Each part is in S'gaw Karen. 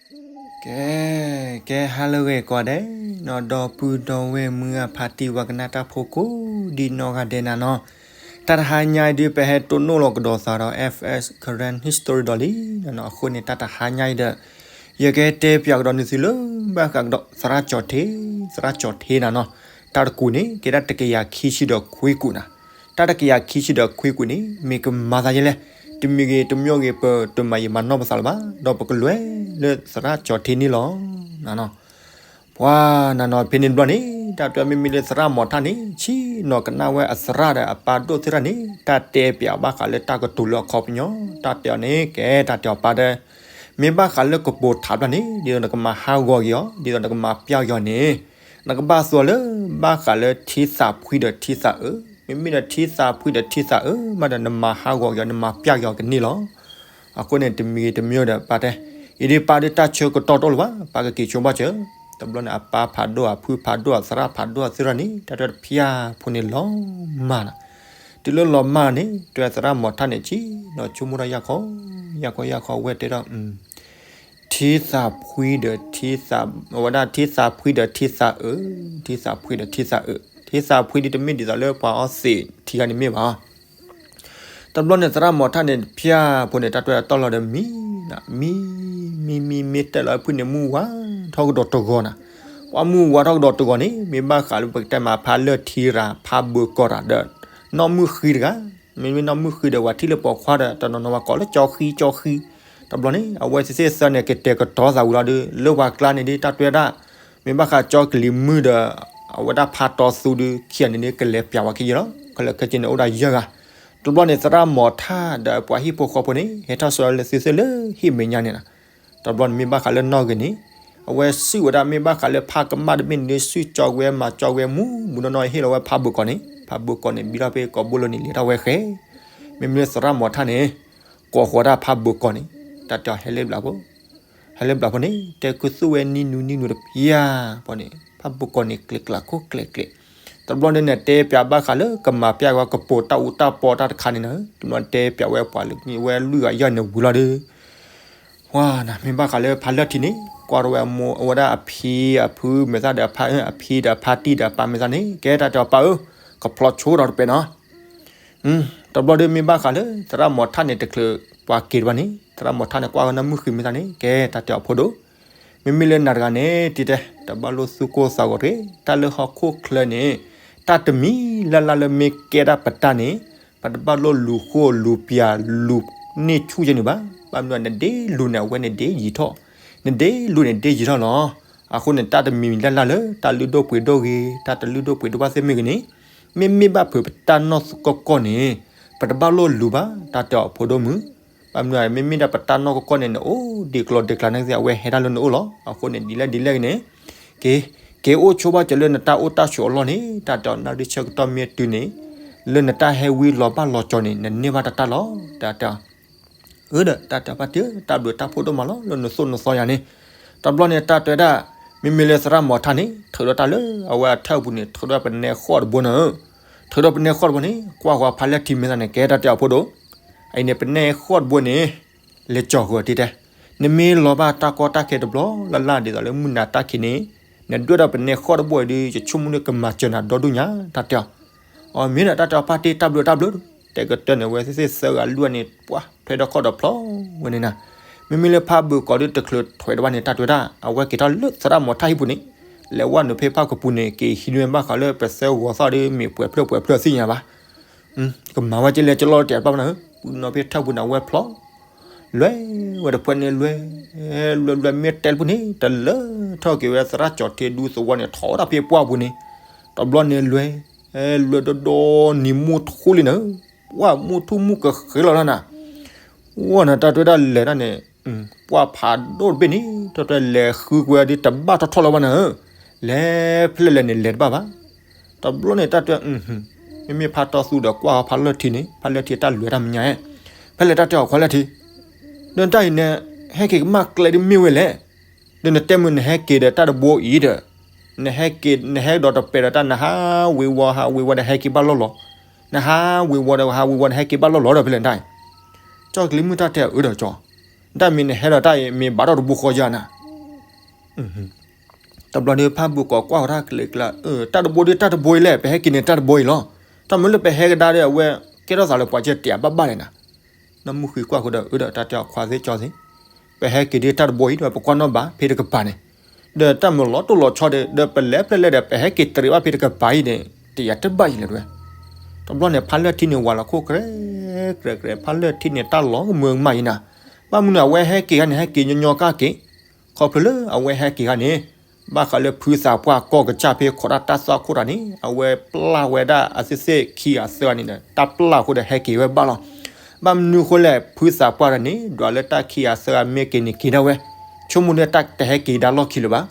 ကဲ, ကဲဟါလၢအဂ့ၤကိးဂၤဒဲးနီၤ, ဒီပုၢ်ဒီဝဲၢ်မုၢ်အဖါတံၢ်ဝဲကနၣ်တၢ်ဖိကိးဒံနီၢ်ဂၤဒဲးနၤနီၤ, တၢ်တဟါညါအံၤဒုးပဟဲတိၢ်နီၣ်လီၤကဒီးသးဒီး F S Karen History ဒီးလံနီၤ, အဃိန့ၣ် တၢ်တဟါညါအံၤဒီး ယကတဲပၠးကဒီးနသုလၢ ဘၣ်ဃးကဒီးသရၣ်ကၠီၤထ့, သရၣ်ကၠီၤထ့နၤနီၤ, တၢ်တကူာ်န့ၣ် ကဲဒၣ်တကယၤခံဆံဒီးခွံကူာ်နၤ, တၢ်တကယၤခံဆံဒီးခွံကူာ်န့ၣ် မ့ၢ်ကမၤသးယဲလဲၣ်, တမံၤဂ့ၤတမံၤဂ့ၤ ပတမၤယံာ်မၤနီၢ်ပသးလၢၤဘၣ်, ဒီးပကလဲၤလၢသရၣ်ကၠီၤထ့န့ၣ်လီၤ. ပှၤနၤနီၤ ဖဲန့ၣ်တဘျီန့ၣ် တၢ်တဲမ့မ့ၢ်လၢသရၣ်မီၤထၣ်န့ၣ် ဆ့ၣ်နီၤကနၣ်ဝဲအသရၣ်ဒီးအပၢ်ဒိၣ်သ့ၣ်တဖၣ်န့ၣ် တၢ်တဲပၠးဘၣ်ဃးလၢတၢ်ကတိၤလၢအခီပညီ, တၢ်တဲအီၤန့ၣ် ကဲတၢ်တဲအီၤပၢ်ဒီး မ့ၢ်ဘၣ်ဃးလၢကပိာ်ထးတဖျၢၣ်န့ၣ် ဒ်သိးနကမၤဟးဂီၤက့ၤအီၤ ဒ်သိးနကမၤပျၢ်က့ၤအီၤန့ၣ် နကဘၣ်သိးလၢ ဘၣ်ဃးလၢထံသးဖှံဒီးထံသးအုး, မ့မ့ၢ်ဒီးထံသးဖှံဒီးထံသးအုးမးဒီး နမၤဟးဂီၤက့ၤအီၤ နမၤပျၢ်က့ၤအီၤကန့ၢ်လီၤ. အဃိန့ၣ် တမံၤဂ့ၤတမံၤဒီးပၢ်တဲ, အံၤဒ်ပၢ်ဒ်တၢ်ဆၢကတီၢ်တအိၣ်လၢၤဘၣ်, ပၢ်ကက့ၤဆိဘၣ်စၢၤ, တဘျီန့ၣ် အပၢ်ဖးဒိၣ် အဖုဖးဒိၣ် အသရၣ်ဖးဒိၣ် အသ့ၣ်တဖၣ်န့ၣ် တၢ်တဲတဖၠၣ်ဖိန့ၣ်လီၤမၢ်နီၤ, တုၤလၢလီၤမၢ်န့ၣ် တဲသရၣ်မီၤထၣ်န့ၣ် ဆ့ၣ်နီၤဆိကမိၣ်ထီၣ်ယၢ်ခီ, ယၢ်ခီယၢ်ခီ ဝဲတဲဒီး ထံသးဖှံဒီးထံသး, အဝဲဒၣ်ထံသးဖှံဒီးထံသးအုး, ထံသးဖှံဒီးထံသးအုး, ထံသးဖှံဒ်တမ့ၢ်ဒ်သိးလၢပှၤအီသံးထံဂၤန့ၣ်မ့ၢ်ဘၣ်. တဘျီန့ၣ် သရၣ်မီၤထၣ်န့ၣ် တဖၠၣ်ဖိန့ၣ် တၢ်တဲအတီၢ်လီၤဒီးမံ, မံ, မံ, မံ, မ့ၢ်တဲလီၤဖုန့ၣ် မုၢ်ဝါထီၣ်ကဒီးတဂီၤနၤ, ပှၤမုၢ်ဝါထီၣ်ကဒီးတဂီၤန့ၣ် မ့ၢ်ဘၣ်ဃးလၢပကတဲမးဖးလၢၢ်ထံရၤ ဖးဘၢကီၢ်ရၤဒီး နီၢ်မုၢ်ဃံတဂၤ, မ့မ့ၢ်နီၢ်မုၢ်ဃံဒီး ပှၤထံၣ်လၢပိာ်ခွါဒီး တနီၤနီၤပှၤကိးလၢကၠီဃံ ကၠီဃံ, တဘျီန့ၣ် အဝဲသ့ၣ်သ့ၣ်သၢန့ၣ် ကတဲာ်ကတီၤသးဝံၤလီၤဒီး လၢပှၤကျါန့ၣ်ဒ်တၢ်တဲဝဲဒၣ်, မ့ၢ်ဘၣ်ဃးကၠီကလံၤမုၢ်ဒီး အဝဲဒၣ်ဖးတီသူဒီး ခံဂၤန့ၣ်ဒ်ကလဲၤပၠးဝဲခံယဲၢ်လီၤ, ခဲလၢာ်ခဲဆ့န့ၣ်အိၣ်ဒၣ်ယဲၢ်ဂၤ, တဘျီန့ၣ် သရၣ်မီၤထၣ်ဒီးပှၤဟံၣ်ဖိဃီဖိန့ၣ် ဟဲထီၣ်ဆှၢလၢသုသ့ၣ်လၢဟံၣ်မဲာ်ညါန့ၣ်လီၤ, တဘျီန့ၣ်မ့ၢ်ဘၣ်ဃးလၢနီၢ်ဂ့ၤန့ၣ် အဝဲစုၣ်ဝဲဒၣ်မ့ၢ်ဘၣ်ဃးလၢဖးကမၣ်တဘ့ၣ်န့ၣ်ဒ် စုၣ်ကၠီဝဲမၤကၠီဝဲမူမူနီၢ်နီၢ် ဟ့ၣ်လီၤဝဲဖးဘၢကီၢ်န့ၣ်, ဖးဘၢကီၢ်န့ၣ် ဘံထီၣ်ဖဲကိာ်ဘိလိၤန့ၣ် လဲၤထီၣ်ဝဲဃဲ, မ့မ့ၢ်လၢသရၣ်မီၤထၣ်န့ၣ် ကိးဃီၤဒၣ်ဖးဘၢကီၢ်န့ၣ် တၢ်တဲအီၤဟဲလၢဘျးဖိ, ဟဲလၢဘျးဖိန့ၣ် တဲကသူၣ်ဝဲနံနူနံနူတဖၠၣ်ဖိန့ၣ် ဖးဘၢကီၢ်န့ၣ် ကျဲၤကျဲၤခိၣ်ကျဲၤကျဲၤ, တဘျီန့ၣ်န့ၣ် တဲပၠးဘၣ်ဃးလၢကမၤပျၢ်ဝဲကပိာ်တၢ်အူတၢ်ပီတၢ်တခါန့ၣ်နီၤ, တဘျီတဲပၠးဝဲပှၤလၢဝဲလွံၢ်ဂၤယဲၢ်န့ၣ်ဝံၤလီၤဒီး ပှၤနၤ မ့ၢ်ဘၣ်ဃးလၢဖးလၢၢ်ထံန့ၣ် ကွၢ်ထီၣ်ဝဲအမိၢ်အဝဲဒၣ်အဖံအဖုမဲာ်သၣ်ဒီးအဖါ, အဖံဒီးအဖါတံၢ်ဒီးအပၢ်မဲာ်သၣ်န့ၣ် ကဲတၢ်တဲအီၤပၢ်ဧၢ, ကဖျီဆိဒီးတပဲနီၤ, တဘျီဒီးမ့ၢ်ဘၣ်ဃးလၢ သရၣ်မီၤထၣ်န့ၣ် တချုးပှၤက့ၤတဘၣ်န့ၣ် သရၣ်မီၤထၣ်န့ၣ် ကွၢ်ဝဲနီၢ်မုၢ်ဃံမဲာ်သၣ်န့ၣ် ကဲတၢ်တဲအီၤဖိဒိၣ်, မ့မ့ၢ်လၢနၤတဂၤန့ၣ် တံၤတဲ တဘၣ်လိၣ်သူၣ်ကိၢ်သးဂီၤတဂ့ၤ, တၢ်လၢဟီၣ်ခိၣ်ချၢန့ၣ် တၢ်တမံၤလၢ်လၢ်လၢမ့ၢ်ကဲဒၣ်ပတၢ်န့ၣ် ပတဘၣ်လိၣ်လူၤဃိလူၤပၠးလူၤန့ၢ်ဆူၣ်ကဲန့ၣ်ဘၣ်. ဘၣ်မနုၤနဒ့လူၤန့ၣ် အဝဲန့ၣ်ဒ့ယံာ်ထီၣ်, နဒ့လူၤန့ၣ်ဒ့ယံာ်ထီၣ်လီၤ. အဃိန့ၣ် တၢ်တမံၤလၢ်လၢ်လၢ တၢ်လုၢ်ဒိၣ်ပှ့ၤဒိၣ်ဂ့ၤ တၢ်တလုၢ်ဒိၣ်ပှ့ၤဒိၣ်ဘၣ်သ့ၣ်မ့ၢ်ဂ့ၤန့ၣ် မ့မ့ၢ်ဘၣ်ဖုးပတၢ်နီၢ်ကီၢ်ကီၢ်န့ၣ် ပတဘၣ်လိၣ်လူၤဘၣ် တၢ်တဲအီၤဖိဒိၣ်မုၣ်. ဘၣ်မနုၤ မ့မ့ၢ်ဒၣ်ပတၢ်နီၢ်ကီၢ်ကီၢ်န့ၣ် နအိၣ်ဒံးကျီၤဒံးကျါန့ၣ် အဝဲဟဲဒၣ်လၢနအိၣ်လီၤ. အဃိန့ၣ် ဒ်လဲၣ်ဒ်လဲၣ်ဂ့ၤန့ၣ် က့ၤ က့ၤအိၣ်ဆိဘၣ်စၢၤလၢနတၢ်အိၣ်တၢ်ဆိးအလီၢ်န့ၣ် တၢ်တဲအီၤ နၣ်ရံၣ်ဆၢကတီၢ်မ့ၢ်တုၤန့ၣ် လၢနတၢ်ဟဲဝံလီၤဘၣ်လီၤကၠီၤန့ၣ် နန့ၢ်ဘၣ်တၢ်တၢ်လီၤ တၢ်တဲအီၤ အၢဒီး တၢ်တဲအီၤပၢ်တံၢ်ဧၢ တၢ်ဘျုးတၢ်ဖှိၣ်ဒိၣ်မးလီၤ လၢနသိၣ်နသီယၤန့ၣ်. တဘျီန့ၣ် တၢ်တဲဝဲဒၣ် မ့မ့ၢ်လၢသရၣ်မီၤထၣ်န့ၣ် ထုးဒီးတၢ်လၢအဝဲအထၢၣ်ပူၤန့ၣ် ထုးဒီးပနဲဃီၣ်တဘိန့ၣ်, ထုးဒီးပနဲဃီၣ်တဘိန့ၣ် ကွၢ်ဃီၤဖးလဲၢ်ထံမဲာ်သၣ်န့ၣ် ကဲတၢ်တဲအီၤဖိဒိၣ်, အအံၤန့ၣ် ပနဲဃီၣ်တဘိန့ၣ် လဲၤကၠီၤဃုာ်တံၢ်တဲ, နမ့ၢ်လီၤဘၣ်တၢ်ကီတၢ်ခဲတဘျီလၢ်လၢ်ဒ်သိးလၢမုၢ်နၤတၢ်ခံးန့ၣ် နဒွဲၣ်ဒီးပနဲဃီၣ်တဘိအံၤဒီး ယဆိကမိၣ်န့ၣ်ကမၤစၢၤနၤဒီဒူၣ်ညါ တၢ်တဲအီၤ အမ့ၢ်ဒီး တၢ်တဲအီၤပၢ်တံၢ် တၢ်ဘျုးတၢ်ဖှိၣ်, တဲကတၢၢ်န့ၣ် အဝဲသ့ၣ်သ့ၣ်သၢဂၤလွံၢ်ဂၤန့ၣ် ပှၢ်ထွဲဒီးခီၣ်ဒီးဖျီဝဲန့ၣ်နၤ. မ့မ့ၢ်လၢဖးဘၢကီၢ်ဒီး တချုးထွဲတဘၣ်န့ၣ် တၢ်တဲဝဲဒၣ် အဝဲက့ၤထီၣ်လၢသရၣ်မီၤထၣ်ဟံၣ်ပူၤန့ၣ် လဲၤဝဲနုာ်ဖဲဖးကပူၤန့ၣ် က့ၤဟံးန့ၢ်ဘၣ်ဃးလၢပသၢဂီၤသီၣ်ဒီး မ့ၢ်ပှဲၤဖျၢၣ်ပှဲၤဖျၢၣ်သ့ၣ်ညါဘၣ် ကမၤဝဲကလဲၤကလီတတဲာ်တဘၣ်မနုၤဧၢ, ပူၤနီၤဖဲထၢၣ်ပူၤန့ၣ် အဝဲဖျီ လွဲဝဲတဖှဲန့ၣ်လွဲ, လွဲလွဲမ့ၢ်တဲလၢပူၤန့ၣ် တလၢထီၣ်က့ၤဝဲသရၣ်ကၠီၤထံဒူသဝီန့ၣ် ထီၣ်ဝဲဒၣ်ဖဲပှၢ်ပူၤန့ၣ်, တဘျီန့ၣ်လွဲ, လွဲဒီဒီနံၤမုၢ်ထူၣ်လံနၤ, ပှၢ်မုၢ်ထူၣ်မုၢ်ကဃ့လီၤလၢနၤ ဝဲန့ၣ် တၢ်တဲဝဲဒၣ်လဲၤတၢ်န့ၣ် ပှၢ်ဖးဒိၣ်တဘ့ၣ်န့ၣ် တၢ်တဲလဲၤဃုကွဲဒ်တဘၣ်ထီၣ်ထီၣ်လၢၤဘၣ်နၤဧၢ, လဲၤဖဲလဲၣ်လဲၣ်န့ၣ် လဲၤတဘၣ်ဘၣ်. တဘျီန့ၣ် တၢ်တဲ မ့မ့ၢ်ဖးတီသူဒီးကွၢ်ဃီဖးလၢၢ်ထံန့ၣ် ဖးလၢၢ်ထံတၢ်လွဲၢ်တၢ်မဲာ်ညါ, ဖဲလဲၣ်တၢ်တဲအီၤခွါလၢၢ်ထံ, ဒီးတၢ်အံၤန့ၣ် ဟဲက့ၤကမၣ်ကျဲဒ်မ့ၢ်ဝဲလဲၣ်, ဒီးနတဲမုၢ်နဟဲက့ၤဒီးတၢ်တဘိအံၤဒီး နဟဲက့ၤ နဟဲကဒီးတပဲာ်ဒီးတၢ်နဟးဝ့ၤဝီၤဟးဝ့ၤဝီၤဒီးဟဲက့ၤဘၣ်လီၢ်လီၤ, နဟးဝ့ၤဝီၤဒီးဟးဝ့ၤဝီၤဒီးဟဲက့ၤဘၣ်လီၢ်လီၤဒီးဖဲလဲၣ်တၢ်အံၤ, ကၠီကလံၤမုၢ်တၢ်တဲအၢဒီးကၠီ တၢ်မ့ၢ်နဟဲဒီးတၢ်အံၤ မ့ၢ်ဘၣ်ထီၣ်တဘိဃီယၤနၤ, တဘျီဒီးဖးဘုးကီးကွၢ်ဃီတၢ်ကလဲၤကျါ, တၢ်တဘိဒီးတၢ်တဘိအံၤလဲၣ်, ပဟဲက့ၤန့ၣ်တၢ်တဘိအံၤလီၤ. တၢ်မ့ၢ်လၢပဟဲကဒါဒီးအဝဲကဲထီၣ်သးလၢပှၤကဲတယၤဘၣ်ဘၣ်လဲၣ်နၤ. နီၢ်မုၢ်ဃံကွၢ်ဃီဒီး အၢဒီးတၢ်တဲအီၤခွါသ့ၣ်ကၠီသ့ၣ်, ပဟဲက့ၤဒ်တၢ်တဘိအံၤဒီး ပကွၢ်နီၣ်ဘၣ်ဖဲတကပၤန့ၣ်, ဒီးတၢ်မ့ၢ်လီၤတိၢ်လီၤဆီဒီး ဒီးပလဲၤဖျဲလဲၣ်ဒီး ပဟဲက့ၤတရံးဘၣ်ဖဲတကပၤအံၤန့ၣ် တယၤတဘၣ်အံၤလဲၣ်တဲဝဲ. တဘျီန့ၣ် ဖးလၢထံန့ၣ်ဝၤလီၤခိၣ်ကြဲကြဲကြဲ, ဖးလၢထံန့ၣ်တၢ်လီၤကမၢကမၣ်အံၤနၤ. ဘၣ်မနုၤအဝဲဟဲက့ၤခါန့ၣ် ဟဲက့ၤညီညီကၢ်က့ၤ, ခီဖျိလၢအဝဲဟဲက့ၤခါန့ၣ် ဘၣ်ဃးလၢဖုသးပှၢ်ကီၢ်ကစၢ်ဖဲခိးတၢ်တၢ်သွၣ်ခိၣ်တၢ်န့ၣ် အဝဲပျၢ်ဝဲဒၣ်အသ့ၣ်သ့ၣ်ခံဂၤသၢဂၤန့ၣ်ဒီး တၢ်ပျၢ်အဃိဒီးဟဲက့ၤဝဲဘၣ်လီၤ. ဘၣ်မနုၤအဃိလဲၣ် ဖုသးပှၢ်တၢ်န့ၣ် ဒွးလၢတၢ်ခံဂၤသၢဂၤမ့ၢ်က့ၤန့ၣ်က့ၤဒၣ်ဝဲ, ဆိကမိၣ်လၢတၢ်တဟဲက့ၤဒၣ်လီၢ်ခံလၢၤဘၣ်.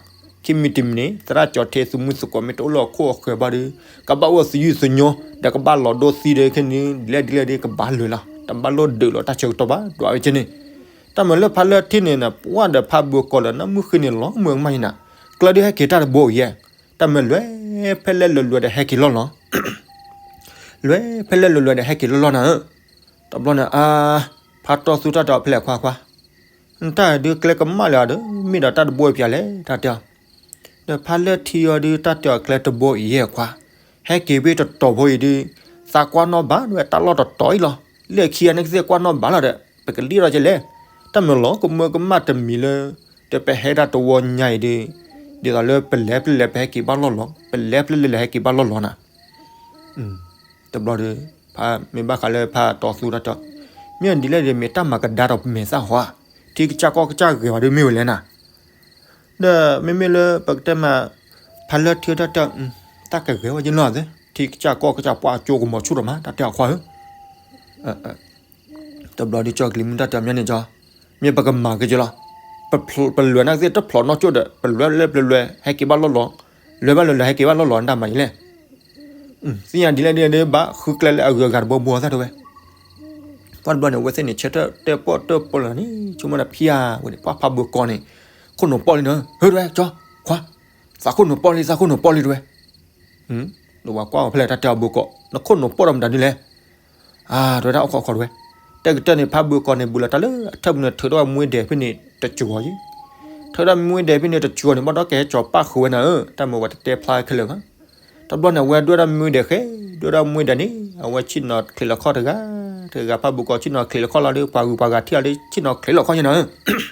ခံမံၤတမံၤန့ၣ် သရၣ်ကၠီၤထ့သုးမုၢ်သကိးမ့ၢ်တအိၣ်လၢဟီၣ်ခိၣ်အဃၢၤဘၣ်ဒီး ကဘၣ်အိၣ်သယုၢ်သညိ ဒီးကဘၣ်လီၤဒိသံဒီးခဲန့ၣ် ဒ်လဲၣ်ဒ်လဲၣ်ဒီးကဘၣ်လၢာ်လီၤ. တဘၣ်လိၣ်ဒုးလီၤတၢ်ဆၢကတီၢ်ဘၣ် ဒွးဝဲကဲန့ၣ်. တၢ်မ့ၢ်လၢဖးလၢထံန့ၣ် ပှၢ်ဒီးဖးဘုးကီးဒီး နီၢ်မုၢ်ဃံန့ၣ် လီၤကမၢကမၣ်အံၤနၤ, ကျၢၢ်ဒုးဟဲက့ၤတၢ်တဘိအံၤယဲၢ်, တၢ်မ့ၢ်လွဲဖဲလဲၣ်လွဲလွဲဒီးဟဲက့ၤလီၢ်လီၤ. လွဲဖဲလဲၣ်လွဲလွဲဒီးဟဲက့ၤလီၢ်လီၤနၤဧၢ. တဘျီန့ၣ် အါ, ဖးတီၢ်သူတၢ်တဲအီၤဖဲလဲၣ်ခွါခွါ, နတၢ်ဒုးကျဲကမၣ်လၢၤဒီး မ့ၢ်ဒီးတၢ်တဘိအံၤပၠးလဲၣ် တၢ်တဲအီၤ. ဒီးဖးလၢထံအီၤဒုး တၢ်တဲအီၤကျဲတဘိအံၤယဲၢ်ခွါ, ဟဲက့ၤဖဲတတီၤဖိအံၤဒုး သးကွၢ်နီၣ်ဘၣ်ဝဲတၢ်လီၢ်တတီၤအံၤလီၤ. လၢခံဂၤန့ၣ်ကသ့ၣ်ကွၢ်နီၣ်ဘၣ်လီၤဒီး ပကလံၣ်ထီၣ်ကဲလဲၣ်. တၢ်မ့ၢ်လီၤကမၢကမၣ်တမံၤလၢ ဒီးပဟဲဒၣ်တဝီညါအံၤဒုး ဒ်သိးလၢပလဲၤဖဲလဲၣ်လဲၣ်ပဟဲက့ၤဘၣ်လီၢ်လီၤ, ပလဲၤဖဲလဲၣ်လဲၣ်လဲၣ်ဟဲက့ၤဘၣ်လီၢ်လီၤနၤ. တဘျီဒီး ဖးမ့ၢ်ဘၣ်ဃးလၢဖးတီၢ်သူတၢ်တဲအီၤ, မ့ၢ်ဒ်လဲၣ်ဒီး မ့ၢ်တၢ်မၤကဒါဒီးပမဲာ်သၣ်ဟီဧါ, ထံကစၢ်ကီၢ်ကစၢ်ဂဲၤဝဲဒုးမ့ၢ်ဝဲလဲၣ်နၤ. ဒီးမ့မ့ၢ်လၢပကတဲမး ဖးလၢထံတၢ်တဲအီၤ, တၢ်ကဂဲၤဝဲယလီၤသ့, ထံကစၢ်ကီၢ်ကစၢ်ပှၤကၠိကမီၤဆူၣ်ဒီးမး တၢ်တဲအီၤခွါဧၢ. တဘျီဒုးကၠီကလံၤမုၢ်တၢ်တဲအီၤမ့ၢ်န့ၣ်ကၠီ, မ့ၢ်ပကမၤက့ၤကၠီလီၤ. ပလွဲၤန့ၣ်ကသ့ၣ်တဖျိးနီၣ်ကၠိဒီး ပလွဲၤလၢပလွဲၤဟဲက့ၤဘၣ်လီၢ်လီၤ, လွဲၤဘၣ်လၢလွဲၤဟဲက့ၤဘၣ်လီၢ်လီၤ နတၢ်မၤယလဲၣ်. သ့ၣ်ညါဒ်လဲၣ်ဒ်လဲၣ်ဒုး ဘၣ်ဃုကျဲလၢအဂုၤအဂၤတဘိဘိသၣ်တဲဝဲ. ပှၢ်တဘျီန့ၣ် အဝဲသ့ၣ်န့ၣ် ဆၢထၢၣ်တဲပီၣ်တဲပီၣ်လီၤန့ၣ် ဆိကမိၣ်ဒီးဖံယါဝဲန့ၣ် ပှၢ်ဖးဘိကီးန့ၣ် ခိၣ်နူာ်ပီၣ်လံနၤ, ဟၢတဲဝဲကၠီ, ခွါ, သးခိၣ်နူာ်ပီၣ်လံ သးခိၣ်နူာ်ပီၣ်လံတဲဝဲ. ဒီးပှၤကွၢ်အီၤဖဲလဲၣ် တၢ်တဲအီၤဘိကီး, နခိၣ်နူာ်ပီၣ်ဒီးမတၤဒုလဲၣ်. အါ တဲဝဲဒၣ်အိၣ်ခိးခိးတဲဝဲ. တဲကတၢၢ်န့ၣ် ဖးဘိကီးန့ၣ် ဘူးလီၤတၢ်လၢအထၢၣ်ပူၤန့ၣ် ထုးထီၣ်မူဒဲးဖဲန့ၣ်တစှီၤအံၤ, ထုးထီၣ်မူဒဲးဖဲန့ၣ်တစှီၤန့ၣ် ဘၣ်ဒီးကဟဲကၠီၤပၣ်ဃုာ်ဝဲနၤဧၢ, တၢ်မ့ၢ်ဝဲတတဲဖျါခဲလၢာ်ဘၣ်. တဘျီန့ၣ် အဝဲဒွဲၣ်ဒၣ်မူဒဲးဃဲ, ဒွဲၣ်ဒၣ်မူဒဲးန့ၣ် အဝဲဆ့ၣ်နီၤချံးလီၤခီၣ်တဂၤ, တဂၤ ဖးဘိကီးဆ့ၣ်နီၤချံးလီၤခီၣ်လီၤဒီး ပှၤဂုၤပှၤဂၤထံၣ်အီၤဒီး ဆ့ၣ်နီၤချံးလီၤခီၣ်ညါနၤဧၢ.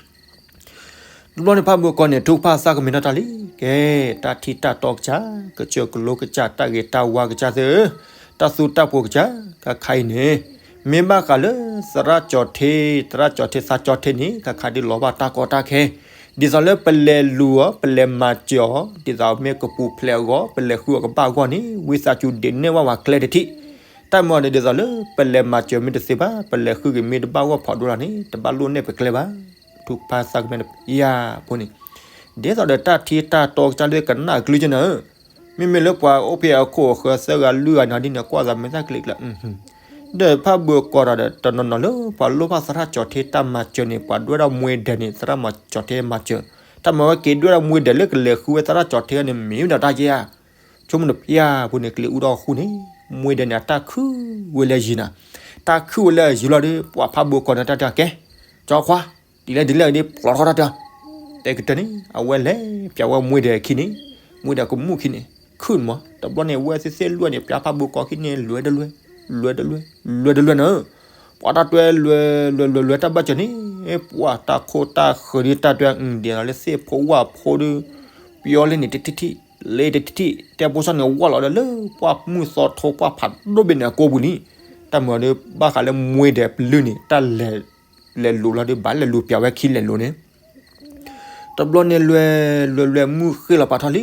တဘျီန့ၣ် ဖးဘိကီးန့ၣ် ထုကဖၣ်သးကမ့ၢ်တၢ်တၢ်လံ, ကဲ, တၢ်ထံတၢ်တီကစၢ်, ကစၢၢ်ကလိကစၢ်, တၢ်ဂ့ၤတၢ်ဝါကစၢ်သ့ၣ်ဧၢ, တၢ်သူတၢ်ပှိၤကစၢ်, ခါခါအံၤန့ၣ် မ့ၢ်ဘၣ်ဃးလၢ သရၣ်ကၠီၤထ့, သရၣ်ကၠီၤထ့ သးကၠီၤထ့န့ၣ် ခါခါဒုးလီၤဘၣ်တၢ်ကီတၢ်ခဲ, ဒ်သိးလၢပလဲၤလူၤအီၤ ပလဲၤမၤစၢၤအီၤ ဒ်သိးမ့ၢ်ကပူၤဖျဲးအဂီၢ် ပလဲၤဃုအီၤကဘၣ်အဂီၢ်န့ၣ် ဝံသးစူၤဒုးနဲၣ်ဝဲပှၤကျဲတထံၣ်, တၢ်မ့ၢ်အီၤန့ၣ် ဒ်သိးလၢပလဲၤမၤစၢၤမ့ၢ်တသ့ဘၣ် ပလဲၤဃုက့ၤမ့ၢ်တဘၣ်ဂီၢ်ဖးဒိၣ်လီၤန့ၣ် တဘၣ်လိၣ်နဲၣ်ပကျဲဘၣ်. ထုကဖၣ်သးကမ့ၢ်ယါဖိန့ၣ်, ဒ်သိးဒီးတၢ်ထံတၢ်တီကစၢ်လၢကနၣ်အကလုၢ်ကနၤဧၢ, မ့မ့ၢ်လၢပှၤအိၣ်ဖဲအခိၣ်အဃၢၤသၢဂၤလွံၢ်ဂၤန့ၣ်ဒ်န့ၣ် ကွၢ်သးမဲာ်သၣ်ကျ့ကျၢၤ, ဒီးဖးဘိကီးဒီး တနီၤနီၤလၢပှၤလိၣ်ဘၣ်သရၣ်ကၠီၤထ့တၢ်မၤစၢၤန့ၣ် ပှၤဒွဲၣ်ဒၣ်မူဒဲးန့ၣ် သရၣ်မၤကၠီၤထ့မၤစၢၤ, တၢ်မၤဝဲက့ၤဒွဲၣ်ဒၣ်မူဒဲးလၢကလဲၤဃုဝဲသရၣ်ကၠီၤထ့န့ၣ် မ့ၢ်ဝဲဒၣ်တၢ်ယဲဧါ. ဆိကမိၣ်တပျၢ်ဖိန့ၣ် ကလံၤအူဒီးဃူန့ၣ်, မူဒဲးန့ၣ် အတၢ်ခုၣ်ဝဲလၢယံၤနၤ, တၢ်ခုၣ်ဝဲလၢအယံၤလီၤဒီး ပှၤဖးဘိကီးန့ၣ် တၢ်တဲအီၤကဲ, ကၠီခွါ, ဒ်လဲၣ်ဒ်လဲၣ်ဒ် ပျီထီၣ်တၢ်တဲအီၤ, တဲကတၢၢ်န့ၣ် အဝဲလဲၤပျးဝဲမူဒဲးခံန့ၣ်, မူဒဲးကမူၣ်ခံန့ၣ်, ခုၣ်န့ၣ်မး တဘျီန့ၣ် အဝဲသ့ၣ်သ့ၣ်လွဲၢ်န့ၣ် ပျးဖးဘိကီးခံန့ၣ် လွဲၢ်တလွဲၢ်, လွဲၢ်တလွဲၢ်, လွဲၢ်တလွဲၢ်နၤဧၢ, ပှၤတၢ်တွဲလွဲၢ်လွဲၢ်လွဲၢ်လွဲၢ်တၢ်ဘၣ်စၢၤန့ၣ်, ပှၤတၢ်ခိၣ်တၢ်ဃၢၤဒ်တၢ်တွဲ ဒ်သိးလၢသ့ၣ်ဖိဝၣ်ဖိဒီး ပျီလၢန့ၣ်တထံၣ်ထံၣ်, လၢတထံၣ်ထံၣ်, တဲဖိစီန့ၣ် ဝၢ်လီၤဒီးလၢပှၢ်မုၢ်သီထိ ပှၢ်ဖးဒိၣ်ဘ့ၣ်န့ၣ်အကိပူၤလံ, တၢ်မၤဒီး ဘၣ်ဃးလၢမူဒဲးပလုၢ်န့ၣ် တၢ်လဲၤ လဲၤလူၤလီၤဒီး ဘၣ်လဲၤလူၤပျးဝဲခံလဲၤလူၤန့ၣ်, တဘျီန့ၣ်လွဲၢ်လွဲၢ်လွဲၢ် မုၢ်ဃ့ၢ်လီၤပာ်ထီၣ်လံ,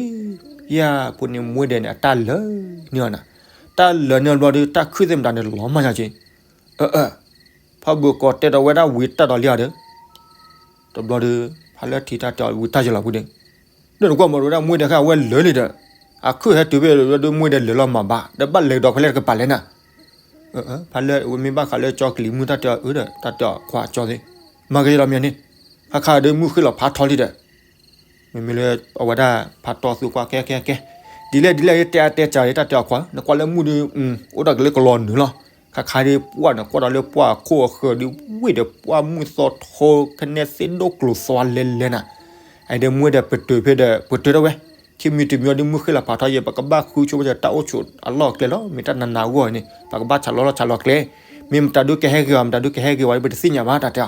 ယၤဖိန့ၣ် မူဒဲးန့ၣ် အတၢ်လၢာ်န့ၢ်အီၤနၤ, တၢ်လၢာ်န့ၢ်အီၤဘျီဒီး တၢ်ခုၣ်သ့ၣ်မတၤန့ၣ် လီၤမၢ်ညါက့ၤ, အၢ အၢ ဖးဘိကီးတဲဒီးဝဲဒၣ်ဝံၤတၢ်ဒီးလံဧါဒီး, တဘျီဒီး ဖးလၢထံတၢ်တဲအီၤဝံၤတၢ်ယလီၤပူၤဒီး, ဒီးနကွၢ်မး ဝဲဒၣ်မူဒဲးခါ အဝဲလၢာ်န့ၣ်ဒီး, အခုၣ်ဟဲတုၤဖဲဒီးမူဒဲးလၢာ်လီၤမၢ်ဘၣ်, ဒီးဘၣ်လဲၤကဒီးဖဲလဲၣ်တကပၤလဲၣ်နၤ, ဖးလၢဝဲမ့ၢ်ဘၣ်ဃးလၢကၠီကလံၤမုၢ်တၢ်တဲအီၤအၢဒီး တၢ်တဲအီၤခွါကၠီသ့ၣ်, မၤက့ၤလီၤမ့ၢ်န့ၣ်, ခါခါဒီးမုၢ်ဃ့ၢ်လီၤဖးထီလံဒီး မ့မ့ၢ်လၢအဝဲဒၣ်ဖးတီၢ်သူကွၢ်ကဲကဲကဲ, ဒ်လဲၣ်ဒ်လဲၣ်တဲအါတဲစှၤဒီး တၢ်တဲအီၤခွါ နကွၢ်လၢမုၢ်ဒီး အိၣ်ဒီးကလၢကလီနုာ်လီၤ, ခါခါဒီးပှၢ်န့ၣ် ကွၢ်ဒီးလၢပှၢ်ခိၣ်အဃၢၤဒီး ဝ့ၢ်ဒီးပှၢ်မုၢ်သီထိ ခဲန့ၣ်သ့ၣ်ဒိၣ်ကျိၤသွါလဲၤလဲၤနၤ, အဒဲမူဝဲဒီးပတုာ်ဖဲဒီး ပတုာ်ထီၣ်ဝဲ, ခံမံၤတမံၤအံၤဒ်မုၢ်ဃ့လီၤဖးထီယဲၢ် ပကဘၣ်ဃုဆိဝဲဒီးတၢ်အိၣ်ဆိးအလီၢ်အကျဲလီၤ. မ့ၢ်တၢ်နးနးအဂီၢ်န့ၣ် ပကဘၣ်ဆးလီၤလီၢ်ဆးလီၤကျဲ, မ့ၢ်မတၤဒုးကဟဲဂ့ၤဝဲ မတၤဒုးကဟဲဂ့ၤဝဲ ပတသ့ၣ်ညါဘၣ်တၢ်တဲအီၤ.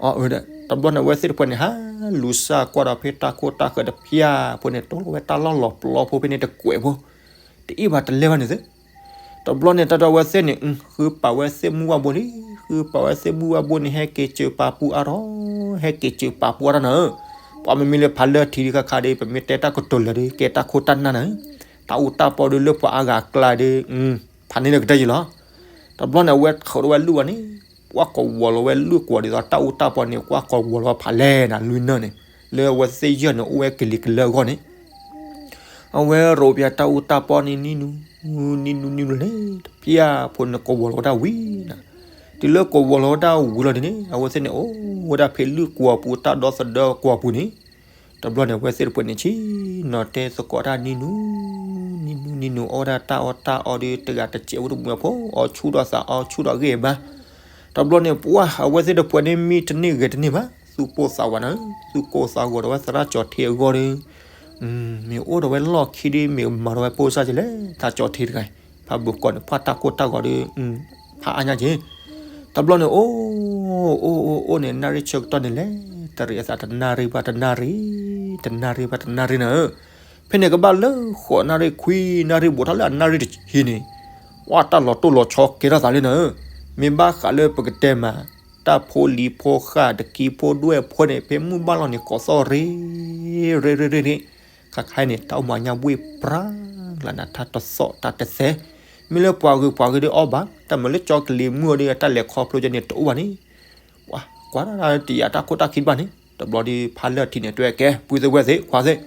အဒီး တဘျီန့ၣ် အဝဲသ့ၣ်တဖၣ်န့ၣ် ဟးလူၤစၢ်ကွၢ်ဒီးဖဲတၢ်ခိၣ်တၢ်ဃၢၤတဖၠၣ်ဖိန့ၣ် တိၢ်လီၤဝဲတၢ်လီၢ်လီၤပျီဖိဖဲန့ၣ်တကွဲးဖိ, တအ့ၣ်ဘၣ်တလဲၤဘၣ်န့ၣ်သ့ တဘျီန့ၣ် တၢ်ဒီးအဝဲသ့ၣ်န့ၣ် ဃုပာ်ဝဲသ့ၣ်မုၢ်ဝၣ်ဘိလံ, ဃုပာ်ဝဲသ့ၣ်မုၢ်ဝၣ်ဘိန့ၣ် ဟဲက့ၤစၢၤပာ်ပူၤအါထီၣ်, ဟဲက့ၤစၢၤပာ်ပူၤအါထီၣ်နၤဧၢ. ပှၤမ့မ့ၢ်လၢဖးလၢထံဒ်ခါခါဒီး ပမ့ၢ်တဲတၢ်ကတိၤလၢာ်ဒီး ကဲတၢ်ခိၣ်တၢ်နၢ်နၤဧၢ, တၢ်အူတၢ်ပီဒီးလၢပှၤအါဂၤအကျါဒီး ဖးန့ၢ်လၢကတၢၢ်ယံၤလီၤ. တဘျီန့ၣ် အဝဲထုးထီၣ်ဝဲလုၢ်ဝဲန့ၣ် ကွၢ်ကဝီၤလီၤဝဲလုၢ်ကွီၤဒ်သိးတၢ်အူတၢ်ပီန့ၣ် ကွၢ်ကဝီၤလီၤဝဲဖးလဲၢ်နၤ လွံၢ်နၢၣ်န့ၣ် လၢအဝဲသ့ၣ်ယဲၢ်န့ၣ် အိၣ်ဝဲကလံၤကလၢအဂီၢ်န့ၣ် အဝဲရိးပၠးတၢ်အူတၢ်ပီန့ၣ် နံၣ်နူ နံၣ်နူ နံၣ်နူန့ၣ် တဖၠၣ်ဖိန့ၣ် ကဝီၤလီၤဝဲဒၣ်ဝံၤနၤ. တုၤလၢကဝီၤလီၤဝဲဒၣ်ဝံၤလီၤဒ်န့ၣ် အဝဲသ့ၣ်န့ၣ် အိၣ်ဝဲဒၣ်ဖဲလုၢ်ကွီၤပူၤ တၢ်ဒီသဒၢကွီၤပူၤန့ၣ် တဘျီန့ၣ် အဝဲသ့ၣ်တဖၣ်န့ၣ် ဆ့ၣ်နီၤတဲသကိးတၢ် နံၣ်နူ နံၣ်နူ နံၣ်နူ အီၣ်ဝဲဒၣ်တၢ်အီၣ်တၢ်အီဒီး တဂၤတစဲးဖိတမုာ်ဖိ အီၣ်ဆူၣ်ထီၣ်သး အီၣ်ဆူၣ်ထီၣ်ဂ့ၢ်ဘါ. တဘျီန့ၣ် ပှၢ် အဝဲသ့ၣ်တဖၣ်န့ၣ် မံတန့ၢ်ဂဲၤတန့ၢ်ဘၣ် သူၣ်ကိၢ်သးဝးနၤ, သူၣ်ကိၢ်သးဂီၤဒီးဝဲသရၣ်ကၠီၤထံအဂီၢ်ဒီး မ့ၢ်အိၣ်ဒီးဝဲလီၢ်ခံဒီး မ့ၢ်မၤဒီးဝဲဖိစၢ်ကလဲၣ် သရၣ်ကၠီၤထံတဂၤ, ဖးဘၢၣ်ကီးန့ၣ် ဖးတၢ်ကိၢ်တၢ်ဂီၤဒီး ဖးအါညါက့ၤ. တဘျီန့ၣ် အိၣ် အိၣ် အိၣ် အိၣ်န့ၣ် နၣ်ရံၣ်ဆၢကတီၢ်န့ၣ်လဲၤ တရံးအသးတနၣ်ရံၣ်ဘၣ်တနၣ်ရံၣ်, တနၣ်ရံၣ်ဘၣ်တနၣ်ရံၣ်နၤဧၢ. ဖဲန့ၣ်ကဘၣ်လၢဃိးနၣ်ရံၣ်ခွံနၣ်ရံၣ်ဘူးထီၣ်လၢအနၣ်ရံၣ်တဆံန့ၣ် ဝဲတၢ်လီၤတိၢ်လီၤဆီကဲထီၣ်သးလံနၤဧၢ. မ့ၢ်ဘၣ်ဃးလၢပကတဲမး တၢ်ဖိလံၤဖိဃၢ်တကံဖိဒွဲၣ်ဖိန့ၣ် ဖဲမုၢ်ဘၣ်လီၤန့ၣ် ကိးသီၣ်ရ့ ရ့ ရ့ ရ့ ရ့ ခါခါအံၤန့ၣ် တၢ်အိၣ်မးညါဘှ့ၣ်ပြၢလၢနၤ တၢ်တသီၣ်တၢ်တသဲ, မ့ၢ်လၢပှၤဂုၤပှၤဂၤဒီးအီၣ်ဘၣ်, တၢ်မၤလၢကၠီကလံၤမုၢ်အီၤဒီး တၢ်လဲၤခီဖျိကဲန့ၣ်တအိၣ်ဘၣ်န့ၣ်, ပှၤကွၢ်တၢ်တယာ်တၢ်ခိၣ်တၢ်ခံတဘၣ်န့ၣ် တဘျီဒီး ဖးလၢထံန့ၣ် တွဲကဲ ပုၢ်သ့ၣ်ဝဲၢ်သ့ၣ် ခွါသ့ၣ်,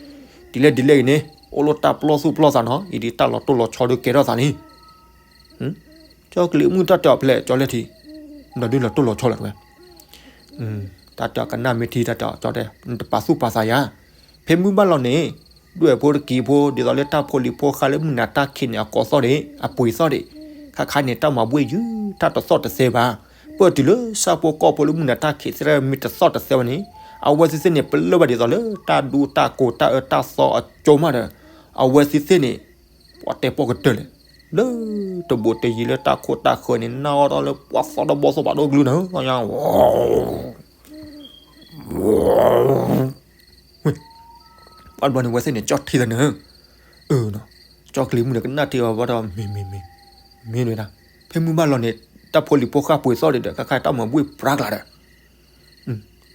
ဒ်လဲၣ်ဒ်လဲၣ်အံၤန့ၣ် အိၣ်လၢတၢ်ပျီၢ်သူၣ်ပျီၢ်သးနီၤ, အံၤဒ်တၢ်လီၤတိၢ်လီၤဆီဒီးကဲထီၣ်သးလံ ကၠီကလံၤမုၢ်တၢ်တဲအီၤဖဲလဲၣ် ကၠီလဲၢ်ထံး, ဘျီဒုလီၤတိၢ်လီၤဆီလီၤတဝဲ, တၢ်တဲအီၤကနၣ်မ့ၢ်ထံ တၢ်တဲအီၤကၠီတဲ နတပာ်သူၣ်ပာ်သးယၤ, ဖဲမုၢ်ဘၣ်လီၤန့ၣ် ဒွဲၣ်ဖိတကံဖိ ဒ်သိးလၢတၢ်ဖိလံၤဖိဃၢ်လၢမုၢ်နၤတၢ်ခံးန့ၣ် အကိးသီၣ်န့ၣ် အပှ့ၤသီၣ်န့ၣ် ခါခါန့ၣ် တၢ်မၤဘှ့ၣ်ယုာ် တၢ်တသီၣ်တသဲဘၣ်, ပၢၢ်တုၤလၢဆၣ်ဖိကီၢ်ဖိလၢမုၢ်နၤတၢ်ခံးသ့ၣ်မ့ၢ်တသီၣ်တသဲဘၣ်န့ၣ် အဝဲသ့ၣ်သ့ၣ်န့ၣ် ပလၢၢ်ဘၣ်ဒ်သိးလၢတၢ်ဒူတၢ်ကိၢ်တၢ်အၢတၢ်သီအကၠိမးဒီး အဝဲသ့ၣ်သ့ၣ်န့ၣ် ပှၤတဲပီၢ်ကတၢၢ်လဲၣ်, လၢတဘူးတယံၤလၢတၢ်ခိၣ်တၢ်ဃၢၤန့ၣ် နၢ်အီၣ်ထီၣ်လၢပှၤသီၣ်ဒီဘီသီၣ်ဖးဒိၣ်ကလုၢ်နၤ, ပှၤဘျီန့ၣ် အဝဲသ့ၣ်န့ၣ် ကၠီထံးသးန့ၣ်, အၢ ကၠီကလံၤမုၢ်န့ၣ် ကနၣ်ထံအီၤဘၣ်ဒီး မ့ၢ် မ့ၢ် မ့ၢ် မ့ၢ်ဒၣ် ဖဲမုၢ်ဘၣ်လီၤန့ၣ် တၢ်ဖိလံၤဖိဃၢ်ပှ့ၤသီၣ်ဒီး ခါခါတၢ်မၤဘှ့ၣ်ပြးကျါဒီး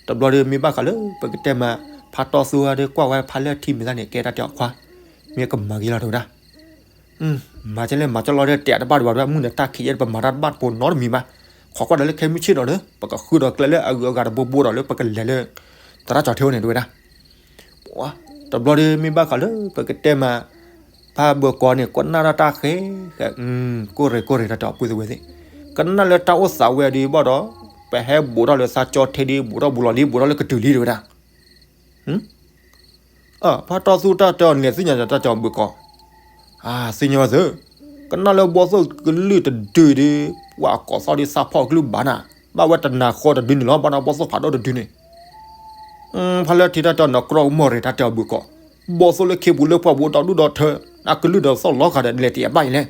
တဘျီဒီး မ့ၢ်ဘၣ်ဃးလၢပကတဲမး ဖးတီၢ်သူဒီးကွၢ်ဝဲဖးလၢထံမ့ၢ်သးန့ၣ် ကဲတၢ်တဲအီၤခွါ, မ့ၢ်ကမၤဂ့ၤလီၤတဝဲဒၣ်, မၤကလဲၣ်မၤကလီဒီး တဲတဘၣ်တဘၣ်တဝဲ မုၢ်နၤတၢ်ခံးယဲၢ် ပမၤတၢ်တဘၣ်တပိၤနီတမံၤဘၣ်, ခိးကွၢ်ဒီးလၢခဲမုၢ်ဆ့ၣ်ဒီးလၢ ပကဃုဒီးကျဲလၢအဂုၤအဂၤတဘိဘိဒီးလၢပကလဲၤလၢ သရၣ်ကၠီၤထံန့ၣ်တဝဲဒၣ် တဘျီဒီး မ့ၢ်ဘၣ်ဃးလၢပကတဲမး ဖးဘၢၣ်ကီးန့ၣ် ကနၣ်တၢ်တၢ်ဃဲ, ကိၢ်ရ့ၣ်ကိၢ်ရ့ၣ်တၢ်တဲအီၤပုၢ်သ့ၣ်ဝဲၢ်သ့ၣ်, ကနၣ်လၢတၢ်အိၣ်သးဝဲဒ်ဘၣ်ဒီး ပဟဲဘူးထီၣ်လၢသးကၠီၤထံဒီး ဘူးထီၣ်ဘူးလီၤလံ ဘူးထီၣ်လၢကတုၤလံတဝဲဒၣ်, ဖးတီၢ်သူတၢ်တဲအီၤန့ၣ် သ့ၣ်ညါတၢ်တဲအီၤဘၢၣ်ကီး, သ့ၣ်ညါဝဲသ့ၣ်, ကနၣ်လၢဘီသိၣ်ကလုၢ်တဒုဒီး ပှၤကိးသီၣ်ဒီးသးဖီၣ်ကလုၢ်ဘၣ်နၤ, ဘၣ်ဝဲတနၤဃီတဒုန့ၣ်လီၤ ဘၣ်ဒီးဘီသိၣ်ဖးဒိၣ်တဒုန့ၣ် ဖးလၢထံတၢ်တဲအီၤန့ၣ် ကြီကမီၢ်ရ့ၣ်တၢ်တဲအီၤဘၢၣ်ကီး, ဘီသိၣ်လၢခ့ပူၤလၢပှၢ်ပူၤဒီဒူၣ်ဒီထၢ, အကလုၢ်ဒီးသီၣ်လီၤဃာ်ဒီးလဲၤတယၤဘၣ်အံၤလဲၣ်,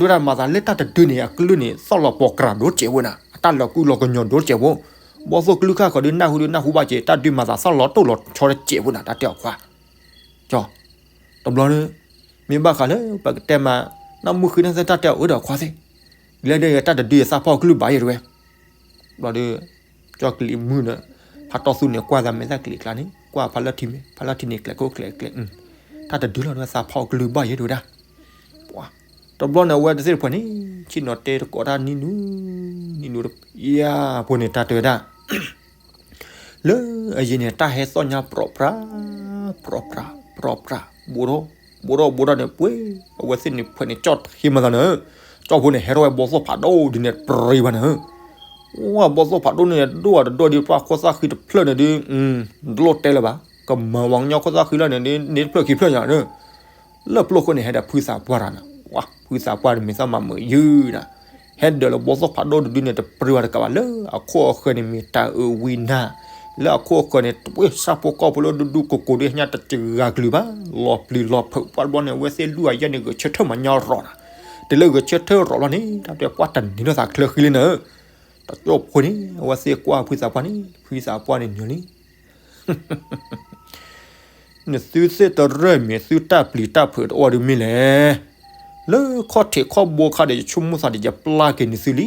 ဒဝဲဒၣ်မၤသးလၢတၢ်တဒုန့ၣ် အကလုၢ်န့ၣ် သီၣ်လီၤပှီၤကြၤဒိၣ်စဲးဝဲနၤ, အတၢ်လီၤကူလီၤကညီၤဒိၣ်စဲးဖိ, ဘီသိၣ်ကလုၢ်ခၣ်ဃီဒီးနၢ်ဟူဒီးနၢ်ဟူဘၣ်စဲး တၢ်ဒုးမၤသးသီၣ်လီၤတိၢ်လီၤဆီတစဲးဖိနၤ တၢ်တဲအီၤခွါ ကၠီ, တဘျီဒီး မ့ၢ်ဘၣ်ဃးလၢပကတဲမး နၢ်မုၢ်ဃုန့ၣ်သ့ၣ်တၢ်တဲအီၤအၢဒီးခွါသ့ၣ်, လၢဒ်တၢ်တဒုအသးဖီၣ်ကလုၢ်ဘၣ်ယဲတဝဲ, ဘျီဒီး ကၠီကလံၤမုၢ်ဒီး ဖးတီၢ်သူန့ၣ် ကွၢ်သးမဲာ်သၣ်ကလံၤကျါန့ၣ် ကွၢ်ဖးလၢထံမ့ၢ် ဖးလၢထံန့ၣ် ကျဲးကိၢ်ကျဲးကျဲး, တၢ်တဒုလီၤဒီးသးဖီၣ်ကလုၢ်ဘၣ်ယဲတဝဲဒၣ်, တဘျီန့ၣ် အဝဲသ့ၣ်တဖၣ်န့ၣ် ဆ့ၣ်နီၤတဲသကိးတၢ်နံၣ်နူ နံၣ်နူတယၤဖိန့ၣ် တၢ်တဲဝဲဒၣ် လၢအယံၤန့ၣ် တၢ်ဟဲသီၣ်ညါပြီပြး ပြီပြး ပြီပြး ဘူးထီၣ် ဘူးထီၣ် ဘူးထီၣ်န့ၣ် ပှ့ၤ အဝဲသ့ၣ်န့ၣ်ဖဲန့ၣ် ကၠီၣ်ထံမၤသးန့ၣ်, ကၠီၣ်ဖိန့ၣ် ဟဲထီၣ်ဝဲဘီသိၣ်ဖးဒိၣ်ဒုန့ၣ် ပြံဘၣ်န့ၣ်, ဝဲဘီသိၣ်ဖးဒိၣ်န့ၣ် ဒိၣ်အတဒိၣ်ဒ်ပှၤခိၣ်သၣ်ဃံတဖျၢၣ်န့ၣ်ဒုး, တလိၣ်တဲလၢၤဘၣ်, ကမၤဝဲကညီခိၣ်သၣ်ဃံလၢန့ၣ် န့ၣ်တဖျၢၣ်ခံဖျၢၣ်ညါန့ၣ် လၢပျိၢ်ခိၣ်န့ၣ် ဟဲဒီးဖုသးပှၢ်တဂၤန့ၣ်, ဝဲ ဖုသးပှၢ်န့ၣ်မ့ၢ်သၣ်မၤမုာ်ယုၢ်နၤ, ဟဲဒၢးလၢဘီသိၣ်ဖးဒိၣ်တဒုန့ၣ် တပြံဝဲတကးဘၣ်လၢ အခိၣ်အဃၢၤန့ၣ်မ့ၢ်တၢ်အုးဝံနၤ, လၢအခိၣ်အဃၢၤန့ၣ် တဝ့ၢ်ဆၣ်ဖိကီၢ်ဖိလၢဒူဒူကိးကိးဒ်ညါတစှၤကလုာ်ဘၣ်, လီၤပျံၤလီၤဖုး ပှၢ်တဘျီန့ၣ် အဝဲသ့ၣ်လွံၢ်အယဲၢ်န့ၣ် ဂဲၤဆၢထၢၣ်မၤညါရီၤနၤ, တလၢဂဲၤဆၢထၢၣ်ရီၤလီၤန့ၣ် တၢ်တဲပှၢ်တနံၤလၢသးချၢဃံလံနၤ, တကၠိၢ်ဖိန့ၣ် အဝဲသ့ၣ်ကွၢ်ဖုသးပှၢ်န့ၣ် ဖုသးပှၢ်န့ၣ်နၢၤလံ နသုသ့ၣ်တရၢၢ်မ့ၢ်သုတၢ်ပျံၤတၢ်ဖုးတအိၣ်ဒ်မ့ၢ်လဲၣ်. လၢခီၣ်ထံးခီၣ်ဘိခါဒီး ယဆိကမိၣ်သးဒီးယပျၢ်က့ၤနသုလံ.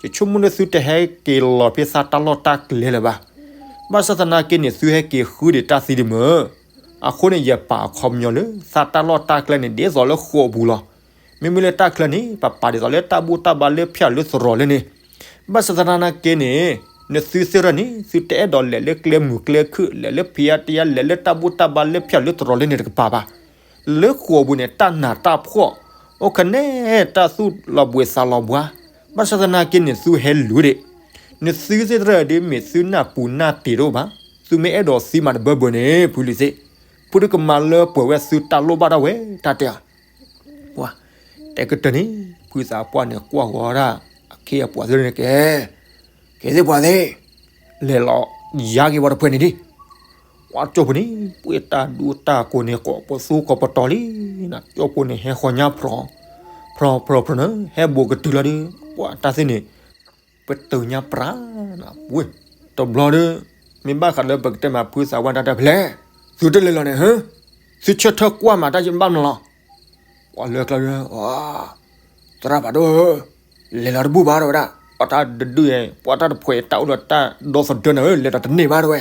ယဆိကမိၣ်လၢသုတဟဲက့ၤလီၤဖဲသးတၢ်လီၢ်တၢ်ကျဲလၢၤဘၣ်. ဘၣ်ဆၣ်သနာ်က့န့ၣ် သုဟဲက့ၤဃုဒံးတၢ်သံဒံးမၢ်. အဃိန့ၣ် ယပာ်အခီပညီလၢ သးတၢ်လီၢ်တၢ်ကျဲန့ၣ် ဒ်သိးလၢဃိာ်ပူၤလီၤ. မ့မ့ၢ်လၢတၢ်ချၢန့ၣ် ပပာ်ဒ်သိးလၢတၢ်ဘူၣ်တၢ်ဘါလၢဖၠၣ်လၢသရိာ်လၢန့ၣ် ဘၣ်ဆၣ်သနာ်က့န့ၣ် နသုသ့ၣ်တရၢၢ်န့ၣ် သုတအဲၣ်ဒိးလဲၤလၢကျဲမုာ်ကျဲခုၣ် လဲၤလၢဖံးအါတယါ လဲၤလၢတၢ်ဘူၣ်တၢ်ဘါလၢဖၠၣ်လၢသရိာ်လၢန့ၣ်တကပၤဘၣ်. လၢဃိာ်ပူၤန့ၣ် တၢ်နးတၢ်ဖှီၣ် အိၣ်ခနဲ တၢ်သူၣ်လီၤဘှံးသးလီၤဘှါ, ဘၣ်ဆၣ်သနာ်က့န့ၣ် သုဟဲလူၤဒံး နသုသ့ၣ်တရၢၢ်ဒ်မ့ၢ်သုနၢ်ပူၤနၢ်ပ့ၤတအိၣ်ဘၣ်. သုမ့ၢ်အဲၣ်ဒိးသံမးတဘၢဘၢန့ၣ် ဖုလံၤသ့ၣ်, ဖုဒုကမၤလၢပှဲၤဝဲသုတၢ်လိၣ်ဘၣ်ဒၣ်ဝဲ တၢ်တဲအီၤ တဲကတၢၢ်န့ၣ် ဖုသးပှၢ်န့ၣ်ကွၢ်ဃီဒၣ် အခ့အပှၤသ့ၣ်န့ၣ်ကဲ, ကဲသ့ၣ်ပှၤသ့ၣ်, လဲၤလီၤယါက့ၤပှၤတဖှဲးန့ၣ်ဒံး, ပှၤကၠိဖိန့ၣ် ပှ့ၤတၢ်ဒူတၢ်ကိးန့ၣ် ကိးပသူကိးပတီၤလံ, ကၠိဖိန့ၣ် ဟဲဃီညါဖြီ, ဖြီဖြီဖြီန့ၣ် ဟဲဘိးကတုၤလီၤဒီး ပှၤတၢ်သ့ၣ်န့ၣ် ပတုာ်ညါပြး, ဝ့ၢ်, တဘျီဒီး မ့ၢ်ဘၣ်ဃးလၢပကတဲမးဖုသးပှၢ်တၢ်တဲဖဲလဲၣ်, သုတလဲၤလီၤန့ၣ်, သုဆၢထၢၣ်ကွၢ်မးတၢ်ယဘၣ်မနုၤလီၤ ပှၤလၢကျါ, သရၣ်ဖးဒိၣ်ဧၢ, လဲၤလီၤတဘူၣ်ဘၣ်တဲဝဲဒၣ်, ပှၤတၢ်တဒု ပှၤတၢ်တဖှဲးတၢ်အိၣ်ဒီးတၢ်ဒီသဒၢနၤဧၢ လဲၤဒီးတန့ၢ်ဘၣ်တဲဝဲ,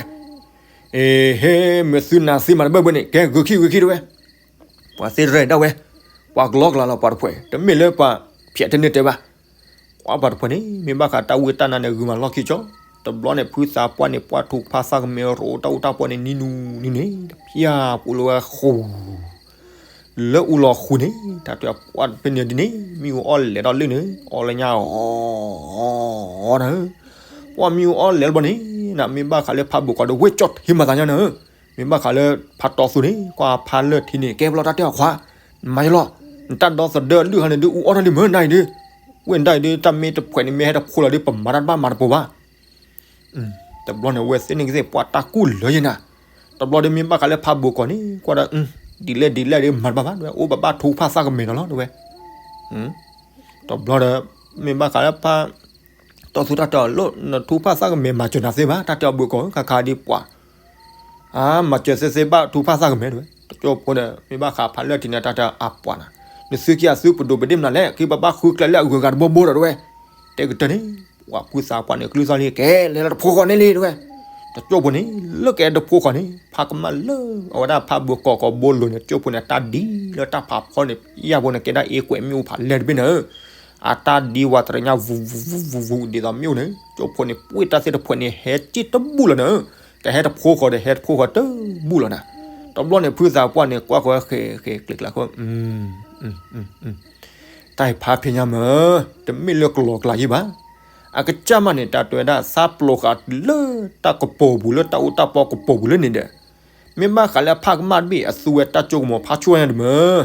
အ့ဟ့ မ့ၢ်သုနၤသ့မးတဘၢဘၢန့ၣ် ကဲဂုာ်ခံဂုာ်ခံတဲဝဲ, ပှၤသ့ၣ်တရၢၢ်ဒၣ်ဝဲ, ပှၤကလီကလီလီၤပှၤတဖှဲး တမ့ၢ်လၢပှၤဖျဲးတန့ၢ်တဲဘၣ် ကွၢ်ပှၤတဖှဲးန့ၣ် မ့ၢ်ဘၣ်ဃးတၢ်ဝံတၢ်နါန့ၣ် ဂုာ်မးလီၢ်ခံကၠီ, တဘျီန့ၣ် ဖုသးပှၢ်န့ၣ် ပှၢ်ထူဖးသၣ်ကမဲ ရိးတၢ်အူတၢ်ပီန့ၣ် နံၤနူၤနံၤန့ၣ် တဖၠၣ်ပူၤလၢဝဲဃူ, လၢအူလီၤဃူန့ၣ် တၢ်တဲပှၢ်ဖဲန့ၣ်ဒ်န့ၣ် မ့ၣ်အူအီၣ်လဲၤဒီးလၢန့ၣ် အီၣ်လၢညါအီၤ နၤ, ပှၢ်မ့ၣ်အူအီၣ်လဲၤလၢဘျီန့ၣ် နမ့ၢ်ဘၣ်ဃးလၢဖးဘိးကီးဒီး ဝ့ၢ်ကၠီၣ်ထံမၤသးညီနၤ, မ့ၢ်ဘၣ်ဃးလၢဖးတီသူန့ၣ် ကွၢ်ဖးလၢထံန့ၣ် ကဲဘျီတၢ်တဲအီၤခွါ, နမၤယလီၤ, နတၢ်ဒီသဒၢလုၢ်ဟါန့ၣ်ဒုး အူအီၣ်ထီၣ်လံမၢနၤအံၤဒုး, ဝ့ၢ်နတၢ်အံၤဒုး တၢ်မ့ၢ်တဖှဲးန့ၣ် မ့ၢ်ဟဲတဖိလီၤဒုး ပမၤတၢ်တဘၣ်မၤတပိၤဘၣ် တဘျီန့ၣ် အဝဲသ့ၣ်န့ၣ်ကသ့ၣ်ပှၤတၢ်ကူၣ်လၢယဲနၤ, တဘျီဒီးမ့ၢ်ဘၣ်ဃးလၢဖးဘိးကီးန့ၣ် ကွၢ်ဒီး ဒ်လဲၣ်ဒ်လဲၣ်ဒီးမၤတဘၣ်ဘၣ်တဲဝဲ အိၣ်ဘၣ်ဘၣ်ထူဖးသၣ်ကမဲာ်နီၤလီၤတဲဝဲ, တဘျီဒီး မ့ၢ်ဘၣ်ဃးလၢဖး တီသူတၢ်တဲအီၤလၢ နထူဖးသၣ်ကမဲာ်မၤစၢၤနၤသ့ဘၣ် တၢ်တဲအီၤဘိးကီး ခါခါဒ်ပှၤ အါ မၤစၢၤသ့သ့ဘၣ်ထူဖးသၣ်ကမဲာ်တဲဝဲ တကၠိဖိဒီး မ့ၢ်ဘၣ်ဃးဖးလၢထံန့ၣ် တၢ်တဲအီၤအပှၤနၤ, နသုခံဂၤသုပဒိးပဒ့ၣ်မနုၤလဲၣ် ကဘၣ်ဘၣ်ဃုကျဲလၢအဂုၤအဂၤတဘိဘိဒီးတဲဝဲ, တဲကတၢၢ်န့ၣ် ပှၤဖုသးပှၢ်န့ၣ် ကလုၢ်သီၣ်လံ ကဲလဲၤလီၤတဖိဃီန့ၣ်လံတဲဝဲ, တကၠိဖိန့ၣ် လၢကဲတဖိဃီန့ၣ် ဖးကမၣ်လၢ အဝဲဒၣ်ဖးဘိးကီးကီးဘိလိၤန့ၣ် တကၠိဖိန့ၣ် အတၢ်ဒ်လၢတၢ်ဖးဖီန့ၣ် ယၢ်ဖိန့ၣ် ကဲဒၣ်အ့ကွဲးမ့ၣ်အူဖးလဲၢ်တဘ့ၣ်နၤ အတၢ်ဒ်ဝးတရညါ ဝူၤဝူၤဝူၤဝူၤဝူၤ ဒ်သိးမ့ၣ်အူန့ၣ် ကၠိဖိန့ၣ် ပှ့ၤတၢ်သ့ၣ်တဖှဲးန့ၣ် ဟဲစ့ၢ်တဘူၣ်လီၤနၤ, ကဟဲတဖိဃီဒီး ဟဲတဖိဃီတဘူၣ်လီၤနၤ, တဘျီန့ၣ် ဖုသးပှၢ်န့ၣ် ကွၢ်ဃီဃဲၤဃဲၤကျဲၤကျဲၤဃီ တၢ်အံၤဖးဖဲညါမၢ်, တမ့ၢ်လၢကလီကလးယံၢ်ဘၣ်. အကစၢ်မးန့ၣ် တၢ်တဲဝဲဒၣ် သးပျိးဃာ်လၢတၢ်ကပိာ်ပူၤလၢတၢ်အူတၢ်ပီကပိာ်ပူၤလၢန့ၣ်ဒီး, မ့ၢ်ဘၣ်ဃးလၢဖးကမၣ်တဘ့ၣ် အသူဝဲတၢ်ကၠိကမီၤဖးဆိညါဒ်မၢ်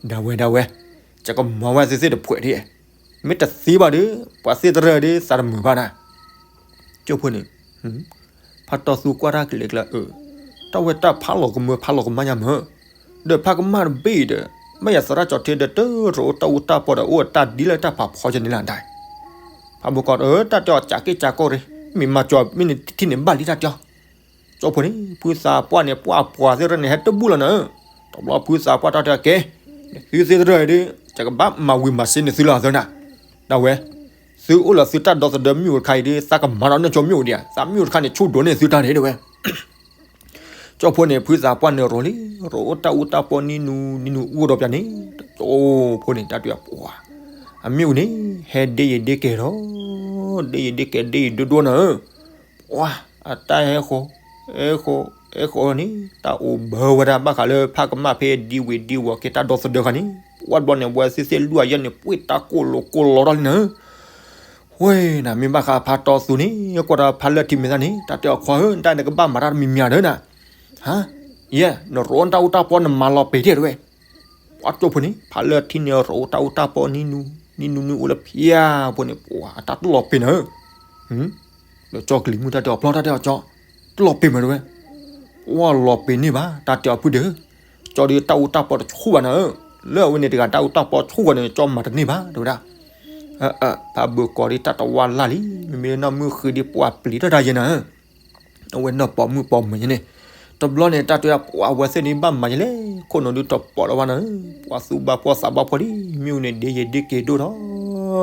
ဒၣ်ဝဲဒၣ်ဝဲ, ယကမၤဝဲသ့ၣ်သ့ၣ်တဖှဲးဒ်, မ့ၢ်တသ့ဘၣ်ဒီး ပှၤသ့ၣ်တရၢၢ်ဒီး သးတမုာ်ဘၣ်နၤ. ကၠိဖိန့ၣ် ဖးတီသူကွၢ်တၢ်ကလဲၤကျါအၢ, တၢ်ဝဲတၢ်ဖးလီၤကမၢဖးလီၤကမၣ်ညါမၢ်, ဒီးဖးကမၣ်တဘ့ၣ်ဒီး မ့ၢ်ယသရၣ်ကၠီထံဒီး တရိးတၢ်အူတၢ်ပီဒီး အိၣ်တၢ်ဒ်လၢတၢ်ဖးဖီကန့ၣ်လၢဒၣ် ဖးဘိးကီး တၢ်တဲအီၤ ကးက့ၢ်ကးကီၢ်ရ့ၣ် မ့ၢ်မၤကၠီၤမ့ၢ်န့ၣ်ထံၣ်န့ၣ်ဘၣ်လံတၢ်တဲအီၤ ကၠိဖိန့ၣ် ဖုသးပှၢ်န့ၣ် ပှၤပှၤသ့ၣ်တဖၣ်န့ၣ် ဟဲတဘူၣ်လီၤနၤ, တဘျီဖုသးပှၢ်တၢ်တဲအီၤကဲ, သုသ့ၣ်တဖၣ်ဒီး ယကဘၣ်မၤဝံၤမၤစ့န့ၢ်သုလီၤသၢနၤ, ဒၣ်ဝဲ, သုအိၣ်လၢသုတၢ်ဒီသဒၢမ့ၣ်အူတခါအံၤဒီး သးကမၤဒီးနၢ်ကၠိမ့ၣ်အူဒံးဧါ, သးမ့ၣ်အူတခါန့ၣ် ဆူၣ်ဒိးန့ၢ်သုတၢ်န့ၣ်ဒၣ်ဝဲ ကၠိဖိန့ၣ် ဖုသးပှၢ်န့ၣ်ရိၤလံ, ရိးအိၣ်တၢ်အူတၢ်ပီနံၤနူၤနံၤနူၤအူဒီးပၠးန့ၣ်, ကၠိဖိန့ၣ် တၢ်တဲအီၤပှၤ, အမ့ၣ်အူန့ၣ် ဟဲဒ့ယံၤဒ့ကဲၤဒီး, ဒ့ယံၤဒ့ကဲၤဒ့ယံၤဒိၣ်ဒိၣ်နၤဧၢ, ပှၤ အတၢ်ဟဲဃီၤ, ဟဲဃီၤ, ဟဲဃီၤန့ၣ် တၢ်အိၣ်ဘၢဝဲဒၣ်ဘၣ်ဃးလၢဖးကမၣ်ဖဲဒံဝံၤဒံဝီၤက့ၤတၢ်ဒီသဒၢခါန့ၣ်, ပှၤတဘျီန့ၣ် ဝဲသ့ၣ်သ့ၣ်လွံၢ်အယဲၢ်န့ၣ် ပှ့ၤတၢ်ကိၢ်လိာ်ကိၢ်လီၤထီၣ်လံနၤဧၢ ဝဲနၤ မ့ၢ်ဘၣ်ဃးဖးတီသူန့ၣ် ကွၢ်ဒီးဖးလၢထံမဲာ်သၣ်န့ၣ် တၢ်တဲအီၤခွါဧၢ နတၢ်န့ၣ်ကဘၣ်မၤတၢ်တမံၤမံၤဧါဒီးနၤ, ဟါ, ယဲ, နရိးတၢ်အူတၢ်ပီနမၤလီၤပံာ်တ့ၢ်တဝဲ, ပှၤကၠိဖိန့ၣ် ဖးလၢထံန့ၣ်ရိးတၢ်အူတၢ်ပီနံၤနူၤ, နံၤနူၤနံၤအိၣ်လၢဖၠါဖိန့ၣ် ပှၤအတၢ်တလီၤပံာ်နၤဧၢ, ဒီးကၠီကလံၤမုၣ်တၢ်တဲအီၤ ဖျီတၢ်တဲအီၤကၠီ, တလီၤပ့ၤမးတဲဝဲ, ပှၢ်လီၤပ့ၤန့ၢ်ဘၣ် တၢ်တဲအီၤဖုဒုး, ကၠီဒီးတၢ်အူတၢ်ပီတဆူၣ်ဘၣ်နၤဧၢ, လၢအဝဲန့ၣ်တဂၤတၢ်အူတၢ်ပီဆူၣ်ဃီန့ၣ် ကၠီမၤတန့ၢ်ဘၣ်တဲဝဲဒၣ်. ဖးဘုးကီးဒီးတၢ်တဝါလၢ်လံ, မ့မ့ၢ်လၢနီၢ်မုၣ်ဃ့ဒီးပှၢ်ပျံၤတၢ်တၢ်ယဲနၤဧၢ, အဝဲနီၢ်ပိာ်မုၣ်ပိာ်မုၣ်ယဲန့ၣ်, တဘျီန့ၣ် တၢ်တဲဝဲဒၣ်ပှၢ်ဝဲသ့ၣ်န့ၣ်ဘၣ်မၤယလဲၣ်, ခိၣ်နူာ်ဒုးတပိာ်လၢၤဘၣ်နၤဧၢ, ပှၢ်သူၣ်ဘၣ်ဖှီၣ်သးဘၣ်ဖှီၣ်လံ, မ့ၣ်အူန့ၣ်ဒ့ယဲၢ်ဒ့ကဲၤဒိၣ်ထီၣ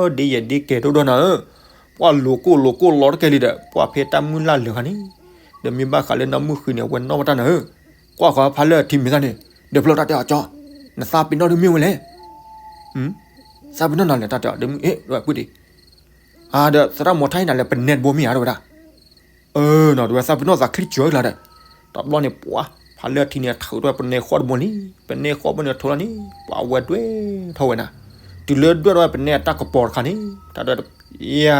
်, ဒ့ယဲၢ်ဒ့ကဲၤဒိၣ်ထီၣ်နၤဧၢ, ပှၢ်လိၤကိၢ်လိၤကိၢ်လီၤတကဲလံဒီး ပှၢ်ဖဲတၢ်မုၢ်လၢ်လၢာ်ခါန့ၣ်, ဒီးမ့ၢ်ဘၣ်ဃးလၢနီၢ်မုၣ်ဃ့န့ၣ် အဝဲနီၣ်ဘၣ်တၢ်နၤဧၢ, ကွၢ်ဃီဖးလၢထံမ့ၢ်သၣ်န့ၣ်, ဒီးဖျီတၢ်တဲအီၤကၠီ, နသးပ့ၤနီၣ်ဒုးမ့ၢ်ဝဲလဲၣ်, သးပ့ၤနီၣ်နၤလဲၣ် တၢ်တဲအီၤဒုးမ့ၢ် အဲၣ် ဝဲပုၢ်ဒံး, အါ ဒီးသရၣ်မီၤထါအံၤနၤလဲၣ် ပနဲတဘိမ့ၢ်ဧါတဲဝဲဒၣ်. အၢ နီၤ တဲဝဲ သးပ့ၤနီၣ်သးချံကၠီၤကျါဒီး, တဘျီန့ၣ်ပှၢ် ဖးလၢထံန့ၣ် ထုးထီၣ်ဝဲပနဲဃီတဘိလံ, ပနဲဃီဘိန့ၣ်ထုးလီၤန့ၣ် ပှၢ်ဝဲဒွဲၣ်ထီၣ်ဝဲနၤ, တုၤလၢဒွဲၣ်ထီၣ်ဝဲပနဲအတၢ်ကပီၤတခါန့ၣ်, တၢ်ဒွဲၣ်တ, ယၤ,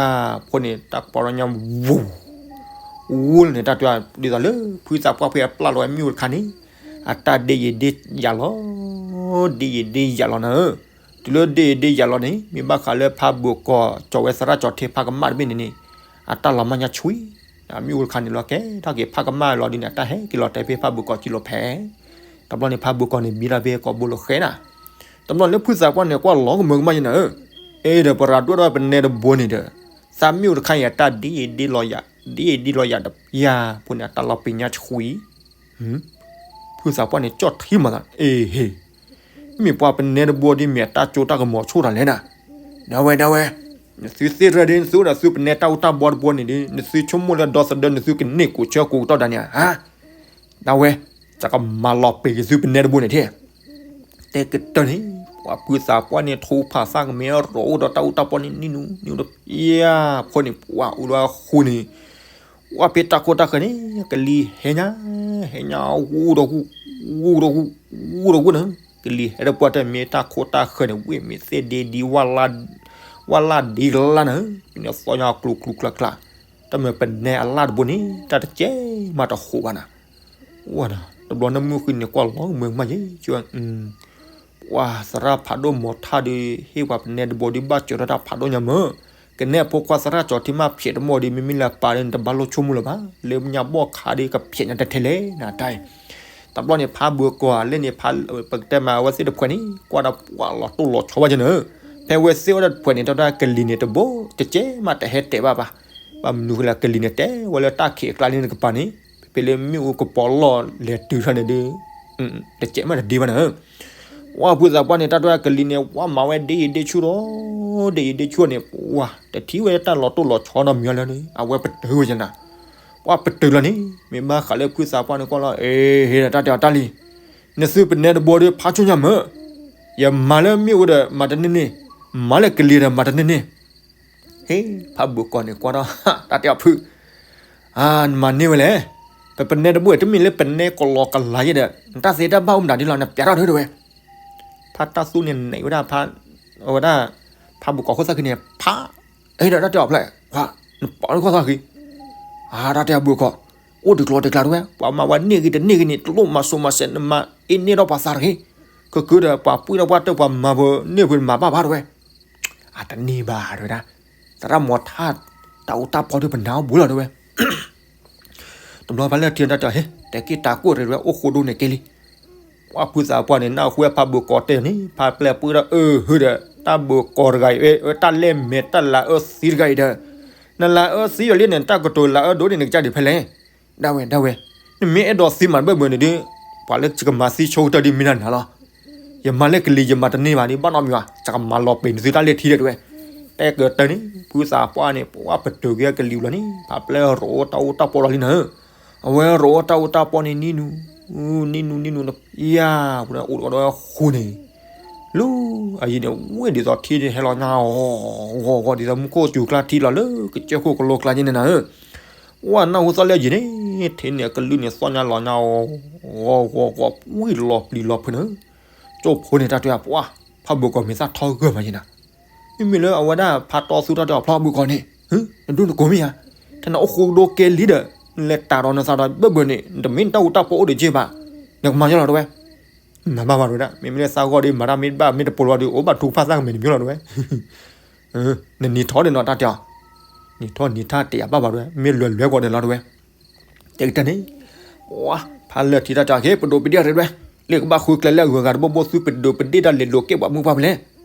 ဖိန့ၣ် တၢ်ကပီၤလီၤညါ, ဝူၤ ဝူၤလီၤန့ၣ် တၢ်တဲအီၤ ဒ်သိးလၢ ဖုသးပှၢ်ဖဲအပျၢ်လီၤဝဲမ့ၣ်အူတခါန့ၣ်, အတၢ်ဒ့ယဲၢ်ဒ့ယၤလီၤ, ဒ့ယဲၢ်ဒ့ယၤလီၤနၤဧၢ, တုၤလၢဒ့ယဲၢ်ဒ့ယၤလီၤန့ၣ် မ့ၢ်ဘၣ်ဃးလၢဖးဘုးကီး ကၠီၤဝဲသရၣ်ကၠီၤထ့ဖးကမၣ်တဘ့ၣ်န့ၣ်န့ၣ်, အတၢ်လီၤမၢ်ညါဆှံ, မ့ၣ်အူတခါန့ၣ်လီၤကဲထီၣ်က့ၤဖးကမၣ်လီၤဒ်န့ၣ် အတၢ်ဟဲက့ၤလီၤတဲာ်ဖဲဖးဘုးကီးကံလိာ်ဖဲ, တဘျီန့ၣ်ဖးဘုးကီးန့ၣ် ဘံလီၤဖဲကိာ်ဘိလိာ်ဃဲနၤ, တဘျီလၢဖုသးပှၢ်န့ၣ် ကွၢ်လီၤကမၢကမၣ်ယဲနၤဧၢ, အဲၣ်ဒီးပရၤဒွဲၣ်ထီၣ်ပနဲတဘိန့ၣ်ဒီး, သးမ့ၣ်အူတခါအံၤအတၢ်ဒ့ယဲၢ်ဒ့လီၤယၤ, ဒ့ယဲၢ်ဒ့လီၤယၤဒီး ယၤဖိန့ၣ် အတၢ်လီၤပ့ၤညါဆှံ ဖုသးပှၢ်န့ၣ် ကၠီၣ်ထံမၤသး အ့ဟ့, မ့ၢ်ပှၤပနဲတဘိဒီးမ့ၢ်အတၢ်ကၠိတၢ်ကမီၤဆိၣ်တၢ်လဲၣ်နၤ, ဒၣ်ဝဲ ဒၣ်ဝဲ, နသုသ့ၣ်ရဲၣ်ဒ့ နသုအိၣ်ဒီးသုပနဲတၢ်အူတၢ်ဘီတဘိန့ၣ်ဒီး နသုဆိကမိၣ်လၢဒီသဒၢ နသုကန့ၢ်ကိးဆၢကိးကတီၢ်ဒၣ်န့ၣ်ဧါ, ဒၣ်ဝဲ, ယကမၤလီၤပ့ၤက့ၤသုပနဲတဘိန့ၣ်ထဲ တဲကတၢၢ်န့ၣ်, ပှၤဖုသးပှၢ်န့ၣ် ထိဖးသၣ်ကမဲ ရိးအိၣ်ဒီးတၢ်အူတၢ်ပီန့ၣ် နံၣ်နူ နံၣ်နူဒီး ယၤဖိန့ၣ် ပှၤအိၣ်ဒီးဃိန့ၣ်, ပှၤဖဲတၢ်ခိၣ်တၢ်ဃၢၤန့ၣ် ကလံၤဟဲညါ, ဟဲညါ ဂူၣ်ဒီးဂူၣ်, ဂူၣ်ဒီးဂူၣ်, ဂူၣ်ဒီးဂူၣ်န့ၣ်, ကလံၤဟဲဒီးပှၤတမ့ၢ်တၢ်ခိၣ်တၢ်ဃၢၤန့ၣ် ဝ့ၢ်မ့ၢ်သ့ၣ်ဒ့ဒံး, ဝၣ်လၢ်ဒံးကလါန့ၣ်, ပန့ၣ်သီညါကျူၤကျူၤကျါကျါ, တၢ်မ့ၢ်ပနဲအလၢ်တဘိန့ၣ် တၢ်တကဲမးတဟူးဘၣ်နၤ ဝဲဒၣ် တဘျီနၢမုၢ်ဃံန့ၣ် ကွၢ်လီၤမုာ်မးယဲၢ်, ပှၤသရၣ်ဖးဒိၣ်မီၤထၣ်ဒီး ဟ့ၣ်ပှၤပနဲတဘိဒီး ဘၣ်စၢၤထီၣ်တၢ်ဖးဒိၣ်ညါမၢ်, ကနဲအဖိခွါသရၣ်ကၠီၤထံမးဖျဲးတမီၢ်ဒီး မ့မ့ၢ်လၢပၢ်ဒီး နတဘၣ်လိၣ်ဆိကမိၣ်လၢၤဘၣ်, လၢညါဘီၣ်ခါဒီး ကဖျဲးညါတထဲလဲၣ် နတၢ်အံၤ, တဘျီန့ၣ် ဖးဘုးကီးလၢန့ၣ် ပကတဲမး အဝဲသ့ၣ်တဖှဲးန့ၣ် ကွၢ်ဒီးပှၤလီၤတိၢ်လီၤဆီဘၣ်ယဲၢ်န့ၣ်, ဖဲဝဲသ့ၣ်အိၣ်ဒီးတဖှဲးန့ၣ် တၢ်ကလံၤန့ၣ်တဘိ တကဲမးတဟဲတဲာ်ဘၣ်ဘၣ်, ဘၣ်မနုၤဃိလၢကလံၤန့ၣ် တဲဝဲလၢတၢ်ခံးအကျါလၢနကပၤန့ၣ်, ဖဲလၢမ့ၣ်အူကပီၤလီၢ်လဲၤတုၤထီၣ်န့ၣ်ဒီး တကဲမးတဒ့ဘၣ်နၤ, ပှၤဖုသးပှၢ်န့ၣ် တၢ်တၢ်ကလံၤန့ၣ် ဝဲမၤဝဲဒ့ယံၤဒ့ဆူၣ်ဒီး ဒ့ယံၤဒ့ဆူၣ်န့ၣ် ပှၤတထံၣ်ဝဲတၢ်လီၤတိၢ်လီၤဆီနီတမံၤလၢၤန့ၣ် အဝဲပတုာ်ဝဲယဲၢ်နၤ, ပှၤပတုာ်လီၤန့ၣ် မ့ၢ်ဘၣ်ဃးလၢဖုသးပှၢ်န့ၣ်ကွၢ်လီၤ အ့ ဟ့ၣ်ဒီးတၢ်တဲအီၤတၢ်လံ, နသုပနဲတဘိဒီးဖးဆိညါမၢ်, ယမၤလၢမ့ၣ်အူဒီးမၤတန့ၢ်န့ၣ်, မၤလၢကလံၤဒီးမၤတန့ၢ်န့ၣ်, ဟ့ၣ် ဖးဘုးကီးန့ၣ်ကွၢ်ဒီး တၢ်တဲအီၤဖု နမၤန့ၢ်ဝဲလဲၣ်, ပပနဲတဘိ တမ့ၢ်လၢပနဲကလီကလၤယဲၢ်ဒီး နတၢ်သ့တၢ်ဘၣ်အိၣ်မတၤဒ်လီၤ နပျးထီၣ်ဒၣ်ဝဲ, ဖးတၢ်သူန့ၣ်နဲၣ်ဝဲဒၣ်, အဝဲဒၣ်, ဖးဘုးကီးခိၣ်သၣ်ခံန့ၣ် ဖး, အဲၣ်ဒီးတၢ်တဲအီၤဖျဲၣ်, နပာ်လၢခိၣ်သၣ်ခံ, အါ တၢ်တဲအဘုးကီး, အိၣ်တကျိၤတကျါတဝဲ ပှၤမၤဝဲန့ၢ်ဂ့ၤတန့ၢ်ဂ့ၤန့ၣ် တလိၣ်မၤစိၤမၤစဲး နမၤအ့န့ၢ်ဒီးပှၤသးတဂ့ၤ, ခဲကၢဒီးပှၤပှ့ၤဒီးပှၤတၢၢ် ပှၤမၤပနၢ်ပှ့ၤမၤဘၣ်ဘၣ်တဝဲ, အတန့ၢ်ဘၣ်တဝဲဒၣ်, သရၣ်မီၤထၣ်, တၢ်အူတၢ်ပီဒီးပနၢ်အိၣ်ဘူးလီၤတဝဲ တဘျီဖဲလၢထံတၢ်တဲအီၤ ဟ့ၣ် တဲက့ၤတၢ်ကိၢ်တဝဲအိၣ်ဃိဒိၣ်န့ၣ်က့ၤလံ, ပှၤဖုသးပှၢ်န့ၣ် နၢ်ဟူဝဲဖးဘုးကီးတဲန့ၣ် ဖးပျဲၢ်ပှ့ၤဒီးအၢ ဟုဒီး တၢ်ဘုးကီးတဂၤအံၤ တၢ်လဲၢ်မဲာ်တၢ်လၤအၢသံတဂၤအံၤဒီး, နလၤအၢသံယီၤလံန့ၣ် တၢ်ကတိၤလၤအၢဒိၣ်န့ၣ် နကစၢ်ဒံးဖဲလဲၣ်, ဒၣ်ဝဲ ဒၣ်ဝဲ, နမ့ၢ်အဲၣ်ဒိးသံမးဘၢၣ်ဘၢၣ်န့ၣ်ဒီး, ပှၤလၢယကမၤသံဆိကတၢၢ်ဒ်မ့ၢ်ဒၣ်နၤလီၤ ယမၤလၢကလံၤယမၤတန့ၢ်ဘၣ်ဒီး ဘၣ်နီတမံၤဘၣ် ယကမၤလီၤပံာ်နသုတၢ်လဲၢ်ထံဒီးတဝဲ, တဲကတၢၢ်န့ၣ် ဖုသးပှၢ်န့ၣ် ပှၤပတုာ်က့ၤကလံၤလီၤန့ၣ် ဖးပျဲၢ်ရိးအိၣ်တၢ်အိၣ်တၢ်ပီလီၤလံနၤဧၢ, အဝဲရိးအိၣ်တၢ်အိၣ်တၢ်ပီန့ၣ် နံၤနူၤ, နံၤနူၤ နံၤနူၤ ယၤ, ပအိၣ်ဒီးဃိန့ၣ် လၢအယံၤန့ၣ် ဝ့ၢ်ဒ်သိးထံဟဲလီၤညါ ဂီၤဂီၤ ဒ်သိးမူခိၣ်စူၤကျါထံလီၤလၢကစၢၢ်ခိၣ်ကလိကျါန့ၣ်နၤဧၢ, ပှၤနၢ်ဟူသီၣ်လၢအယံၤန့ၣ် ထံန့ၣ်အကလုၢ်န့ၣ်သီၣ်ညါလီၤညါ ဂီၤဂီၤဂီၤ ဝံၣ်လီၤပျံၤလီၤဖုးနၤဧၢ, ကၠိဖိန့ၣ်တၢ်တဲပှၤ ဖးဘုးကီးမ့ၢ်သၣ်ထီဂၢၢ်မးယဲၢ်နၤ, မ့မ့ၢ်လၢအဝဲဒၣ်ဖးတီသူတၢ်တဲအီၤဖျီဘုးကီးန့ၣ် နဒိၣ်နကိးမ့ၢ်ဧါ, ထဲနအိၣ်ဃိကဒီးကဲလံဒီး နလဲၤတၢ်ဒီးနသးဒီးဘၢၣ်ဘၢၣ်န့ၣ် နတမ့ၢ်နတၢ်အူတၢ်ပီအိၣ်ဒီးက့ဘၣ်, နကမၤယီၤလီၤတဝဲ မၤဘၣ်ဘၣ်တဝဲဒၣ် မ့မ့ၢ်လၢသးဂီၢ်ဒီးမၤတၢ်မ့ၢ်တဘၣ်မ့ၢ်တပိာ်လီၤဒီး အိၣ်ဘၣ်ထူကဖၣ်သၣ်ကမဲာ်တမံၤလီၤတဝဲ, နနံၤထီၣ်ဒီးနီၤတၢ်တဲအီၤ, နံၤထီၣ်နံၤထၣ်တယာ်ဘၣ်ဘၣ်တဝဲ မ့ၢ်လွဲလွဲကီးဒီးလီၤတဝဲ, တဲကတၢၢ်န့ၣ်, ဝါ, ဖးလၢာ်ထံတၢ်တၢ်က့ၤ ပဒိၣ်ပဒ့ၣ်ရ့တဝဲ, လၢကဘၣ်ဃုကျဲလၢအဂုၤအဂၤတဘိဘိ သုပဒိၣ်ပဒ့ၣ်တၢ်လဲၤလိာ်ကဲပှၤမုၣ်ပှၢ်ဖဲလဲၣ်,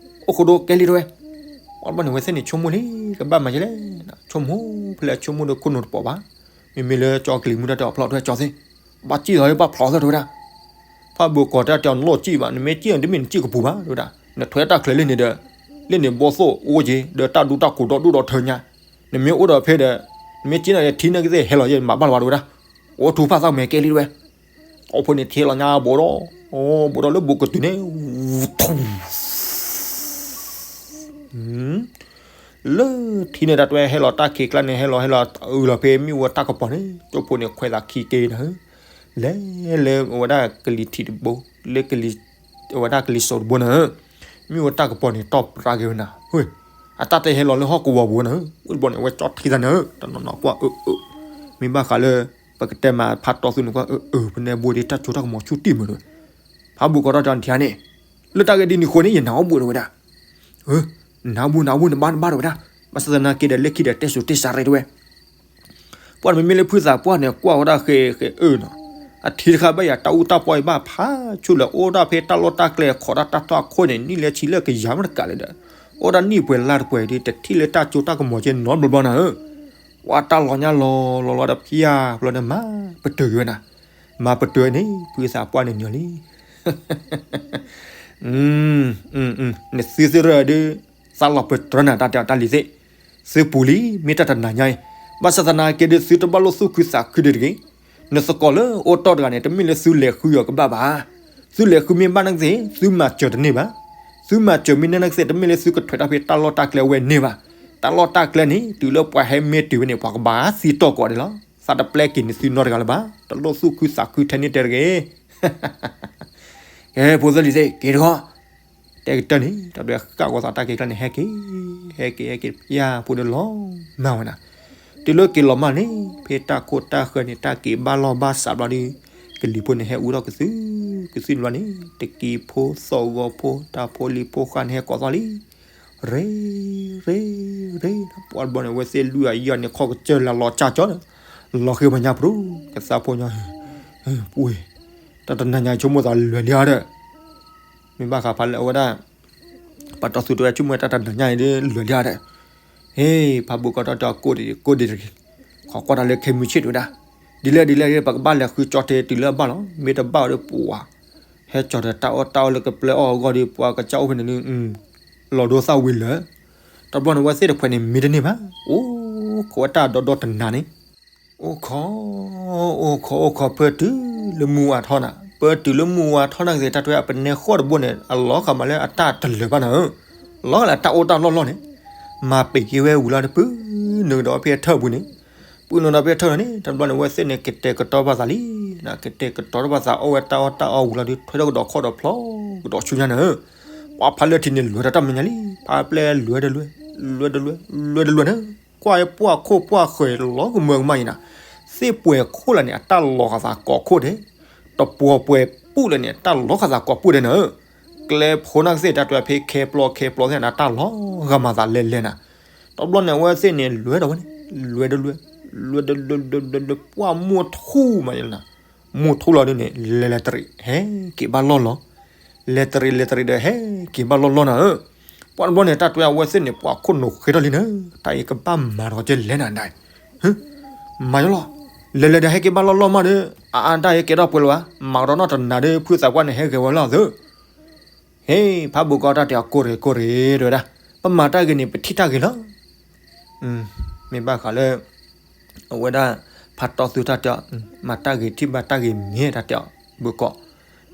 အိၣ်ဃိဒိကဲလံတဝဲ, အီၣ်တဘျီန့ၣ်ဝဲသ့ၣ်န့ၣ်ဆိကမိၣ်လံ ကဘၣ်မၤယဲလဲၣ်, ဆိကမိၣ်ဖဲလဲၣ်ဆိကမိၣ်ဒီးခိၣ်နူာ်တပိာ်ဘၣ်, မ့မ့ၢ်လၢကၠီကလံၤမုၢ်တၢ်တဲအီၤဖျီၣ်တဝဲကၠီသ့ၣ်, ဘၣ်စံၣ်လီၤဘၣ်ဖျီၣ်သၢတဝဲဒၣ် ဖးဘိးကီးတၢ်တဲအီၤ နလိၣ်စံၣ်ဘၣ် နမ့ၢ်စံၣ်န့ၣ် တမ့ၢ်နစံၣ်ကပူၤဘၣ်တဝဲဒၣ်, နထွဲတၢ်ချၢလၢန့ၣ်ဒီး, လၢန့ၣ်ဘီၣ်သိၣ်အိၣ်က့ၤ ဒီးတၢ်ဒူတၢ်ကိးဒီဒူၣ်ဒီထၢညါ, နမ့ၢ်အိၣ်ဒီးဖဲဒီး, နမ့ၢ်စံၣ်န့ၣ် ထံန့ၣ်ကသ့ၣ်ဟဲလီၤယဲမၤဘၣ်လီၤဘၣ်တဝဲဒၣ်, အိၣ်ထူဖးသၣ်မဲာ်ကဲလံတဝဲ, အိၣ်ဖိန့ၣ်ထံလီၤညါဘိးဒီး, ဘိးဒီးလၢဘိးကတုၤန့ၣ်, လၢထံန့ၣ်တၢ်တဝဲဟဲလီၤတၢ်ခံးကျါန့ၣ် ဟဲလီၤဟဲလီၤအုးလီၤဖဲမ့ၣ်အူတၢ်ကပီၤန့ၣ် ကၠိဖိန့ၣ်ခွဲးသးခံက့ၤနၤဧၢ, လဲၤလၢအဝဲဒၣ်ကလံၤထံးတဘိ, လၢကလံၤ, အဝဲဒၣ်ကလံၤစိးတဘိနၤဧၢ, မ့ၣ်အူတၢ်ကပီၤန့ၣ်တီၢ်ပြးက့ၤဝဲနၤ, အတၢ်တဲဟဲလီၤလၢဟီၣ်ကဝီၤပူၤနၤဧၢ, အိၣ်တဘျီန့ၣ် အဝဲကၠီထံသးနၤဧၢ, တနီၤနီၤကွၢ်အၢ, မ့ၢ်ဘၣ်ဃးလၢ, ပကတဲမးဖးတီသုန့ၣ်ကွၢ်အၢ, ဖဲန့ၣ်ဘိဒ်တၢ်စိတၢ်ကမီၤဆူၣ်တံၢ်မုာ်တဝဲ, ဖးဘိးကီးတၢ်တဲအီၤနထံဧါန့ၣ်, လၢတၢ်ဂ့ၢ်ဒ်န့ၣ်အဃိန့ၣ် ယနၢ်ဟူဘူးတဝဲဒၣ်, နၢ်ဟူဘူးနၢ်ဟူဘူးနဘၣ်နဘၣ်တဝဲဒၣ်, ဘၣ်ဆၣ်သနာ်က့ဒီးလၢခံဒီးတဲစိၤတဲစးရ့တဝဲ ပှၤမ့မ့ၢ်လၢဖုသးပှၢ်န့ၣ် ကွၢ်ဝဲဒၣ်ဃဲဃဲအၢနီၤ, အထံတခါဘၣ်ယၤတၢ်အူတၢ်ပီၢ်အံၤဘၣ်ဖးဆူၣ်လၢအိၣ်ဒၣ်ဖဲတၢ်လီၢ်တၢ်ကျဲ ခိးတၢ်တၢ်ထီၣ်အခိၣ်န့ၣ် နံၣ်လၢဆံလၢကယၤမ့ၢ်တကးလၢၤဒီး, အိၣ်ဒၣ်နံၣ်ပှဲၤလါတပှဲၤဒီး တထံၣ်လၢတၢ်စိတၢ်ကမီၤကဲနီတဘျီဘျီနၤဧၢ, ပှၤတၢ်လီၤညါလီၤလီၤလီၤဒီးဖျါဘျီဒီးမၤပတုာ်က့ၤဝဲနၤ, မၤပတုာ်န့ၣ် ဖုသးပှၢ်န့ၣ်ညီလံ နသုသ့ၣ်ရၢဒီး, သးလီၤပတြၢၤနၤတၢ်တဲအီၤတၢ်လံၤသ့ၣ်, သုပူၤလံ မ့ၢ်တၢ်တနၤညါအံၤ, ဘၣ်ဆၣ်သနာ်က့ဒီးသုတဘၣ်လိၣ်သူၣ်ခုသးခုဒံးတဂ့ၤ, နသကိးလၢအိၣ်တီၢ်တဂၤန့ၣ် တမ့ၢ်လၢသုလဲၤဃုအီၤကဘၣ်ဘၣ်, သုလဲၤဃုမ့ၢ်ဘၣ်နာ်ကသ့ၣ် သုမၤစၢၤတန့ၢ်ဘၣ်, သုမၤစၢၤမ့ၢ်န့ၢ်နာ်ကသ့ၣ် တမ့ၢ်လၢသုကထွဲတၢ်ဖဲတၢ်လီၢ်တၢ်ကျဲဝဲန့ၢ်ဘၣ်, တၢ်လီၢ်တၢ်ကျဲန့ၣ် တုၤလၢပှၤဟဲမ့ၢ်တုၤဝဲန့ၣ် ပှၤကဘၣ်သံတီၢ်ကိးဒဲးလီၤ, သးတပျဲက့ၤန့ၢ်သုနီတဂၤလၢၤဘၣ်, တလိၣ်သူၣ်ခုသးခုထဲန့ၣ်တဲတဂ့ၤ ကဲ ဖိသၢလံၤသ့ၣ် က့ၤတခီ, တဲကတၢၢ်န့ၣ် တၢ်ဘျဲဃၣ်ဂီၤသးတၢ်က့ၤကျါန့ၣ် ဟဲက့ၤ, ဟဲက့ၤ ဟဲက့ၤ ဖျါဖိဒီးလီၤမၢ်ဝဲနၤ, တုၤလၢက့ၤလီၤမၢ်န့ၣ် ဖဲတၢ်ခိၣ်တၢ်ဃၢၤန့ၣ် တၢ်က့ၤဘၣ်လီၢ်ဘၣ်စးဘျီဒီး ကလံၤဖိန့ၣ်ဟဲအူထီၣ်ကသု, ကသုတဘျီန့ၣ် တကံဖိသီၣ်ဂီၤဖိ တၢ်ဖိလံၤဖိဃၢ်န့ၣ်ဟဲကိးသီၣ်လံ ရ့, ရ့, ရ့, ပှၤတဘျီန့ၣ် အဝဲသ့ၣ်လွံၢ်အယီၢ်န့ၣ် ခီၣ်ကစၢၢ်လၢလီၤကၢ်ကၠီဒီး, လီၤဃ့ပှၤညါပရူၤ, ကသးဖိညီ, ပှ့ၤ, တၢ်တနၤညါဆိကမိၣ်သးလွဲၤလံဧါဒီး, မ့ၢ်ဘၣ်ဃးဖးလၢအဝဲဒၣ်, ပှၤတီသူတဝဲဆိကမိၣ်တၢ်တနၤညါအံၤဒီးလွဲၤလံဧါဒီး, ဟ့ၣ် ဖးဘိးကီးတၢ်တဲအီၤကိးဒံးကိးဒံးတဂ့ၤ, ခီကွၢ်တၢ်လၢခဲမုၢ်ဆ့ၣ်တဝဲဒၣ်, ဒ်လဲၣ်ဒ်လဲၣ် ပကဘၣ်လဲၤဃုကၠီတဲတုၤလၢအဘၣ်လီၤ, မ့ၢ်တဘၣ်အီၤဒီးပှၤ, ဟဲကၠီဒီးတၢ်အီၣ်တၢ်အီလၢကပျဲအီၣ်အဂီၢ်ဒီး ပှၤကစၢ်အိၣ်ဖဲန့ၣ်န့ၣ်, လီၤဒိသၣ်ဝံၤလၢာ်, တဘျီန့ၣ် အဝဲသ့ၣ်တဖှဲးန့ၣ်မ့ၢ်တန့ၢ်ဘၣ်, အိၣ်ခိးဝဲတၢ်ဒီဒီတနၤန့ၣ်, အိၣ်ခိး, အိၣ်ခိး အိၣ်ခိး ပၢတုၤလၢမုၢ်ဝါထီၣ်နၤ, ပၢတုၤလၢမုၢ်ဝါထီၣ်နၤကသ့ၣ် တၢ်တဝဲအပနဲဃီၣ်တဘိန့ၣ် အလီၤဃာ်မးလၢအတၢ်တလၢာ်ဘၣ်နၤဧၢ, လီၤဃာ်လၢအတၢ်အိၣ်တၢ်လီၢ်လီၢ်န့ၣ်, မၤပံာ်က့ၤဝဲဝံၤလီၤဒီး ပုၢ်နုာ်ကဒီးဖဲအထၢၣ်ပူၤန့ၣ်, ပုၢ်နုာ်ဒီးဖဲအထၢၣ်န့ၣ် တဘျီန့ၣ် အဝဲသ့ၣ်န့ၣ် ကတဲာ်ကတီၤဘၣ်သးလံ, ကတဲာ်ကတီၤဘၣ်သး အီၣ်ဝဲတၢ်အီၣ်တၢ်အီဝံၤလီၤဒီး ထွဲထီၣ်ကဒီးခီၣ်ဒီးဖျီကဒီးဆူညါနၤဧၢ, ပှၤဖးလၢထံန့ၣ် လွဲၤဒီးတၢ်မဲာ်ညါလံ, ဖးပျဲလွဲၤတလွဲၤ, လွဲၤတလွဲၤ, လွဲၤတလွဲၤန့ၣ်, ကွၢ်ပှၢ်ခိၣ်ပှၢ်ဃဲၤလီၤကမၢကမၣ်အံၤနၤ, သ့ၣ်ပှဲၤခိၣ်လၢန့ၣ် အတၢ်လီၤဃာ်သးကိးခိၣ်ဒဲး, တပှီၤပှဲၤပူၣ်လၢန့ၣ် အတၢ်လီၤဃာ်သးကိးပူၣ်ဒဲးနၤဧၢ, ကျဲဖိနာ်ကသ့ၣ် တၢ်တဝဲဖဲခဲပျီခဲပျီသ့ၣ်နၤ တၢ်လီၤဂာ်မးသးလဲၤလဲၤနၤ, တဘျီန့ၣ် အဝဲသ့ၣ်န့ၣ် လွဲၤဒီးဝဲန့ၣ်, လွဲၤတလွဲၤ, လွဲၤတလွဲၤ, လွဲၤတလွဲၤ, ပှၢ်မိၢ်ထူၣ်မးယဲနၤ, မိၢ်ထူၣ်လီၤဒ်န့ၣ် လဲၤလဲၤတရံး ဟဲက့ၤဘၣ်လီၢ်လီၤ, လဲၤတရံးလဲၤတရံးဒီး ဟဲက့ၤဘၣ်လီၢ်လီၢ်နၤဧၢ, ပှၢ်တဘျီန့ၣ် တၢ်တဝဲအဝဲသ့ၣ်န့ၣ် ပှၤခိၣ်နူာ်ဃ့ထီၣ်လံနၤ, တၢ်အံၤကဘၣ်မၤဒီးကဲလဲၣ်နၤဒၣ်, မၤယလီၤ, လဲၤလဲၤဒီးဟဲက့ၤဘၣ်လီၢ်လီၢ်မးဒီး အအါတၢ်အံၤကဲထီၣ်ပှဲၤလၢၤဘၣ်, မၤကဒီးနီၢ်တနၤဒီး ဖုသးပှၢ်န့ၣ် ဟဲဂဲၤဝဲလီၤသု ဟ့ၣ် ဖးဘိးကီးတၢ်တဲအီၤ ကိၢ်ရ့ၣ်ကိၢ်ရ့ၣ်တဲဝဲဒၣ်, ပမၤတၢ်ဂ့ၤန့ၣ် ပထံၣ်တၢ်ဂ့ၤလီၤ. မ့ၢ်ဘၣ်ဃးလၢ အဝဲဒၣ် ဖးတီသုတၢ်တဲအီၤ မၤတၢ်ဂ့ၤထံၣ်ဘၣ်တၢ်ဂ့ၤမ့ၢ်တၢ်တဲအီၤ ဘိးကီး,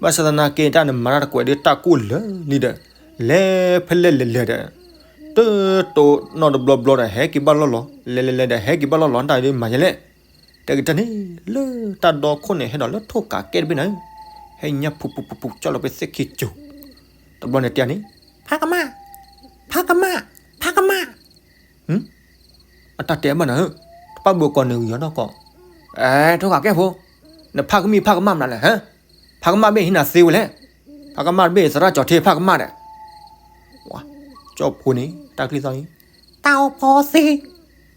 ဘၣ်ဆၣ်သနာ်က့ တၢ်နမၤတၢ်တကွဲးဒီးတၢ်ကိၢ်လၢာ်လံဒီး လဲၤဖဲလဲၣ်လဲၤလဲၤဒီး တတိၢ်နီၢ်တဘျီဘျီဒီး ဟဲက့ၤဘၣ်လီၢ်လီၤ, လဲၤလဲၤလဲၤဒီး ဟဲက့ၤဘၣ်လီၢ်လီၤ တၢ်အံၤဒ်မၤယဲလဲၣ် တဲကတၢၢ်န့ၣ် လၢတၢ်ဒီခိၣ်န့ၣ် ဟဲဒီးလၢထိၣ်ကးကဲတဘ့ၣ်နၤ, ဟဲညါဖူးဖူးဖူးဖူး ကၠီလီၤဖဲသ့ၣ်ခံကၠိၤ, တဘျီန့ၣ်တဲန့ၣ် ဖးကမၣ်, ဖးကမၣ်, ဖးကမၣ်, အတၢ်တဲဘၣ်နၤဧၢ, တပၣ်ဘိးကီးန့ၣ်ဂံၤအီၤနီၢ်ကီး, အဲ ထိၣ်ကးကဲဖိ, နဖးကမၣ်ဖးကမၣ်မနုၤလဲၣ်, ဖးကမၣ်ဘ့ၣ်ဟံးနၤသ့ဝဲလဲၣ်, ဖးကမၣ်တဘ့ၣ်သရၣ်ကၠီၤထ့ဖးကမၣ်ဒီး ကၠီဖိန့ၣ် တၢ်ချံသီၣ်အံၤ တၢ်အိၣ်ဖီသ့,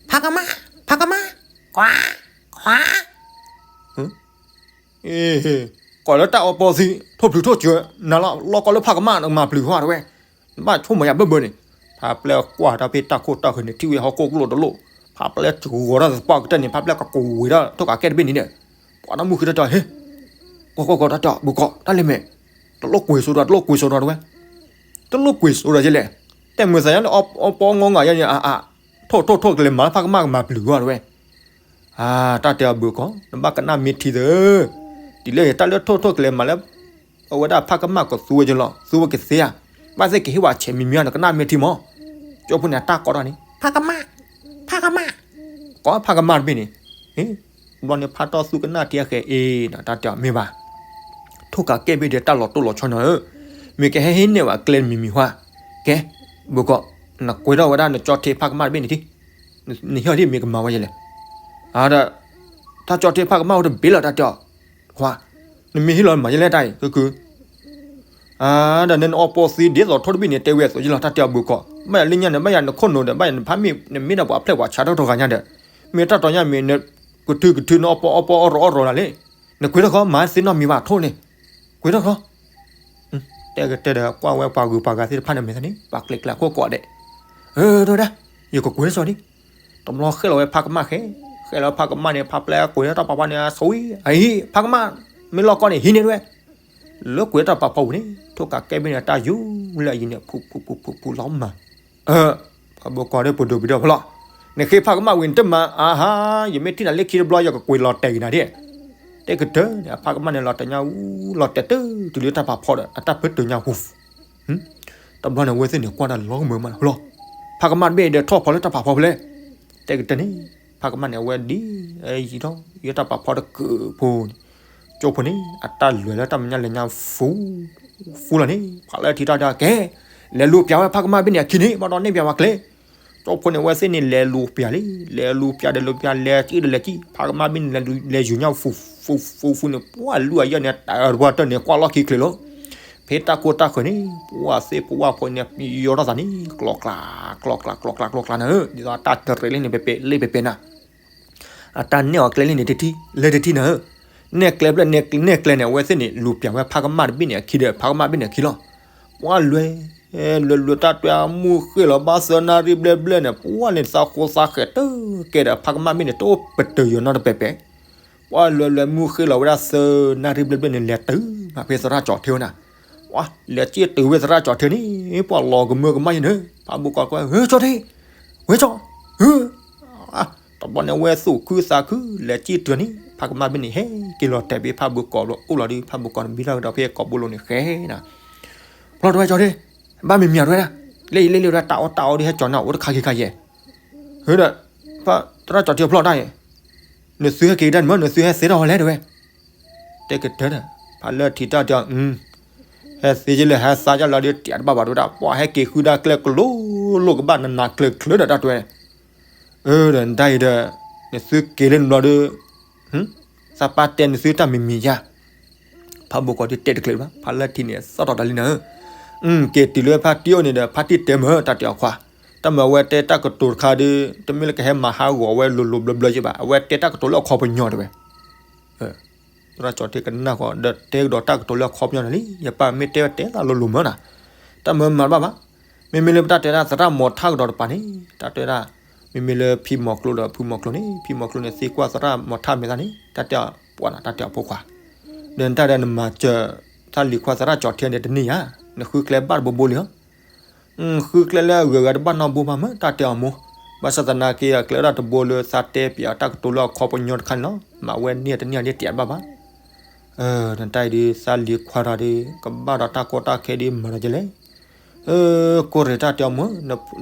ဖး ဖးကမၣ်, ဖးကမၣ်, ခွါ, ခွါ. ကိးလၢတၢ်အီပီသံ ထိၣ်ဖျုးထိၣ်စၢၤ နၤလီၤ လီၤကီလၢဖးကမၣ် နကမၤပျုၤဟီတဝဲ, နဘၣ်ဆိကမိၣ်ယၤဘၢဘၢန့ၣ်, ဖးပျဲၢ်ကွၢ်တၢ်ဖဲတၢ်ခိၣ်တၢ်ဃၢၤန့ၣ် ထံၣ်ဝဲဟီၣ်ခိၣ်ကလိၣ်တလိၣ်, ဖးပျဲၢ်စှီၤထီၣ်သပှၢ်ကတၢၢ်န့ၣ် ဖးပျဲၢ်ကကွံာ်ဝဲဒၣ်ထိၣ်ကးကဲတဘ့ၣ်န့ၣ်ဒီး, ပှၤတၢ်မုၣ်ဃံတၢ်တဲ, ဟ့, ကွၢ်ကွၢ်ကွၢ်တၢ်တဲ ဘုကီး တၢ်လဲၤမဲာ်, တလိၣ်ကွံာ်စိဒီး တလိၣ်ကွံာ်စိဒီးတဝဲ, တလိၣ်ကွံာ်စိဒီးယဲလဲၣ်, တဲမုာ်သးယါလၢအီပီငီငၤယါန့ၣ် အါအါ, ထိၣ်ထိၣ်ထိၣ် ကလဲၤမၤလၢဖးကမၣ်ကမၤပျုၤဂီၢ်တဝဲ အါ, တၢ်တဲအီၤဘုကီး နဘၣ်ကနၣ်မ့ၢ်ထံသၢ, တုၤလၢတၢ်လၢထိၣ်ထိၣ်ကလဲၤမၤလၢ အဝဲဒၣ်ဖးကမၣ်ကသူဝဲကလီၤ သူဝဲကသ့ဧါ, ဘၣ်သ့ၣ်ကဟ့ၣ်ဝဲဆဲးမံၤမံၤ နကနၣ်မ့ၢ်ထံမး, ကၠိဖိန့ၣ် အတၢ်ကိးထီၣ်န့ၣ် ဖးကမၣ်, ဖးကမၣ်, ကိးဖးကမၣ်တဘ့ၣ်န့ၣ်, ဟ့, ဘျီန့ၣ်ဖးတီၢ်သူကနၣ်ထံအဃဲအ့ၣ် တၢ်တဲအီၤမ့ၢ်ဘၣ် ထိၣ်ကးကဲဘ့ၣ်ဒီးတၢ်လီၤတိၢ်လီၤဆီနီၤဧၢ, မ့ၢ်ကဟဲဟ့ၣ်နဲၣ်ဝဲကျဲမံၤမံၤဟါ, ကဲ, ဘုကီး, နကွဲထီၣ်ဝဲဒၣ်နကၠီထ့ဖးကမၣ်တဘ့ၣ်န့ၣ်ထံ, နဟ့ၣ်အီၤဒ်မ့ၢ်ကမၤဝဲယဲလဲၣ်, အါဒီး, တၢ်ကၠီထ့ဖးကမၣ်အိၣ်တဘ့ၣ်လီၤ တၢ်တဲအီၤ, ခွါ, နမ့ၢ်ဟ့ၣ်လီၤမၤယဲလဲၣ်တၢ်အံၤ ကကု, အါ, ဒီးနအီပီသံဒ်သိးထိၣ်တဘ့ၣ်န့ၣ် တဲဝဲအသိးယလီၤ တၢ်တဲအီၤဘုကီး, ဘၣ်ယၤလၢညါန့ၣ် ဘၣ်ယၤနခိၣ်နူာ်ဒီး ဘၣ်ယၤနဖးမ့ၢ် နမ့ၢ်ဒၣ်ပှၤဖျဲၣ်ပှၤဆါတၢ်တဂၤညါဒီး, မ့ၢ်တၢ်တီညါမ့ၢ်န, ကထုကထုနအီပီအီပီအီရီၤအီရီၤနၤလံ, နကွဲထီၣ်ခီ မၤသ့နီတမံၤဘၣ်ထိၣ်န့ၣ်, ကွဲထီၣ်ခီ တဲကတဲဒီးကွၢ်ဝဲပှၤဂုၤပှၤဂၤသ့ၣ်တဖၣ်န့ၣ်မဲာ်သးန့ၣ် ပှၤကျဲၤကျဲၤအခိၣ်ကိးဒဲး, အၢ, ဒိဒၣ်, ယကကွဲးစီၤဒံး, တဘျီဃဲလီၤဝဲဖးကမၣ်ဃဲ, ဃဲလီၤဖးကမၣ်န့ၣ် ဖးပျဲၢ်ကွဲးတၢ်ပာ်ဖီန့ၣ် အဆိအံၤ အဟံၣ် ဖးကမၣ်, မ့ၢ်လီၢ်ကီၢ်န့ၣ် ဟံးန့ၢ်တဝဲ, လၢကွဲးတၢ်ပာ်ဖီပူၤန့ၣ် ထိၣ်ကးကဲဘ့ၣ်န့ၣ်တၢ်ယူၤလၢအယံၤန့ၣ် ဖူဖူဖူဖူဖူလီၤမး အၢ, ဖးဘိကီးဒ်ပဒိၣ်ပဒီဖျီၣ်, နဃ့ဖးကမၣ်ဝံၤနတမၤ, အဟါ, ယမ့ၢ်ထံၣ်နၤလၢခံတဘျီ ယကကွဲးလီၤတဲာ်က့ၤနၤဒၣ်, တဲကတၢၢ်န့ၣ် အဖးကမၣ်န့ၣ် လီၤတဲာ်ညါဝူလီၤတဲာ်တုၤတုၤလၢတၢ်ပာ်ဖီဒီး အတၢ်ပၢၢ်တၢၢ်ညါဝူ, တဘျီန့ၣ် အဝဲသ့ၣ်န့ၣ် ကွၢ်တၢ်လီၤကမၢမးလီၤ, ဖးကမၣ်တဘ့ၣ်ဒီးထီၣ်ဖီလၢတၢ်ပာ်ဖီဖဲလဲၣ်, တဲကတၢၢ်န့ၣ်, ဖးကမၣ်န့ၣ် အဝဲဒ်, ယံၤထီၣ် ယတၢ်ပာ်ဖီတကုးဖိန့ၣ်, ကၠိဖိန့ၣ် အတၢ်လဲၤလၢတၢ်မဲာ်ညါလဲၤညါ ဖူ, ဖူလီၤန့ၣ် ဖးလၢထံတၢ်ဒၢကဲ, လဲၤလူၤပျးဝဲဖးကမၣ်ဘ့ၣ်န့ၣ်အခံန့ၣ် ဘၣ်ဒီးန့ၣ်ပျးဝဲကျဲ, ကၠိဖိန့ၣ် အဝဲသ့ၣ်န့ၣ် လဲၤလူၤပျးလံ, လဲၤလူၤပျးဒီးလူၤပျး လဲၤကံၣ်ဒီးလဲၤကံၣ် ဖးကမၣ်ဘ့ၣ်န့ၣ် လဲၤယူၤညါ ဖူ, ဖူ, ဖူန့ၣ် ပှၢ်လူၤအယဲၢ်န့ၣ် တၢ်ပှၢ်တၢၢ်န့ၣ် ကွၢ်လီၢ်ခံချ့လီၤ, ဖဲတၢ်ကိၢ်တၢ်ဃၢၤန့ၣ် ပှၢ်သ့ၣ်ပှၢ်ဖိန့ၣ် ယီထီၣ်သးန့ၣ် ကျီကျါ, ကျီကျါ, ကျီကျါ, ကျီကျါနၤဧၢ, ဒ်သိးတၢ်တရံးလံန့ၣ် ပဲပဲလ့ပဲပဲနၤ အတၢ်နဲၣ်အီၤကျဲလံန့ၣ်တထံၣ် လၢတထံၣ်နၤဧၢ, နဲၣ်ကျဲဘျဲၣ် နဲၣ်ကျဲန့ၣ် အဝဲသ့ၣ်န့ၣ် လူၤပျးဝဲဖးကမၣ်တဘ့ၣ်န့ၣ်အခံဒီး ဖးကမၣ်ဘ့ၣ်န့ၣ်အခံလီၤ, ပှၢ်လွဲ, လွဲလွဲတၢ်တွဲအမုၢ်ဃ့ၢ်လီၤဘၣ်သၢနၣ်ရံၣ်ဘျဲၣ်ဘျဲၣ်န့ၣ် ပှၢ်န့ၣ်သးဃိသးဃဲးတကဲဒီး ဖးကမၣ်ဘ့ၣ်န့ၣ် တအိၣ်ပတၢၢ်ယီၤနီတပဲာ်ပဲာ်, ပှၢ်လွဲလွဲမုၢ်ဃ့ၢ်လီၤဝဲဒၣ်သၢနၣ်ရံၣ်ဘျဲၣ်ဘျဲၣ်န့ၣ် လဲၤတုၤမးဖဲသရၣ်ကၠီၤထ့ဝဲနၤ, လဲၤက့ၤတုၤဝဲသရၣ်ကၠီၤထ့န့ၣ် ပှၢ်လီၤကမၢကမၣ်ယဲၢ်န့ၣ် ဖးဘိကီးကွဲး ဟၢကၠီၤထ့, ဝဲကၠီၤ, ဟၢ တဘျီန့ၣ် အဝဲသူၣ်ခုသးခု လဲၤက့ၤတုၤန့ၣ် ဖးကမၣ်ဘ့ၣ်န့ၣ် ဟဲက့ၤလီၤတဲာ်ဘၣ်ဖးဘိကီးဘျီအိၣ်လီၤဒီး ဖးဘိကီးန့ၣ် ဘံလီၤကဒီးဖဲကိာ်ဘိလိၤန့ၣ်ဃဲနၤ, ဖျီၣ်တဝဲကၠီၤထ့, ဘၣ်မံၤမံၤတဝဲဒၣ်, လၢအံၤလၢလံဝဲဒၣ် တၢ်အီၣ်တၢ်အီဒ်ဟဲကၠီၤနၤအိၣ်တခါခံခါယဲၢ်, ဟၢဒီး, သရၣ်ကၠီၤထ့ဖျီၣ်တၢ်အံၤ, နသုဟဲက့ၤကဒါန့ၣ်မ့ၢ် နသုဟဲသ့ထီၣ်ဝဲလဲၣ်တဝဲ တဲကတၢၢ်ဒီး ဖးလၢထံတၢ်တဲအီၤ, ဟဲသ့ယဲၢ်လၢဟဲသးယဲၢ်လီၤဒီး တၢ်တဘၣ်ဘၣ်တဝဲဒၣ် ပှၢ်ဟဲက့ၤဃုဒၣ်ကျဲကလိလိကဘၣ်နနၤကျၢၤကျၢၤဒီးတၢ်တဲဝဲ, အၢ ဒီးနတၢ်အံၤဒီး နသုက့ၤလၢနဘျီဒီး သးပၢ်တဲနသုတၢ်မံၤမံၤယါ ဖးဘိကီးဒ်တဲတကျဲၤဘၣ် ဖးလၢထံန့ၣ် သီၣ်ထီၣ်တၢ်လံနၤဧၢ, က့ၤတုၤလၢဖါတံၢ်အိၣ်န့ၣ်ဒီး ဖါတံၢ်တဲမ့ၢ်တၢ်တဲအီၤခွါ, တၢ်မ့ၢ်အဝဲတဲတၢ်ကတိၤတခါဒီး တမ့ၢ်လၢကဟဲမၤဟးဂီၤဝဲလိၤလိၤဘျၢဘျၢယဲၢ်ဘၣ် အဝဲတဲတၢ်ကတိၤလၢအခီပညီတဝဲ သရၣ်ကၠီၤထ့ကနၣ်ဃီ ဒီးတဲကဒီးတၢ်ကတိၤလၢအခီပညီန့ၣ်လံ, ယပၢ်မ့ၢ်တဲဝဲတဲသးလိၤလိၤမ့ၢ်နၤ, တၢ်မ့ၢ်မၤတဘၣ်ဘၣ်, မ့မ့ၢ်လၢပတၢ်တဲဒၣ်သရၣ်မီၤထၣ်ကဒီးတပၤန့ၣ် တၢ်တဲဒၣ်, မ့မ့ၢ်လၢဖံမီၤကျိဒီးဖုမီၤကျိန့ၣ် ဖံမီၤကျိန့ၣ် သံကွၢ်သရၣ်မီၤထၣ်မဲာ်သၣ်န့ၣ် တၢ်တဲအီၤပှၤနၤ တၢ်တဲအီၤဖိခွါ, ဒီးနတၢ်ဒီးနမၤစၢၤ တၢ်လံၤခွါသရၣ်ကၠီၤထ့န့ၣ်တန့ၢ်ဧါ, နဃုကျဲဘၣ်တဘိဘိလံဧါ ဃုကျဲလၢအဂုၤအဂၤတဘၣ်နီတဘိဘၣ်မ့ၢ် တၢ်တဲအီၤမိၢ်, ဘၣ်ဆၣ်သနာ်က့အကျဲဒၣ်တဘိလၢသးတဲပၠးအတၢ်ကတိၤလၢအခီပညီတခါန့ၣ်လီၤ, မ့ၢ်အဝဲန့ၢ်တန့ၢ်ဒ်တဲတဘၣ်ဘၣ်, နတၢ်အံၤဒ်သးလံၤခွါဒီး ကဘၣ်ဒီးတၢ်ကီတၢ်ခဲဒ်မၤဒီးကလဲၣ်, ကိၢ်ရ့ၣ်တၢ်တဲအီၤမိၢ်,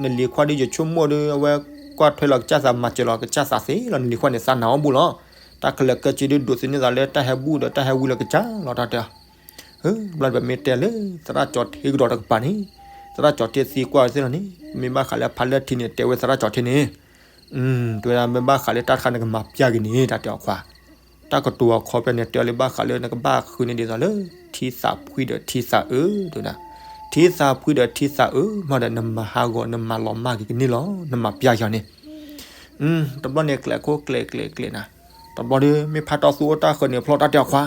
နလံၤခွါဒ်ယဆိကမိၣ်ဒီး အဝဲကွၢ်ထွဲလီၤကစၢ်သးမၤစၢၤလီၤကစၢ်သးသ့လီၤ နလံၤခွါန့ၣ်သးနာ်အီၣ်ဘူးလီၤ, တၢ်ခဲလၢာ်ခဲဆ့ဒ်ဒိးသန့ၤသးလၢတၢ်ဟဲဘူးဒီးတၢ်ဟဲဝံလီၤကစၢ်လီၤတၢ်တဲအီၤ ဘျီပမ့ၢ်တဲလၢ သရၣ်ကၠီၤထ့ကဒီးတကပၤန့ၣ်, သရၣ်ကၠီၤထ့သံကွၢ်သ့လီၤန့ၣ်, မ့ၢ်ဘၣ်ဃးလၢဖါလၢထံန့ၣ် တဲဝဲသရၣ်ကၠီၤထ့န့ၣ်, တဲဝဲဒၣ်မ့ၢ်ဘၣ်ဃးလၢတၢ်တခါနကမၤပျၢ်က့ၤန့ၣ် တၢ်တဲအီၤခွါ, တၢ်ကတိၤအခီပညီန့ၣ် တဲဝဲလၢဘၣ်ဃးလၢနကဘၣ်ဃုန့ၢ်ဒ်သိးလၢ ထံသးဖှံဒီးထံသးအၢ, တဲဝဲဒၣ်, ထံသးဖှံဒီးထံသးအၢ, မ့ၢ်ဒီးနမၤဟးဂီၤ နမၤလီၤမၢ်က့ၤကန့ၢ်လီၤ နမၤပျၢ်က့ၤအီၤန့ၣ်, မ့ၢ် တဘျီန့ၣ်ကျဲးခိၣ်ကျဲးကျဲးကျဲးနၤ, တဘျီဒီး မ့ၢ်ဖါတီသူအိၣ်တၢ်ဃၢၤန့ၣ်ဖျီတၢ်တဲအီၤခွါ,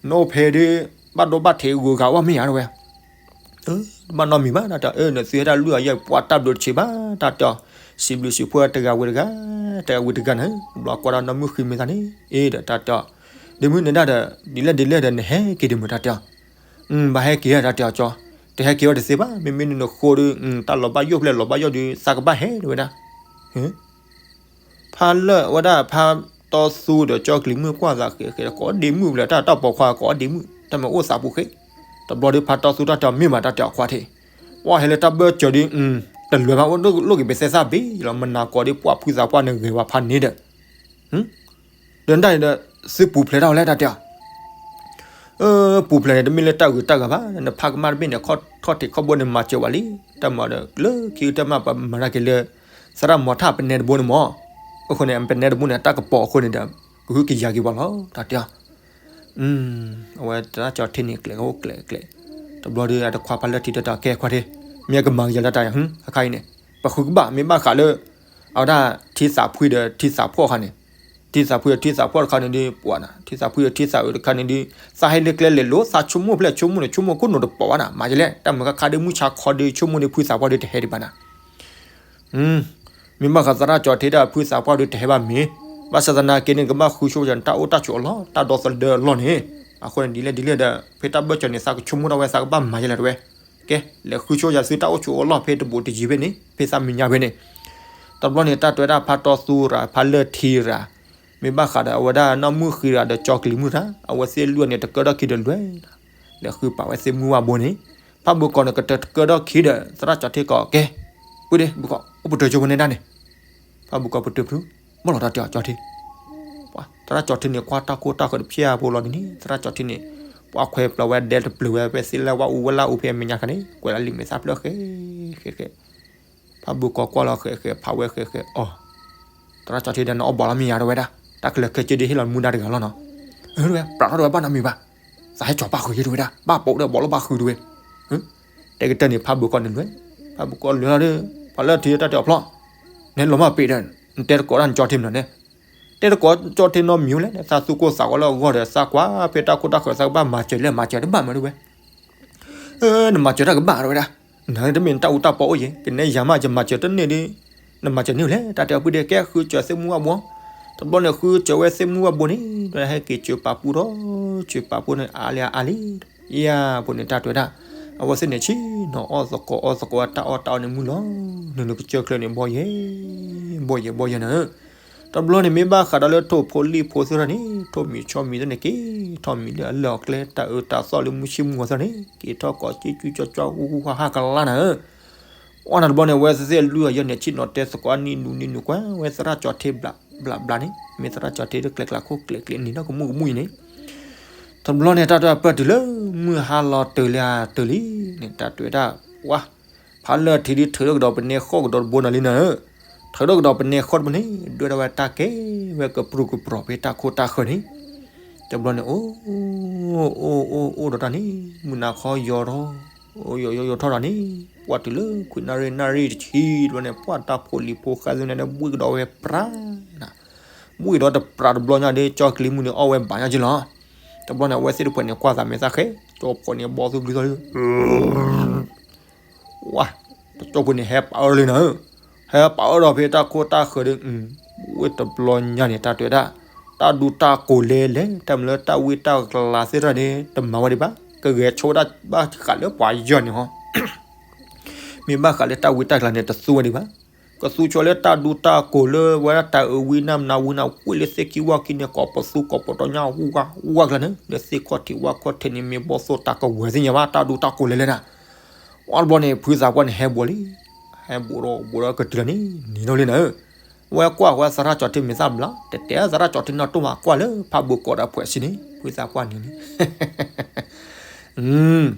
နအိၣ်ဖဲဒီး ဘၣ်ဒိဘၣ်ထံးဂုၤဂၤဝဲမ့ၢ်ဧါတဲဝဲ, တဘၣ်နီတမံၤဘၣ် တၢ်တဲအီၤ, နသုဟဲတၢ်လွံၢ်အယဲၢ်ပှၤတၢ်ဘျုးတဆံးဘၣ် တၢ်တဲအီၤ, စံးဘျုးစံးဖှိၣ်တဂၤဝံၤတဂၤ, တဂၤဝံၤတဂၤန့ၣ် တဘျီကွၢ်ဒီးနီၢ်မုၣ်ဃံမ့ၢ်သးန့ၣ် အ့ဒီးတၢ်တဲအီၤ, ဒ့မုၣ်န့ၣ်ဒၣ်ဒီး ဒ်လဲၣ်ဒ်လဲၣ်ဒီးနဟဲက့ၤဒံးမုၢ် တၢ်တဲအီၤ, ဘၣ်ဟဲက့ၤတၢ်တဲအီၤကၠီ, တဟဲက့ၤဝဲတသ့ဘၣ် မ့မ့ၢ်နနဃိဒီး တၢ်လီၤဘၣ်ယိၣ်ဖျဲၣ်လီၤဘၣ်ယိၣ်ဒီး သးကဘၣ်ဟဲတဲဝဲဒၣ် ဖါလၢာ်ဝဲဒၣ်ဖါတီသူဒီးကၠီကလံၤမုၣ်ကွၢ်သးဃဲးဃဲးဒီး ကိးဒ့မုၣ်ဖျဲၣ် တၢ်တီၢ်ပိာ်ခွါကိးဒ့မုၣ် တၢ်မ့ၢ်အိၣ်သးပူၤဃ့, တဘျီဒီးဖါတီသူတၢ်တဲအီၤမ့ၢ်မး တၢ်တဲအီၤခွါထံး, ပှၤဟဲလၢတၢ်ဘၢၣ်စၢၤဒီး တလွဲမး အိၣ်လိၣ်က့ၤပသဲသၣ်ဘ့ၣ်လီၤ မနၤကိးဒ့ပှၤဖုသးပှၢ်န့ၣ်ဂဲၤဝဲဖးန့ၣ်ဒီး ဒီးဒၣ်န့ၣ်ဒီး သုပူၤဖျဲးတၢ်ဝဲလဲၣ် တၢ်တဲအီၤ, ပူၤဖျဲးန့ၣ် တမ့ၢ်လၢတၢ်ဂုၤတၢ်ဂၤဘၣ် နဖးကမၣ်တဘ့ၣ်န့ၣ် ခီၣ်ထံးခီၣ်ဘိန့ၣ်မၤစၢၤဝဲလံ, တၢ်မၤဒီးလၢခံကတၢၢ်မး ပမၤတၢ်က့ၤလၢ သရၣ်မီၤထၣ်ပနဲတဘိန့ၣ်မး, အဃိန့ၣ် ပနဲတဘိန့ၣ် တၢ်ကပီၤအဃိန့ၣ်ဒီး ကဟုကယာ်က့ၤပှၤလီၤ တၢ်တဲအီၤ အဝဲသရၣ်ကၠီထံန့ၣ် ကျဲးကအိၣ်ကျဲးကျဲး, တဘျီဒီးအတခွါဖါလၢာ်ထံးတၢ်တဲအီၤ ကဲခွါထံး, မ့ၢ်ကမၤကယၤလၢတၢ်ယၤ အခါအံၤန့ၣ် ပဃုကဘၣ် မ့ၢ်ဘၣ်ဃးလၢ အဝဲဒၣ်ထံသးဖှံဒီးထံသးဖှီၣ်အခါန့ၣ်, ထံသးဖှံဒီးထံသးဖှီၣ်တခါန့ၣ်ဒီး ပှၤနၤ ထံသးဖှံဒီးထံသးအုးတခါန့ၣ်ဒီး သးဟဲလၢကျဲလဲၤလိ သးဆိကမိၣ်ဖျဲၣ်ဆိကမိၣ်န့ၣ် ဆိကမိၣ်ခိၣ်နူာ်တပိာ်ဘၣ်နၤ မၤယလဲၣ် တၢ်မုာ်ခါခါဒီးမုၢ်ဆါခီဒီးဆိကမိၣ်ဒီးဖုသးပှၢ်ဒီးတဟဲဒံးဘၣ်နၤ မ့ၢ်ဘၣ်ဃးသရၣ်ကၠီထံဒီးဖုသးပှၢ်ဒီးတဟဲဘၣ်မ့ၢ်, ဘၣ်ဆၣ်သနာ်က့န့ၣ် ကဘၣ်ဃုဆိကမိၣ်နတၢ်အိၣ်တၢ်ဆိးအလီၢ် တၢ်ဒီသဒၢအလီၢ်န့ၣ်, အဃိန့ၣ်ဒ်လဲၣ်ဒ်လဲၣ်ဒီး ဖဲတၢ်ဘၢၣ်စၢၤန့ၣ် သးကဆိကမိၣ်ဒၣ်ဝဲ သးကဘၣ်မၤယလဲၣ်တဲဝဲ, ကဲ လဲၤဃုဆိယၤသုတၢ်အိၣ်ဆိးအလီၢ်ဖဲတဘူးတယံၤဖဲန့ၣ် ဖဲသးမံၤညါဖဲန့ၣ်, တဘျီန့ၣ် တၢ်တဲဝဲဒၣ်ဖါတီသူရၤ ဖါလၢာ်ထံရၤ, မ့ၢ်ဘၣ်ဃးဒီးအဝဲဒၣ်နီၢ်မုၢ်ဃံရၤဒီးကၠီကလံၤမုၢ်ရၤ အဝဲသ့ၣ်လွံၢ်န့ၣ် တကၢထီၣ်ခံဒီးလွဲၢ် လဲၤဃုပာ်ဝဲသ့ၣ်မုၢ်ဝၣ်ဘိန့ၣ်, ဖးဘိကီးန့ၣ် ကတၢၢ်တကၢထီၣ်ခံဒီး သရၣ်ကၠီထံကီး ကဲ, ပုၢ်ဒ့ ဘုကီး အိၣ်ပတုာ်ဆိဖိန့ၣ်ဒၣ်န့ၣ်, ဖးဘိကီးပတုာ်ဖု, ဘၣ်လီၤတၢ်တဲအီၤကၠီထံ, သရၣ်ကၠီထံန့ၣ် ကွၢ်တၢ်ခိၣ်တၢ်ဃၢၤတဖျၢၣ်ဖိလီၤန့ၣ် သရၣ်ကၠီထံန့ၣ်, ပှၤခွဲးပျီဝဲဒဲတပျၢၤဝဲ ဖဲသ့ၣ်လၢဝၣ်အူဝဲလၢအူဖဲအမဲာ်ညါခါန့ၣ် ကွဲးလၢလံာ်မဲာ်သၣ်ဖျၢၣ်ဃဲးဃဲးဃဲး, ဖးဘိကီးကွၢ်လီၤဃဲးဃဲး ဖးဝဲဃဲးဃဲးအီၤ သရၣ်ကၠီထံဒီးနအီၣ်ဘီလီၤမ့ၢ်ယၤတဲဝဲဒၣ်, တၢ်ခဲလၢာ်ခဲဆ့ဒုးဟ့ၣ်လီၤမူဒါတဂၤလီၤနီၤ, တဲဝဲ ပြးထီၣ်တဲဝဲဘၣ်နီတမံၤဘၣ်, သးဟဲကၠီၤပၢ်ဃုာ်ယဲတဲဝဲဒၣ် ဘၣ်ပိာ်ဒီးဘီလၢဘၣ်ဃုာ်တဲဝဲ, တဲကတၢၢ်န့ၣ် ဖးဘိကီးန့ၣ်လွဲၢ်, ဖးဘိကီးလွဲၢ်လီၤဒီး ပှၤလၢထံတၢ်တဲအီၤဖျီၣ်, နဟဲလီၤမၢ်ပ့ၤဒီး နတဲတကိးတၢ်နကၠီထံမနီၤန့ၣ်, တဲတကိးကၠီထံနီတမံၤလဲၣ် သးသူၣ်ကိၢ်သးဂီၤလၢအဂီၢ်ဒီး သးကွၢ်ဖဲတၢ်ခိၣ်တၢ်ဃၢၤ သးကဘၣ်မၤစၢၤလဲၣ် မၤစၢၤတဘၣ်မးတဲဝဲ နမၤစၢၤတၢ်ကဘၣ်တဲဝဲဒၣ်, နတမ့ၢ်နတၢ်အူတၢ်ပီအိၣ်ယဲ ကနဲယၤမး ယမၤစၢၤတန့ၢ်ဒီး, နမၤစၢၤန့ၢ်လဲၣ် တၢ်တဲအီၤပုၢ်ဒ့ ကဲဃုစၢၤသ့ၣ်မုၢ်ဝၣ်ဘိ, တဘျီန့ၣ်ဃုစၢၤဝဲသ့ၣ်မုၢ်ဝၣ်ဘိန့ၣ် ဒီးဟဲက့ၤစၢၤပာ်ပူထီၣ်, စၢၤပာ်ပူန့ၣ် အါလံအါလံ, ယၤဖိန့ၣ်တၢ်တဲဝဲဒၣ်, အဝဲသ့ၣ်န့ၣ်ဆ့ၣ်နီၤအီၣ်သကိးအီသကိးဝဲတၢ်အီၣ်တၢ်အီန့ၣ်မုၢ်လီၤ, နုာ်နုာ်ကစၢၢ်ချၢန့ၣ် ဘီယဲ, ဘီယဲဘီယဲနၤ တဘျီန့ၣ်မ့ၢ်ဘၣ်ဃးဒီးလၢထိၣ်ဖိလံၣ်ဖိသ့ၣ်တဖၣ်န့ၣ် ထိၣ်မံၤဆီမံၤသ့ၣ်န့ၣ် က့ၤထီၣ်မံၤလၢအလၢၢ်အကျဲ တၢ်အၢတၢ်သီၣ်လၢမုၢ်ဆ့ၣ်မုၢ်ဂီၤသ့ၣ်န့ၣ် က့ၤထီၣ်ကိးက့ၤကူကၠီကၠီအူဟူဟါဟါကလါနၤဧၢ, အီၣ်နၤတဘျီန့ၣ် အဝဲသ့ၣ်လွံၢ်အယဲၢ်န့ၣ် ဆ့ၣ်နီၤတဲသကိးအနံၣ်နူနံၣ်နူကွၢ်ဝဲသရၣ်ကၠီထံဘျးဘျးဘျးန့ၣ် မ့ၢ်သရၣ်ကၠီထံလၢကျဲကျးခိၣ်ကျဲကျဲန့ၣ် နီၢ်ကမူၣ်ကမူၣ်အံၤန့ၣ် တဘျီန့ၣ် တၢ်တဲပၢၢ်တုၤလၢ မုၢ်ဟါလီၤတၢၤလံတၢၤလံန့ၣ် တၢ်တဲဝဲဒၣ် ပှၤ ဖးလၢာ်ထံးဒ်ထုးထီၣ်ကဒီးပနဲဃီၣ်ကဒီးတဘိနီၤလံနၤဧၢ, ထုးထီၣ်ကဒီးပနဲဃီၣ်တဘိန့ၣ် ဒွဲၣ်ထီၣ်ဝဲတၢ်ကဲဝဲကပြုၢ်ကပြီၤဖဲတၢ်ခိၣ်တၢ်ဃၢၤန့ၣ်, တဘျီန့ၣ် အိၣ် အိၣ် အိၣ် အိၣ်ဒီးတၢ်န့ၣ် မုၢ်နၤခီယီၤထီၣ် ယီၤယီၤယီၤထီၣ်ဒီးန့ၣ် ပှၢ်တုၤလၢခွံနၣ်ရံၣ်နၣ်ရံၣ်တဆံတဘျီန့ၣ် ပှၢ်တၢ်ဖိလံၤဖိဃဲသ့ၣ်န့ၣ် ဘှံးကဒီးဝဲပြးနၤ, ဘှံးဒီးတပြးတဘျီညါဒီး ကၠီကလံၤမုၢ်န့ၣ်အီၣ်ဝဲဘၣ်ညါက့လီၤ. တဘျီန့ၣ် အဝဲသ့ၣ်တဖၣ်န့ၣ် ကွၢ်သးမဲာ်သၣ်ဃဲ ကၠီဖီၣ်န့ၣ်ဘီသူၣ်ဘျုးသီၣ်လံ ဝါ, တကၠီဖိန့ၣ် ဟဲပာ်အၢလံနၤဧၢ, ဟဲပာ်အၢဒီးဖဲတၢ်ခိၣ်တၢ်ဃၢၤဒီး ဝ့ၢ်တဘျီညါန့ၣ် တၢ်တဲဝဲဒၣ် တၢ်ဒူတၢ်ကိၢ်လဲလဲၣ် တၢ်မၤလၢတၢ်ဝ့ၢ်တၢ်ကလၤသ့ၣ်တဖၣ်န့ၣ် တမၤဝဲဒံးဘၣ်, ကဂဲၤဆိဝဲဒၣ်ဘၣ်ဃးလၢပှၤယီၤန့ၣ်ဟီ, မ့ၢ်ဘၣ်ဃးလၢတၢ်ဝ့ၢ်တၢ်ကလၤန့ၣ် တသူဝဲဒံးဘၣ်, ကသူဆိလၢတၢ်ဒူတၢ်ကိၢ်လၢဝဲဒၣ်တၢ်အၢဝံနၢ်မနၤဝံနၤ ဝ့ၢ်လၢသ့ၣ်ခံဝၣ်ခံန့ၣ် ကိးပသူကိးပတီၢ်ညါ ဝူၣ်ဝါဝူၣ်ဝါကျါန့ၣ် လၢသ့ၣ်ခီၣ်ထံးဝၣ်ခီၣ်ထံးန့ၣ် မ့ၢ်ဘီသိၣ်တၢ်ကဝဲၤသ့ၣ်ညါဘၣ် တၢ်ဒူတၢ်ကိၢ်လဲလဲၣ်နၤ ဝံၤတဘျီန့ၣ် ဖုသးပှၢ်န့ၣ် ဟဲဘိးလံ, ဟဲဘိးဒီးဘိးဒီးကတုၤလီၤန့ၣ် နံၤထီၣ်လံနၤဧၢ, ဝဲကွၢ်ဃီသရၣ်ကၠီထံမဲာ်သၣ်ဘျး, တဲတဲသရၣ်ကၠီထံနီၢ်တိၢ်မးကွၢ်လၢဖးဘိးကိးဒီးဖှဲးဆံန့ၣ် ဖုသးပှၢ်နံၤန့ၣ်,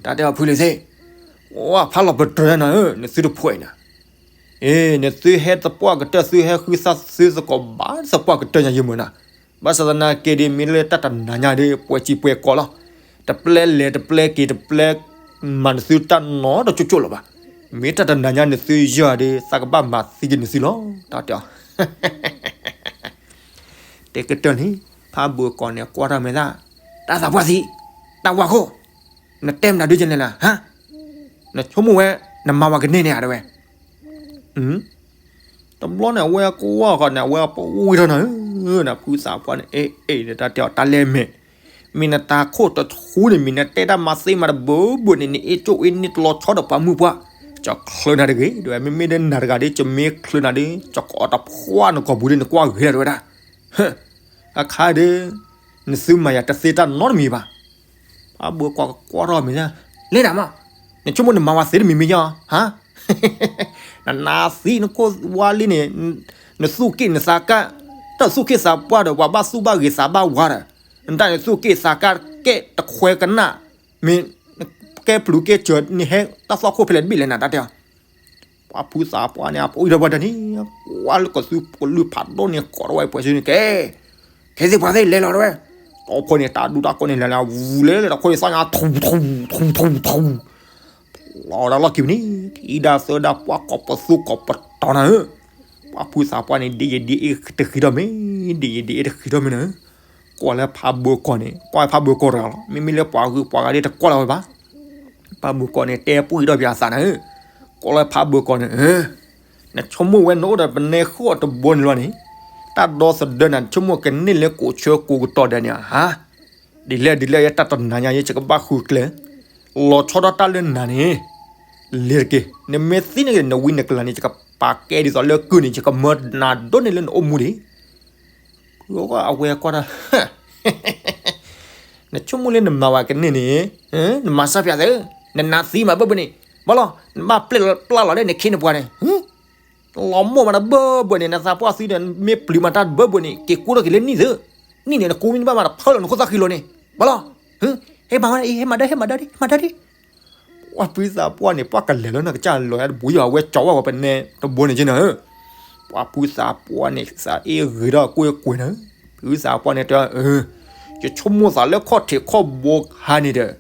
တၢ်တဲအီၤဖုလံၤသ့ၣ်, ဝဲဖးလီၤပတြၢၤနၤဧၢ, နသုတဖှဲးနၤ အ့ နသုဟဲသပှၢ်ကတၢၢ် သုဟဲဃုသးသုသကိးဘၣ်သပှၢ်ကတၢၢ်ညါယမုၢ်နၤ, ဘၣ်ဆၣ်သနာ်က့ဒီး မ့ၢ်လၢတၢ်တနၤညါဒီး ပှဲၤစံပှဲၤကီးလီၤ, တပျဲလဲၤတပျဲက့ၤတပျဲမၤနသုတၢ်နီတကၠိကၠိလၢၤဘၣ်, မ့ၢ်တၢ်တနၤညါနသုယၤဒီး သးကဘၣ်မၤသံက့ၤနသုလီၤ, တၢ်တဲအီၤ တဲကတၢၢ်န့ၣ် ဖးဘၢကီၢ်န့ၣ် ကွၢ်ထီၣ်မဲာ်သၣ်, တၢ်သးပှၢ်သံ, တၢ်ဝါခိၣ်, နတဲမနုၤဒ်လဲၣ်နၤ, ဟါ, နဆိကမိၣ်ဝဲ နမၤဝဲကန့ၢ်န့ၣ်ဧါ တဲဝဲ. တဘျီန့ၣ် အဝဲကွၢ်ဃီန့ၣ် အဝဲပှ့ၤထီၣ်နၤဧၢ, နဖုသးပှၢ်န့ၣ် အဲၣ်အဲၣ်ဒီး တၢ်တဲအီၤတၢ်လဲၢ်မဲာ်, မ့ၢ်နတၤခိၣ်တဆူန့ၣ် မ့ၢ်နတဲတၢ်မၤသ့မၤတဘၢဘၢန့ၣ် နအ့ၣ်ကၠိၣ်အ့ၣ်န့ၢ်တလီၤဆီဒီးပှၤမုၢ်ပှၢ်, ကၠီချၢနၤတဂ့ၤ, တဲဝဲ, မ့မ့ၢ်ဒီးနၤတဂၤဒီး ကမ့ၢ်ချၢနၤဒီး ကၠီကအီၣ်တဖှီၣ်နကီၢ်ပူၤဒီး နကွၢ်ဂ့ၤလီၤ တဲဝဲဒၣ်. အခါဒီး နသုမၤယၤတသ့တၢ်နီတမံၤဘၣ်. ဖးဘၢကီၢ်ကကွၢ်ထီၣ်မဲာ်သၣ်, လဲၤနၤမး, နဆိကမိၣ်နမၤဝဲသ့တမံၤမ့ၢ်ယါ, ဟါ, နနါသံနခိၣ်ဝါလံန့ၣ်, နသူၣ်က့ၣ်နသးကါ, တၢ်သူၣ်က့ၣ်သးပှၢ်ဒီး ပှၤဘၣ်သူၣ်ဘၣ်ဂ့ၤသးဘၣ်ဝါဒီး, နတၢ်နသူၣ်က့ၣ်သးကါကဲတခွဲကနၣ်, မ့ၢ်ကဲပျုၤကဲစၢၤန့ၣ် ဟဲတၢ်သွၣ်ခိၣ်ဖဲလဲၣ်တဘ့ၣ်လဲၣ်နၤ တၢ်တဲအီၤ. ပှၤဖုသးပှၢ်န့ၣ် အပှ့ၤထီၣ်ပှၤတၢ်န့ၣ်, ကွၢ်လၢကသူကလုၢ်ဖးဒိၣ်န့ၣ် ကိးထီၣ်ဝဲပှဲၤစုန့ၣ်ကဲ, ခဲသ့ၣ်ပှၤသ့ၣ်လဲၤလီၤတဲဝဲ, တီၢ်ဖီန့ၣ် တၢ်ဒူတၢ်ကိးန့ၣ် လဲၤလီၤဝူၤလဲၤလၢတၢ်ခိၣ်န့ၣ် သၣ်ညါထူထူထူထူထူ လီၤဒီးလီၢ်ခံပူၤန့ၣ် ထံၣ်ဒၣ်သၢဒၣ်ပှၢ်ကိးပသူကိးပတီၤနၤဧၢ, ပှၤဖုသးပှၢ်န့ၣ် ဒ်ယဒ်အ့ၣ်တဃံထီၣ်မ့ၢ်, ဒ်ယဒ်အ့ၣ်တဃံထီၣ်မ့ၢ်နၤဧၢ, ကွၢ်လၢဖးဘၢကီၢ်န့ၣ် ကွၢ်ဖးဘၢကီၢ်တဂၤလီၤ, မ့မ့ၢ်လၢပှၤဂုၤပှၤဂၤဒ်တကွၢ်လီၤဝဲဘၣ်. ဖးဘၢကီၢ်န့ၣ် တဲပှံၢ်ဒီးပှၤသးနၤဧၢ, ကွၢ်လၢဖးဘၢကီၢ်န့ၣ် နဆိကမိၣ်ဝဲနအိၣ်ဒီးပနဲဃိၣ်တဘိန့ၣ်လီၤန့ၣ်, တၢ်ဒီသဒၢနၤ နဆိကမိၣ်ကန့ၢ်လၢကိးဆၢကိးကတီၢ်ဒဲးန့ၣ်ဧါ, ဒ်လဲၣ်ဒ်လဲၣ် ယတၢ်တနၤညါ ယကဘၣ်ဃုကျဲ, လီၤဆီဒၣ်တၢ်လၢနၤန့ၣ်, လဲၤတက့ၢ်, နမ့ၢ်သံန့ၣ် နဝံနကလၤန့ၣ် ယကပာ်ကဲဒ်သိးလၢကုၢ်န့ၣ် ယကမၢနၤဒိၣ်န့ၢ်လၢနအိၣ်မူဒံး အဝဲကွၢ်တၢ်, နဆိကမိၣ်လၢနမၤဝဲကန့ၢ်န့ၣ်, နမၤစၢ်ပၠးသ့, နနါသံမးဘၣ်ဘၣ်န့ၣ်, ဘၣ်လီၤ, နဘၣ်ပျဲလီၤပျၢ်လီၤလၢနခ့နပှၤန့ၣ်, လီၤမိၢ်မးတဘၣ်ဘၣ်န့ၣ် နသးပှၢ်သံဒီး မ့ၢ်ပျံၤမးတၢ်တဘၣ်ဘၣ်န့ၣ် က့ၤကူထီၣ်က့ၤလၢနံၣ်သ့, နံၣ်န့ၣ် နကူမ့ၢ်တဘၣ်မး တဖၢလီၤနခိၣ်သၣ်ဃံလိၤန့ၣ်, ဘၣ်လီၤ, ဟဲမၤဝဲ, ဟဲမၤဒၢ, ဟဲမၤဒၢဒံး, ဟဲမၤဒၢဒံး ပှၤဖုသးပှၢ်န့ၣ် ပှၤကလဲၤလၢနကစၢ်လီၤယါတဘိယီၤ အဝဲကၠီဝဲပနဲတဘိန့ၣ်က့နၤဧၢ, ပှၤဖုသးပှၢ်န့ၣ် သးအ့ၣ်ဂ့ၤထီၣ်ကွ့ၢ်ကွ့ၢ်နၤဧၢ, ဖုသးပှၢ်န့ၣ်တဲ, ယဆိကမိၣ်သးလၢခီၣ်ထံးခီၣ်ဘိခါန့ၣ်ဒီး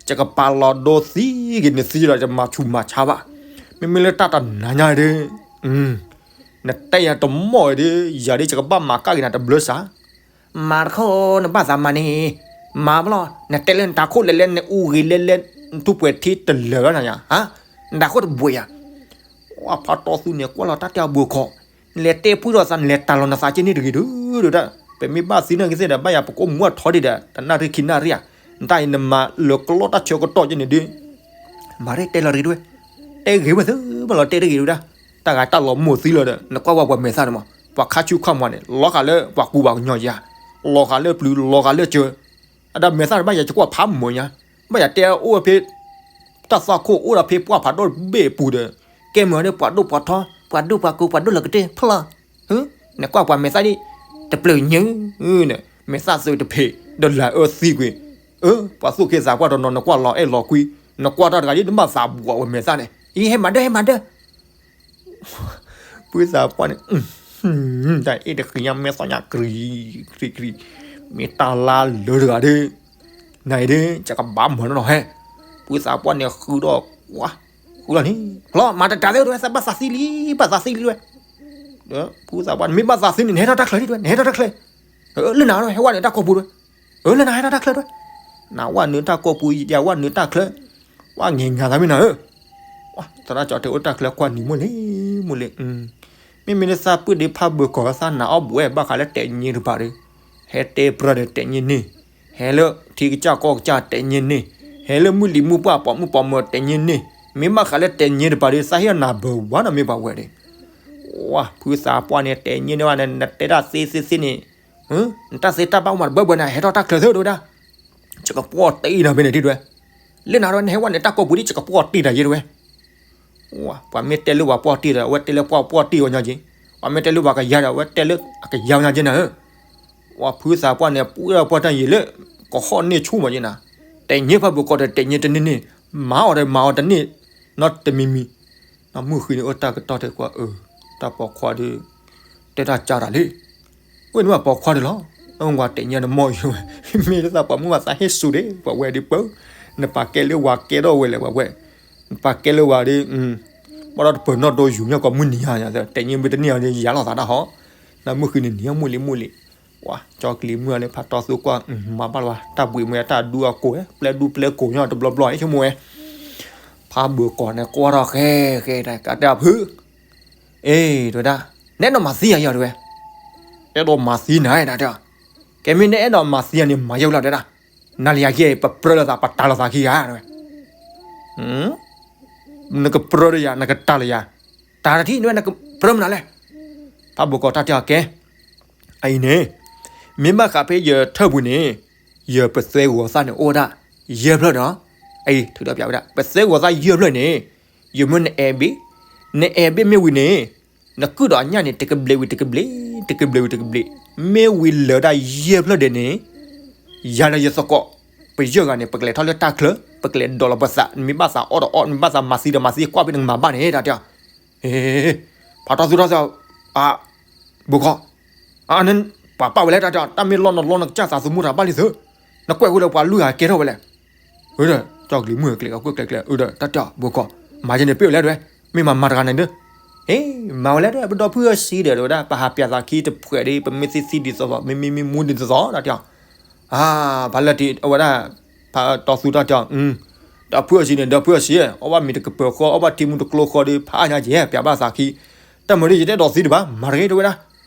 ယကပာ်လီၤဒိသံက့ၤနသံဒီး ယမၤဆူးမၤဆါဘၣ်, မ့မ့ၢ်လၢတၢ်တနၤညါဒီး နတဲယၤတမီၢ်အံၤဒီး ယၤဒီးယကဘၣ်မၤကၣ်က့ၤနၤတဘျီစး, မၤတခီ နဘၣ်သးမၤန့ၣ်, မၤဘၣ်လီၤ, နတဲလၢနတၤခိၣ်လဲၤလဲၤ နအူဂ့ၤလဲၤလဲၤ နထူၣ်ပှဲၤထံတလၢာ်လီၤနၤယါ, နတၤခိၣ်တဘှဲးယါ, ပှၤဖးတီသူန့ၣ် ကွၢ်လီၤတၢ်တဲအဘိခီ, နလဲၤတဲပှံၢ်ထီၣ်သး နလဲၤတၢ်လီၤနသးက့န့ၣ်တဂ့ၤဒုးဒီး, ပမ့ၢ်ဘၣ်သံနီၣ်က့သ့ၣ်ဒီး ဘၣ်ယၤပကအိၣ်မူအထီဒံးဒီး တနၣ်ရံၣ်ခံနၣ်ရံၣ်ဧါ, နတၢ်အံၤနမၤလၢကလီၢ်တၢ်ဆၢကတီၢ်က့န့ၣ်ဒုး မၤရဲၣ်တဲလီၤတဂ့ၤတဝဲ, တဲဂ့ၤဝဲသ့မးလီၤ တဲတဂ့ၤတဝဲဒၣ်, တၢ်ဂၤတၢ်လီၤမိၢ်သံလီၤဒီး နကွၢ်ဝဲပှၤမဲာ်သၣ်န့ၣ်မး ပှၤခါဆူၣ်ခါမီၤန့ၣ် လီၤဃာ်လၢပှၤကူပှၤကညီယါ, လီၤဃာ်လၢပျုၤ လီၤဃာ်လၢစၢၤ, အဒၣ်မဲာ်သၣ်န့ၣ် ဘၣ်ယၤယကွၢ်ဖးမုာ်ညါ, ဘၣ်ယၤတဲအိၣ်ဝဲဖဲ တၢ်သွၣ်ခိၣ်အိၣ်ဒီးဖဲပှၢ်ဖးဒိၣ်တဘ့ၣ်အပူၤဒီး ကဲမုာ်ဒီးပှၤဒိၣ်ပှၤထီ ပှၤဒိၣ်ပှၤကိၤ ပှၤဒိၣ်လီၤကတ့ၢ်ဖျီၣ်, နကွၢ်ပှၤမဲာ်သၣ်ဒ် တပျုာ်ညါ, မဲာ်သၣ်သုးတဖံး ဒီးလၢအၢသံကွံာ်, အၢ ပှၤသူၣ်က့သးပှၢ်တနီၤ နကွၢ်လီၤအဲၣ်လီၤကွံ, နကွၢ်တၢ်တဂၤဒ်နဘၣ်သးဘှီးဝဲမဲာ်သၣ်န့ၣ်, အံၤ ဟဲမၤဒၢ ဟဲမၤဒၢ ဖုသးပှၢ်န့ၣ် တၢ်အ့ၣ်တဃံညါ မဲာ်သီညါ ကြံ ကြံ ကြံ, မ့ၢ်တၢ်လၢလၢတဂၤဒီး နအံၤဒီး ယကဘၣ်မၤနီၢ်နီၢ်ဟဲ, ဖုသးပှၢ်န့ၣ် ဃုဒီးကွၢ်, ဃုလီၤန့ၣ် ဖျီၣ် မၤတတၤသ့ဝဲ သးဘၣ်သးသံလံ ဘၣ်သးသံလံဝဲ, ဖုသးပှၢ်န့ၣ် မ့ၢ်ဘၣ်သးသံန့ၣ် နဟဲထီၣ်တၢ်ချၢဒ်ဝဲ နဟဲထီၣ်တၢ်ချၢ, လၢနၤ ဟဲဝဲန့ၣ်တၢ်ကိးပူၤဝဲ, လၢနၤဟဲထီၣ်တၢ်ချၢဒ်ဝဲ, နဝဲနုာ်တၢ်ကိးပူၤ ယဝဲနုာ်တၢ်ချၢ, ဝဲငဲၤငါသးမ့ၢ်နၤဧၢ, သရၣ်ကၠီတဲအိၣ်တၢ်ချၢကွၢ်နံၤမိၢ်လံ, မိၢ်လံ, မ့မ့ၢ်လၢသးပှၢ်ဒ့ဖးဘၢကီၢ်သးနၤအီၣ်ဘှဲးဘၣ်ဃးလၢတဲာ်ညံတပၤဒီး, ဟဲတဲပြၢဒီးတဲာ်ညံန့ၢ်, ဟဲလၢထံကစၢ်ကီၢ်ကစၢ်တဲာ်ညံန့ၢ်, ဟဲလၢမုၢ်လံၤမုၢ်ပှၢ်ပိာ်မုၣ်ပိာ်မၢၤတဲာ်ညံန့ၢ်, မ့ၢ်ဘၣ်ဃးလၢတဲာ်ညံတပၤဒီး သးဟ့ၣ်အီၤနၤဘၢဝါနီၤမ့ၢ်ပှၤဝဲဒီး, ဝဲဖုသးပှၢ်န့ၣ် တဲာ်ညံန့ၢ်ဝဲန့ၣ် နတဲဒၣ်သ့သ့သ့န့ၣ်, နတၢ်သ့တၢ်ဘၣ်အိၣ်မးတဘၢဘၢန့ၣ် ဟဲထီၣ်တၢ်ချၢသ့ဒဝဲဒၣ်, ယကပှီၢ်တံၢ်နၤဖဲန့ၣ်ဒ်ဝဲ, လၢနၤဒီးနဟဲဝဲန့ၣ်တၢ်ကိးပူၤဒ် ယကပှီၢ်တံၢ်တၢ်ယဲဒဝဲ ပှၤမ့ၢ်တဲလၢပှၤပှီၢ်တံၢ်ဒီး အဝဲတဲလၢပှၤပှီၢ်တံၢ်အီၤညါက့, ပှၤမ့ၢ်တဲလၢပှၤကယၤဒီး အဝဲတဲလၢအကယၤညါက့နၤဧၢ, ပှၤဖုသးပှၢ်န့ၣ် ပှၤပှီၢ်တၢ်ယံာ်လၢ ကဟီၣ်န့ၢ်ဆူၣ်မးက့နၤ, တဲာ်ညံဖးဘၢကီၢ်ဒီးတဲာ်ညံတန့ၢ်န့ၣ်, မၤအီၤဒီးမၤအီၤတန့ၢ်, နီတမံၤမံၤ, နီၢ်မုၢ်ဃံန့ၣ်အိၣ်တၢ်ကတီၢ်ထဲကွၢ်အၢ, တၢ်ပိာ်ခွါဒီး တဲတၢ်ကၢ်တၢ်လံ ဝဲန့ၣ်ဘၣ်ပိာ်ခွါဒၣ်လီၤ, ဝဲတဲာ်ညံနမီၢ်ယိၤဝဲ, မ့ၢ်လၢသးပှၢ်မုၢ်ဘၣ်သးဟ့ၣ်စူၤဒၣ် ပှၤဝဲဒ်ပၢ, နပာ်ကဲလၢဝၤကဲထီၣ်ဝဲလဲၣ်ပှၤဝဲ, နပာ်ကဲလၢဝၤဒီး, ဘၣ်ဒီးတပၢၤနီၣ်ဒိယုၢ်မ့ၢ်ကီးမုၢ်နံၤညါ, တဲာ်ညံမ့ၢ်တန့ၢ်အီၤဒီး ယၤလီၤသးတၢ်ဟီ, နမုၢ်ဃုန့ၣ်နံၤမုၢ်လံမုၢ်လံ, ဝဲကၠီကလံၤမုၢ်လၢဖးတီသူကွၢ် မၤဘၣ်လၢၤဘၣ် တၢ်ဘှံးမုၢ်တၢ်ဒူအကိးဝဲ ပျဲဒူပျဲကိးညီတဘျီဘျီဆိကမိၣ်ဝဲ, ဖးဘိၣ်ကီၢ်န့ၣ်ကွၢ်ထီၣ်ဃဲဃဲတၢ် ကတဲအဖု, အ့ တဲဝဲဒၣ်, နအဲၣ်ဒိးမၤသံယၤယီၤတဲဝဲ, အဲၣ်ဒိးမၤသံနၤနၤတဲ, ကဲမ့ၢ်နအဲၣ်ဒိးမၤသံယၤန့ၣ် မၤယဲဝဲလီၤတဲဒၣ်, နၤလၢယၤကဲ ပပြၢလိာ်သး ပတၤလိာ်သးခံဂၤတဲဝဲ နကပြၢလၢယၤ နကတၤလၢယၤ, တၢ်တထံၣ်န့ၣ်ဝဲနကပြၢမနုၤလဲၣ်. ဖးဘိၣ်ကီၢ်တၢ်တဲအီၤကဲ, အအံၤန့ၣ်, မ့ၢ်ဘၣ်ဃးဖဲယထၢၣ်ပူၤန့ၣ်, ယပသဲဂီၤသၣ်န့ၣ်အိၣ်ဝဲဒၣ်, ယဲၢ်ဖျၢၣ်ဒီး, အအံၤထုးထီၣ်ပျးဝဲဒၣ် ပသဲဂီၤသၣ်ယဲၢ်ဖျၢၣ်န့ၣ်, ယမ့ၢ်နအဲၣ်ဘ့ၣ်, နအဲၣ်ဘ့ၣ်မ့ၢ်ဝံၤန့ၣ်, နကုၢ်ဒီးအညၣ်န့ၣ် တကဘျံးဝံၤတကဘျံး, တကဘျံးဝံၤတကဘျံး, မ့ၢ်ဝံၤလၢာ်ဒၣ်ယဲၢ်ဖျၢၣ်ဒဲးန့ၣ် ယၤလၢယသကိး, ပယဲၢ်ဂၤန့ၣ် ပကလဲၤထီၣ်လၢတၢ်ချၢ, ပကလဲၤဒိးလီၤပသး, နမ့ၢ်ဘၣ်သးအီၣ်ဒီးအီၣ်, နမ့ၢ်ဘၣ်သးမၤသံဒီးမၤသံ, ကွၢ်ဖဲနကမၤဘၣ်န့ၣ် တၢ်တဲအီၤ, ဖးတီသူထီၣ်သး, ဘိၣ်ကီၢ်, ပှၤပာ်ဝဲလဲၣ်တၢ်တဲအီၤ, တၢ်မ့ၢ်လီၢ်နလီၢ်နကစၢ်သးသမူတၢ်ဘၣ်လံသု, နကွဲးဝဲဒီးပှၤလွံၢ်ဂၤကဲထီၣ်ဝဲလဲၣ်, ဝဲဒီး ကၠီကလံၤမုၢ်ကျဲးကကွဲၢ်ကျဲးကျဲး, အၢဒီး တၢ်တဲအီၤ ဘိၣ်ကီၢ်, မၤယဲန့ၣ်ပ့ၢ်ဝဲလဲၣ်တဲဝဲ, မ့ၢ်မၤမၤတဂၤန့ၣ်ဒီး, ဟ့ၣ် မၤဝဲလဲၣ်တဲဝဲ, ပဒီပုၢ်အီၣ်ဆံးဒီး တဲဝဲဒၣ် ပဟးပျးသးခံတဖှဲးဒီး ပမ့ၢ်သံသံဒ်သိးသိး မ့မ့မ့မူဒ်သိးသိး တၢ်တဲအီၤ ဖးလၢတံၢ်အဝဲဒၣ်, ဖးတီသူတၢ်တဲအီၤ, ဒီပုၢ်အီၣ်ဆံးန့ၣ် ဒီပုၢ်အီၣ်ဆံး, အီၣ်ဘၣ်မ့ၤတကပၢၤဃီ အီၣ်ဘၣ်ထံမူတကျိဃီဒီး ဖးအါညါကဲ ပျးဘၣ်သးခံ, တၢ်မၤဒီးယတအဲၣ်ဒိးသံတဘၣ် မၤတဂ့ၤတဲဝဲဒၣ်,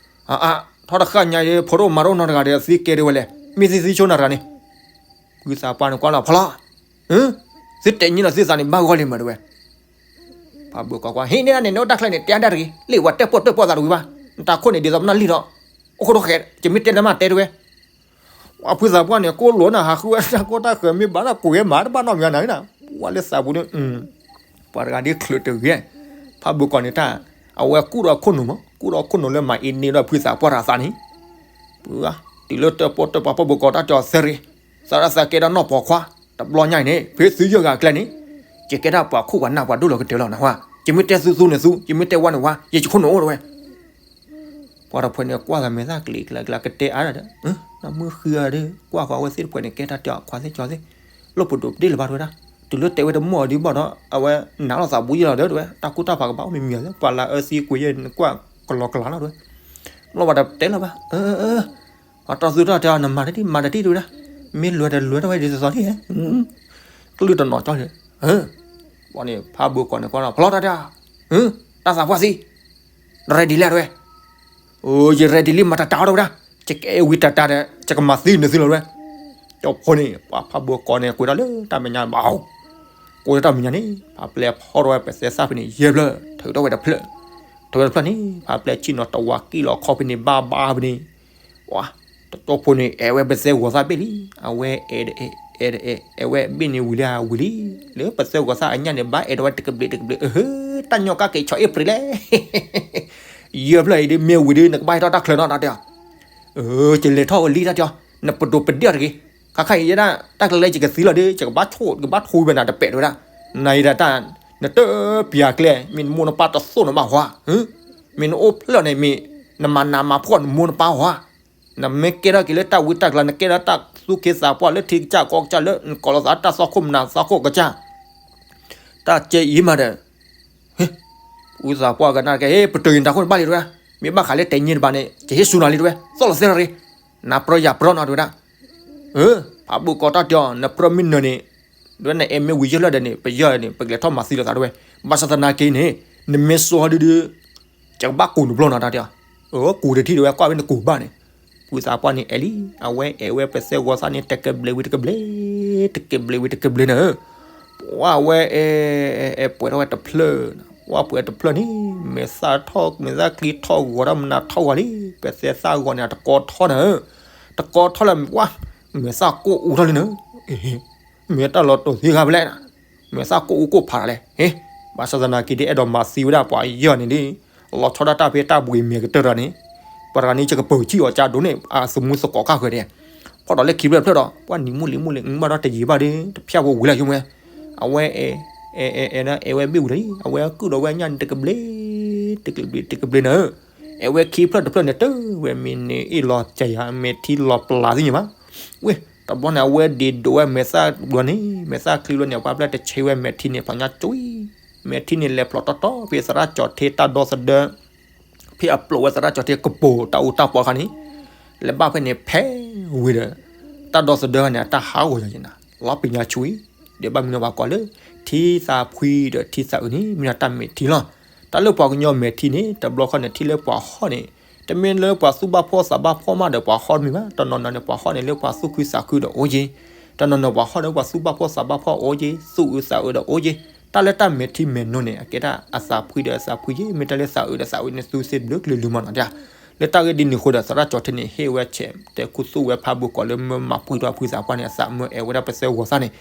အါ ထီၣ်တဃၣ်ညါဒီး ဖိဒိၣ်မါဒိၣ်နီတဂၤဒီး သံကဲတဲဝဲလဲၣ်, မ့ၢ်သံသံဆိနၤတဂၤန့ၣ်, ဝံသးပှၢ်န့ၣ်ကွၢ်လီၤဖီလီၤ, သုတဲာ်ညံလီၤသုသးန့ၣ် ဘၣ်ဂီၢ်လံမးတဲဝဲ ဖးဘိၣ်ကီၢ်ကွၢ် ဟ့ၣ်န့ၢ်ဒၣ်န့ၣ် နအိၣ်တၢ်ချၢန့ၣ် တဲဒၣ်တဂ့ၤ, လၢပှၤတဲာ်ပီၣ်တဲာ်ပီၣ်သးတဝံၤဘၣ်, နတၢ်ခိၣ်န့ၣ်ဒ်သိးပနၢ်လံၢ်ဒီး, အိၣ်ခိၣ်ဒိၣ်ဃဲး, ယမ့ၢ်တဲလၢမးတဲတဝဲ, ပှၤဖုသးပှၢ်န့ၣ် ကိၣ်လိာ်နၤ ဟးဃုဝဲတၢ်ကီတၢ်ခဲ မ့ၢ်ဘၣ်တၢ်ကွဲးမးတဘၣ်နီတမံၤနၤ, ပှၤလၢသးပူၤန့ၣ်, ပှၤတဂၤဒ်ချုးတဂ့ၤ, ဖးဘိၣ်ကီၢ်န့ၣ်တၢ်, အဝဲကူၣ်ဒီးခိၣ်နူာ်မး ကူၣ်ဒီးခိၣ်နူာ်လၢမၤအ့န့ဒီးဖုသးပှၢ်တဂၤသးန့ၣ်, ပှၤ, တုၤလၢတၢ်ပီၣ်တၢ်ပှၤဖးဘိၣ်ကီၢ်တၢ်တဲအီၤသၢရ့, သရၣ်သးကဲဒၣ်နီၢ်ပိာ်ခွါ, တဘျီညါအံၤန့ၣ် ဖဲသုယဲၢ်ဂၤအကျဲန့ၣ်, ယကဲဒၣ်ပှၤခိၣ်ပှၤနၢ်ပှၤဒိၣ်လီၤကတၢၢ်လီၤနဟါ, ယမ့ၢ်တဲသုသူန့ၣ်သူ ယမ့ၢ်တဲဝဲန့ၣ်ဝဲ ယခိၣ်နူာ်အိၣ်တဝဲ ပှၤတဖုန့ၣ်ကွၢ်သးမဲာ်သၣ်ကျံၤကျါကျါ ကတဲအါဒီး, နမုၢ်ဃုအီၤဒီး ကွၢ်ဃီအဝဲသ့ၣ်တဖုန့ၣ် ကဲတၢ်တဲအီၤခွါသ့ၣ်ကၠီသ့ၣ်, လိၣ်ပဒိးပဒ့ၣ်လၢၤဘၣ်တဝဲဒၣ်, တုၤလၢတဲဝဲတမီၢ်အီၤဒ်ဘၣ်ဒီး အဝဲနးလိာ်သးဘူးယဲၢ်လီၤဒီးတဝဲ တၢ်ကူၣ်တၢ်ဖးကဘၣ်အိၣ်မံၤမံၤအီၤသ့ၣ် ပှၤလၢအၢသံကွံာ်ယဲၢ်န့ၣ် ကွၢ်ကလီကလီလီၤတဝဲ, လိၣ်ဘၣ်တတဲလၢၤဘၣ်, ပှၤတီသူတၢ်တဲအီၤ နမၤတၢ်ဒ်မၤတၢ်ဒ်တဝဲဒၣ်, မ့ၢ်လွဲၤတလွဲၤထီၣ်ဝဲဒ်သိးသိးလံ, ကလုၢ်တနီၤကၠီလံ, ပှၤန့ၣ် ဖးဘိၣ်ကီၢ်န့ၣ်ကွၢ်လီၤ ဖီလီၤတၢ်တဲအီၤ, တၢ်သးပှၢ်သံ ready လံတဝဲ, အိ ယ ready လံ မၤတၢ်တၢ်အီၣ်တဝဲဒၣ်, ယကအဲၣ်ဝံတၢ်တၢ်ဒီး ယကမၤသံနသုလီၤတဝဲ, ကၠီဖိန့ၣ် ပှၤဖးဘိၣ်ကီၢ်န့ၣ် ကွဲးထီၣ်လၢတၢ်မဲာ်ညါဘၣ်, ကွဲးထီၣ်တၢ်မဲာ်ညါန့ၣ် ဖးပျဲၢ်ဖီၣ်ထီၣ်ဝဲပသဲသၣ်ဖဲန့ၣ် ယဲၢ်ဖျၢၣ် ထုးထီၣ်ဝဲတဖျၢၣ်, ထုးဝဲတဖျၢၣ်န့ၣ် ဖးပျဲၢ်ဆ့ၣ်နီၤတဝးကံၣ်လီၤခီဖဲန့ၣ် ဘၣ်ဘၣ်ဖဲန့ၣ်, ပှၤ တကၠီဖိန့ၣ် အဲၣ်ဝဲပသဲဂီၤသၣ်ဘ့ၣ်လံ, အဝဲအဲၣ်ဒီးအဲၣ်, အဲၣ်ဒီးအဲၣ်, အဲၣ်ဝဲဘ့ၣ်န့ၣ်ဝံၤလံဧါဝံၤလံ, လၢပသဲဂီၤသၣ်အညၣ်န့ၣ် ဘၣ်အဲၣ်ဒိးဝဲတကဘျံးတကဘျံး, အဟၢ, တၢ်ညီကၣ်က့ၤဆီအ့ၣ်ပြံလဲၣ်, ယဲၢ်ဖျၢၣ်အံၤဒ်မ့ၢ်ဝံၤဒီး နကဘၣ်ဟဲထီၣ်တၢ်ချၢနီၤ တၢ်တဲအီၤ, အၢ ယလဲၤထီၣ်ဝဲလံတၢ်တဲအီၤ, နပဒိးပဒ့ၣ်အီၤတဂ့ၤ, ခါခါအံၤယဲဒၣ် တၢ်ကျဲလၢယကသံလီၤဒီး ယကဘၣ်ဆိၣ် ယကဘၣ်ထိဝဲနၤတပဲာ်တဝဲဒၣ်, နၤအံၤဒၣ်တၢ်, နတပျးကျဲ, မ့ၢ်နမိၢ်နပၢ်တသိၣ်နဘၣ်ဟါ, မ့ၢ်နအိၣ်ဖျၢၣ်န့ၣ်မ့ၢ်, နမၤနးမၤဖှီၣ်နမိၢ်နပၢ်ဟါ, နမ့ၢ်ကဲထီၣ်က့ၤလၢတၢ်ဝံတၢ်ကျါ နကဲထီၣ်တၢ်သူၣ်က့သးပှၢ်လၢထံကစၢ်ကီၢ်ကစၢ်လၢ နကိးလီၤသးတၢ်သီခိၣ်မနၤသီခိၣ်ကစၢ် တၢ်ကဲအံၤမးဒီး, ဝံသးပှၢ်ကနၣ်ကဲ ဟ့ၣ် ပတုာ်ယနတၢ်ခိၣ်န့ၣ်ဘၣ်လံတဝဲ, မ့ၢ်ဘၣ်ဃးလၢတဲာ်ညံတဘၣ်န့ၣ် ကဟ့ၣ်ဆူနၤလံတဝဲ, သီၣ်လီၤသဲလီၤရ့, နပြၢယၤပြၢနီတဝဲဒၣ်, ဖးဘိၣ်ကီၢ်တၢ်တဲအီၤ နပြၢမ့ၢ်နၢၤန့ၣ်, ဒ်နအဲၣ်မ့ၢ်ဝံၤယဲၢ်လၢာ်ဒီးန့ၣ် ပယဲၢ်န့ၣ် ပကလဲၤထီၣ်မၤသံလိာ်သးတဝဲ, ဘၣ်ဆၣ်သနာ်က့န့ၣ်, နမ့ၢ်စိဟီဒုဒု ယကဘၣ်ကူးနဘျီနီၤတၢ်တဲအီၤ, ကူးတထံၣ်တဝဲကွၢ်ဝဲနကူးဘၣ်န့ၣ်, ဝံသးပှၢ်န့ၣ်အဲၣ်လံ, အဝဲအဲၣ်ဝဲပသဲဂီၤသၣ်န့ၣ် တကဘျံးဝံၤတကဘျံး, တကဘျံးဝံၤတကဘျံးန့ၣ်, ပှၤဝဲ အဲၣ်ပှဲၤထီၣ်ဝဲတဖျၢၣ်, ဝဲပှဲၤတဖျၢၣ်န့ၣ် မဲာ်သၣ်ထီၣ် မဲာ်သၣ်ချံထီၣ်ဂီၤထီၣ်မနၤထီၣ်ဂီၤလံ, ပသဲသၣ်ဂီၤန့ၣ် တကီထီၣ်န့ၣ်, တကီထီၣ်လၢဝဲ, မဲာ်သၣ်ကိၣ်အူထီၣ်လံန့ၣ် မ့ၢ်တၢ်လီၤတိာ်သံဂၤဖဲလဲၣ်, မဲာ်သၣ်ကိၣ်အူကိၣ်ဖးတၢ်လဲၣ်, ဘၣ်ဆၣ်သနာ်က့ဒ်အဲၣ်ဒိးမၤသံဝဲဒၣ်ပှၤယဲၢ်န့ၣ်ဒ်, လီၤဆီဒၣ်တၢ်ဖဲတၢ်ဘှံးမဲာ်ကတၢၢ်တၢ်န့ၣ်, ပှၤတဂၤန့ၣ် ယကပၢၤဆံၣ်အီၤကၢ်ဒိၣ်န့ၣ် အသမူသကိးကၢ်ဃၢၤဒဲး, ဖီၣ်ဒီးလၢခံဖျၢၣ်တဖျၢၣ်ဒီး ပှၤနံၤမုၢ်လံၤမုၢ်လံၤ မ့ၢ်ဘၣ်ဒီးတယံာ်ဘၣ်ဒီး တဖၠၣ်ဖိဝံၤလၢယမွဲ, အဝဲ အဲၣ် အဲၣ် အဲၣ် အဲၣ်ဝဲဘ့ၣ်ဝံၤလံ, အဝဲကုၢ်ဒီးဝဲညၣ်န့ၣ် တကဘျံး, တကဘျံး တကဘျံးန့ၣ်, အဲၣ်ဝဲခံဖျၢၣ်တဖျၢၣ်န့ၣ် တဝဲမ့ၢ်န့ၣ်အ့ၣ်လီၤကယၤ မဲာ်ထံလီၤပျၢ်သ့ၣ်ညါဘၣ်, ဝဲ, တဘျီန့ၣ် အဝဲဒ့ဒိးဝဲမဲာ်သၣ်ဘျီန့ၣ် မဲာ်သၣ်ချံဘျီန့ၣ် အပှၤပျဲၢ်တဆ့ဝဲမဲာ်ထံန့ၣ် ဖျီညါကွံာ်, မဲာ်ထံန့ၣ်လဲၤဖျိးတီတီ ဖဲသရၣ်ကၠီၤထ့တၢ်ဒီသဒၢ ဖဲအပျိးဝဲသရၣ်ကၠီၤထ့ကပိာ်တၢ်အူတၢ်ပီအခါန့ၣ်, လဲၤဘၣ်ဖဲန့ၣ်ဖဲဝံၤဒီး, တၢ်ဒီသဒၢန့ၣ် အတၢ်ဟးဂီၤယၤယံၤနၤ, လီၤပညါဆူအံၤ, ဒီးဘၣ်မနုၤပှၤကိးလၢ ထံသးဖှံဒီးထံသးအုးန့ၣ် မ့ၢ်ဒၣ်တၢ်မဲာ်ထံလီၤ. တၢ်လၢပှၤကညီမဲာ်ထံန့ၣ် တဘျီခီန့ၣ် ထံလၢပှၤဟီၣ်န့ၣ်, တမ့ၢ်လၢပှၤသူၣ်ဘၣ်ဖှီၣ်သးဘၣ်ဖှီၣ်မးဒီးပှၤဟီၣ်တမ့ၢ်ဘၣ်, တနီၤနီၤန့ၣ် ပှၤဟီၣ်န့ၣ်လၢပှၤသူၣ်ခုသးခုဒီးအိၣ်က့ၤ, တနီၤနီၤပှၤဟီၣ်န့ၣ်ပှၤသူၣ်ဘၣ်ဖှီၣ်သးဘၣ်ဖှီၣ်အိၣ်က့ၤ, သူၣ်အုးသးအုးဒီးအိၣ်က့ၤ, တၢ်လၢတၢ်မဲာ်ထံမဲာ်နိန့ၣ် အကဲဒၣ်အသးဖှံဒီးအသးဖှံယ့ၤ, မ့ၢ်တၢ်လၢသးအုးဒီးသးအုးန့ၣ်သူစ့ဘျုးကလုာ်လုာ်မးနီၤဒၣ်. လၢတၢ်ဂ့ၢ်ဒ်န့ၣ်အဃိဒီး သရၣ်ကၠီၤထ့န့ၣ် ဟ့ၣ်ဝဲဆဲးတဲခူသူၣ်ဝဲဖးဘိၣ်ကီးလၢမၢမၤပှံၤထီၣ်ဖုသးပှၢ်န့ၣ် အသးမၢအဲၣ်ဝဲဒၣ်ပသဲဂီၤသၣ်န့ၣ်,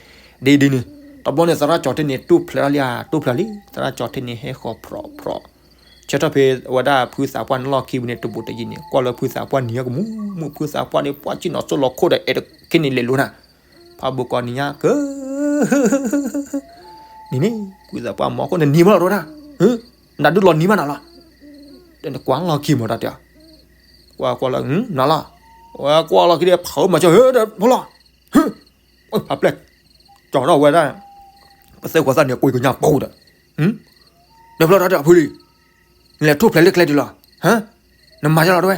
ဒ်ဒ်န့ၣ်, တဘျီန့ၣ် သရၣ်ကၠီၤထ့န့ၣ် တိၢ်ဖျဲးထီၣ်လံဧါ, တိၢ်ဖျဲးလံ, သရၣ်ကၠီၤထ့န့ၣ် ဟဲဃီၤဖြီဖြီ ဆၢထီၣ်ဖဲဝဲဒၣ်ဖုသးပှၢ်န့ၣ်လီၢ်ခံဝံၤန့ၣ် တဘူးတယံၤန့ၣ် ကွၢ်လၢဖုသးပှၢ်နံၤအကမူးမူး, ဖုသးပှၢ်န့ၣ် ပှၢ်ကံၣ်နီၤစိၣ်လီၤခိၣ်ဒီး အဲၣ်တခ့န့ၣ်လဲၤလိၤနၤ, ဖးဘိၣ်ကီးနံၤညါက နံၤန့ၣ် ဖုသးပှၢ်မၤခိၣ်န့ၣ်နံၤမးလီၤတဝဲဒၣ်, နဒုးလီၤနံၤမးနၤလီၤ, ဒီးနကွၢ်လီၢ်ခံမးတၢ်တဲ, ကွၢ်ကွၢ်လီၤ နၤလီၤ, ဝဲကွၢ်လီၢ်ခံဒီး ဖးမၤကၠီၤဟဲဒီးဖီလီၤ ဖးပျဲၢ်, ကၠီၤထီၣ်ဝဲဒၣ်, ပသဲဂီၤသၣ်န့ၣ် ကွံာ်ကညၣ်ပိာ်ဒီး, နဖျီထီၣ်တၢ်ဖုလံ, နလဲၤထိၣ်ဖျဲးလၢကျဲဒ်လီၤ, နမၤယါလီၤတဝဲ,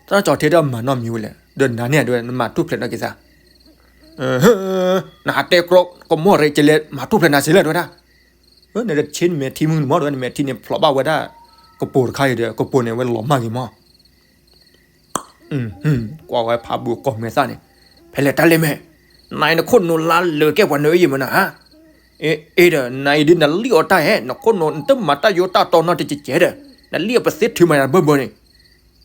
သရၣ်ကၠီၤထ့ဒီးမၤနီတမံၤဝဲလဲၣ်, ဒီးနၤန့ၣ်တဝဲ နမၤထိၣ်ဖျဲးနီၢ်က့ၤသး, နဟးတဲကြီကမီၢ်ရ့ၣ်ကလဲၤမၤထိၣ်ဖျဲးနၤစ့လဲၣ်တဝဲဒၣ်, နတဆ့နမဲာ်ထံမုၢ်မးတဝဲ နမဲာ်ထံန့ၣ်ဖျိးဘၣ်ဝဲဒၣ်, ကပိာ်တခါအံၤဒီး ကပိာ်န့ၣ်ဝဲလီၤမၢ်က့ၤမး ကွၢ်ဝဲဖးဘိၣ်ကီးမဲာ်သၣ်န့ၣ်, ဖဲလဲၣ်တၢ်လဲၣ်မဲာ်, နအံၤနခိၣ်နူာ်လါလၢာ်ကဲပှၤနၢအယံၤမနၤဧါ, အ့ဒီး နအံၤဒ်နလံၣ်အီၣ်တၢ်ဧဲ, နခိၣ်နူာ်နတမၤတၢ်ယိတၢ်တီနီတကဲကဲဒီး, နလံၣ်အီၣ်ပသ့ထုးမၤယၤဘၢဘၢန့ၣ်,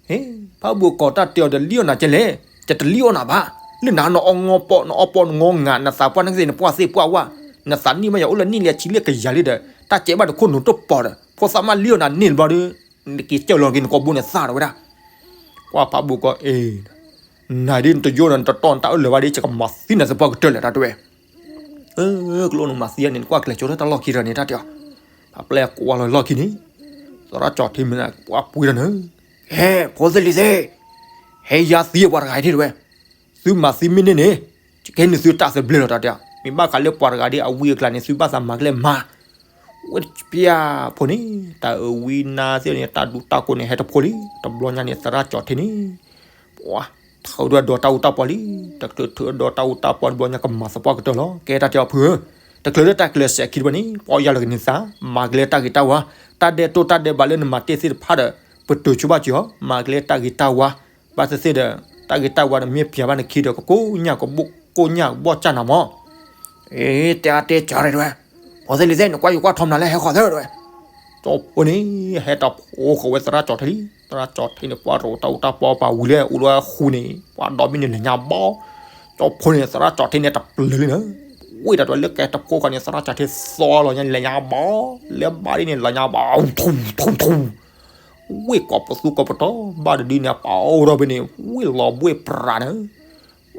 ဟ့, ဖးဘိၣ်ကီးတၢ်တဲအီၤဒီးလံၣ်အီၣ်နၤကဲလဲၣ်, ယတလံၣ်အီၣ်နၤဘၣ်, လၢနၤနအီငီပီ, နအီပီနငီငး, နသးပှၢ်နကသ့ၣ်နပှၢ်သ့ၣ်ပှၢ်ဝၣ်, နသးနံၣ်မးယၤအိၣ်လၢနံၣ်လၢဆံလၢကယၤလံဒီး, တၢ်ကဲဘၣ်နခိၣ်နူာ်တပီၤဒီး, ဖိသၣ်မးလံၣ်အီၣ်နၤန့ၣ်တဘျီဒီး, နက့ၤစၢၢ်လီၤက့ၤနကိာ်ဘိန့ၣ်သၣ်တဝဲဒၣ်, ကွၢ်ဖးဘိၣ်ကီးအ့ၣ်, နဒ်နတယိဒီးနတတီၢ်နတၢ်အၢၣ်လၢၤဘၣ်ဒီး ယကမၤသံနၤသပှၢ်ကတၢၢ်လဲၣ်တၢ်တဝဲ ကလိနမၤသံန့ၣ် နကွၢ်ကျဲၤကၠိလၢတၢ်လီၢ်ခံဒီးန့ၣ် တၢ်တဲအီၤ, ဖးပျဲၢ်ကွၢ်လီၤလီၢ်ခံန့ၣ်, သရၣ်ကၠီၤထ့မ့ၢ်ပှၤပှ့ၤဒီးနၤ, ဟဲ, ဖိသ့ၣ်လံၤသ့ၣ်, ဟဲယါသံပှၤတဂၤအံၤထံၣ်တဝဲ, သုမၤသံမ့ၢ်န့ၢ်န့ၣ်, ကဲန့ၣ်သုတၢ်သဘျ့လီၤတၢ်တဲအီၤ, မ့ၢ်ဘၣ်ဃးလၢပှၤတဂၤဒ်အဝံအကျါန့ၣ် သုဘၣ်သးမၤကလဲၣ်မၤ ဝဲတပျၢ်ဖိန့ၣ် တၢ်အဝံနါသ့ၣ်န့ၣ် တၢ်ဒူတၢ်ကိးန့ၣ် ဟဲတဖိလံ, တဘျီညါန့ၣ် သရၣ်ကၠီၤထ့န့ၣ်, ပှၤ, ထုးဒီးဒီးတၢ်အူတၢ်ပီလံ, တချုးထုးဒီးတၢ်အူတၢ်ပီတဘျီညါ ကမၤသပှၢ်ကတၢၢ်လီၤ, ကဲတၢ်တဲအီၤဖုဧၢ, တချုးလၢတၢ်ကျဲးစၢးခံတဘျီန့ၣ် ပှၤယါလီၤက့ၤန့ၢ်သး, မၤကလဲၣ်တၢ်ဂ့ၤတၢ်ဝါ, တၢ်ဒဲးတိၢ်တၢ်ဒဲးဘးလၢနမၤတ့ၢ်သ့ၣ်တဖၣ်ဒီး, ပတုာ်ဆိဘၣ်က့ၤအီၤ, မၤကလဲၣ်တၢ်ဂ့ၤတၢ်ဝါ, ဘၣ်သ့ၣ်သ့ၣ်ဒီး, တၢ်ဂ့ၤတၢ်ဝါဒီးမ့ၢ်ပျဲဘၣ်နခံဒီး ကကိၣ်ညၣ်ကဘိၣ်ကိၣ်ညၣ်ကဘီၣ်ကၢ်နၤမး အ့ တဲအါတဲကၢ်ရဲၣ်တဝဲ, ဖိသ့ၣ်လံၤသ့ၣ် နကွၢ်ယကွၢ်ထီမနုၤလဲၣ် ဟဲဃီၤသၢတဝဲ, ကၠီဖိန့ၣ် ဟဲတဖိဃီၤဝဲသရၣ်ကၠီၤထ့လံ, သရၣ်ကၠီၤထ့န့ၣ် ပှၤရိးတၢ်အူတၢ်ပီပာ်ဝံၤလၢ အိၣ်လၢဃူန့ၣ် ပှၤဒီဘ့ၣ်န့ၣ် လဲၤညါဘီ, ကၠီဖိန့ၣ် သရၣ်ကၠီၤထ့န့ၣ် တပျၢၤလံနၤ, ဝ့ၢ်တၢ်တဝဲလၢကဲတဖိဃီန့ၣ် သရၣ်ကၠီၤထ့သီလီၤညါ လဲၤညါဘီ, လၢဘၣ်ဒ်န့ၣ် လဲၤညါဘီ, ထူထူထူ ဝ့ၢ်ကိးပသူကိးပတီၢ် ဘၣ်တဒုန့ၣ် ပအိၣ်ဒီဘ့ၣ်န့ၣ် ဝ့ၢ်လီၤဘှ့ၣ်ပြးနၤ,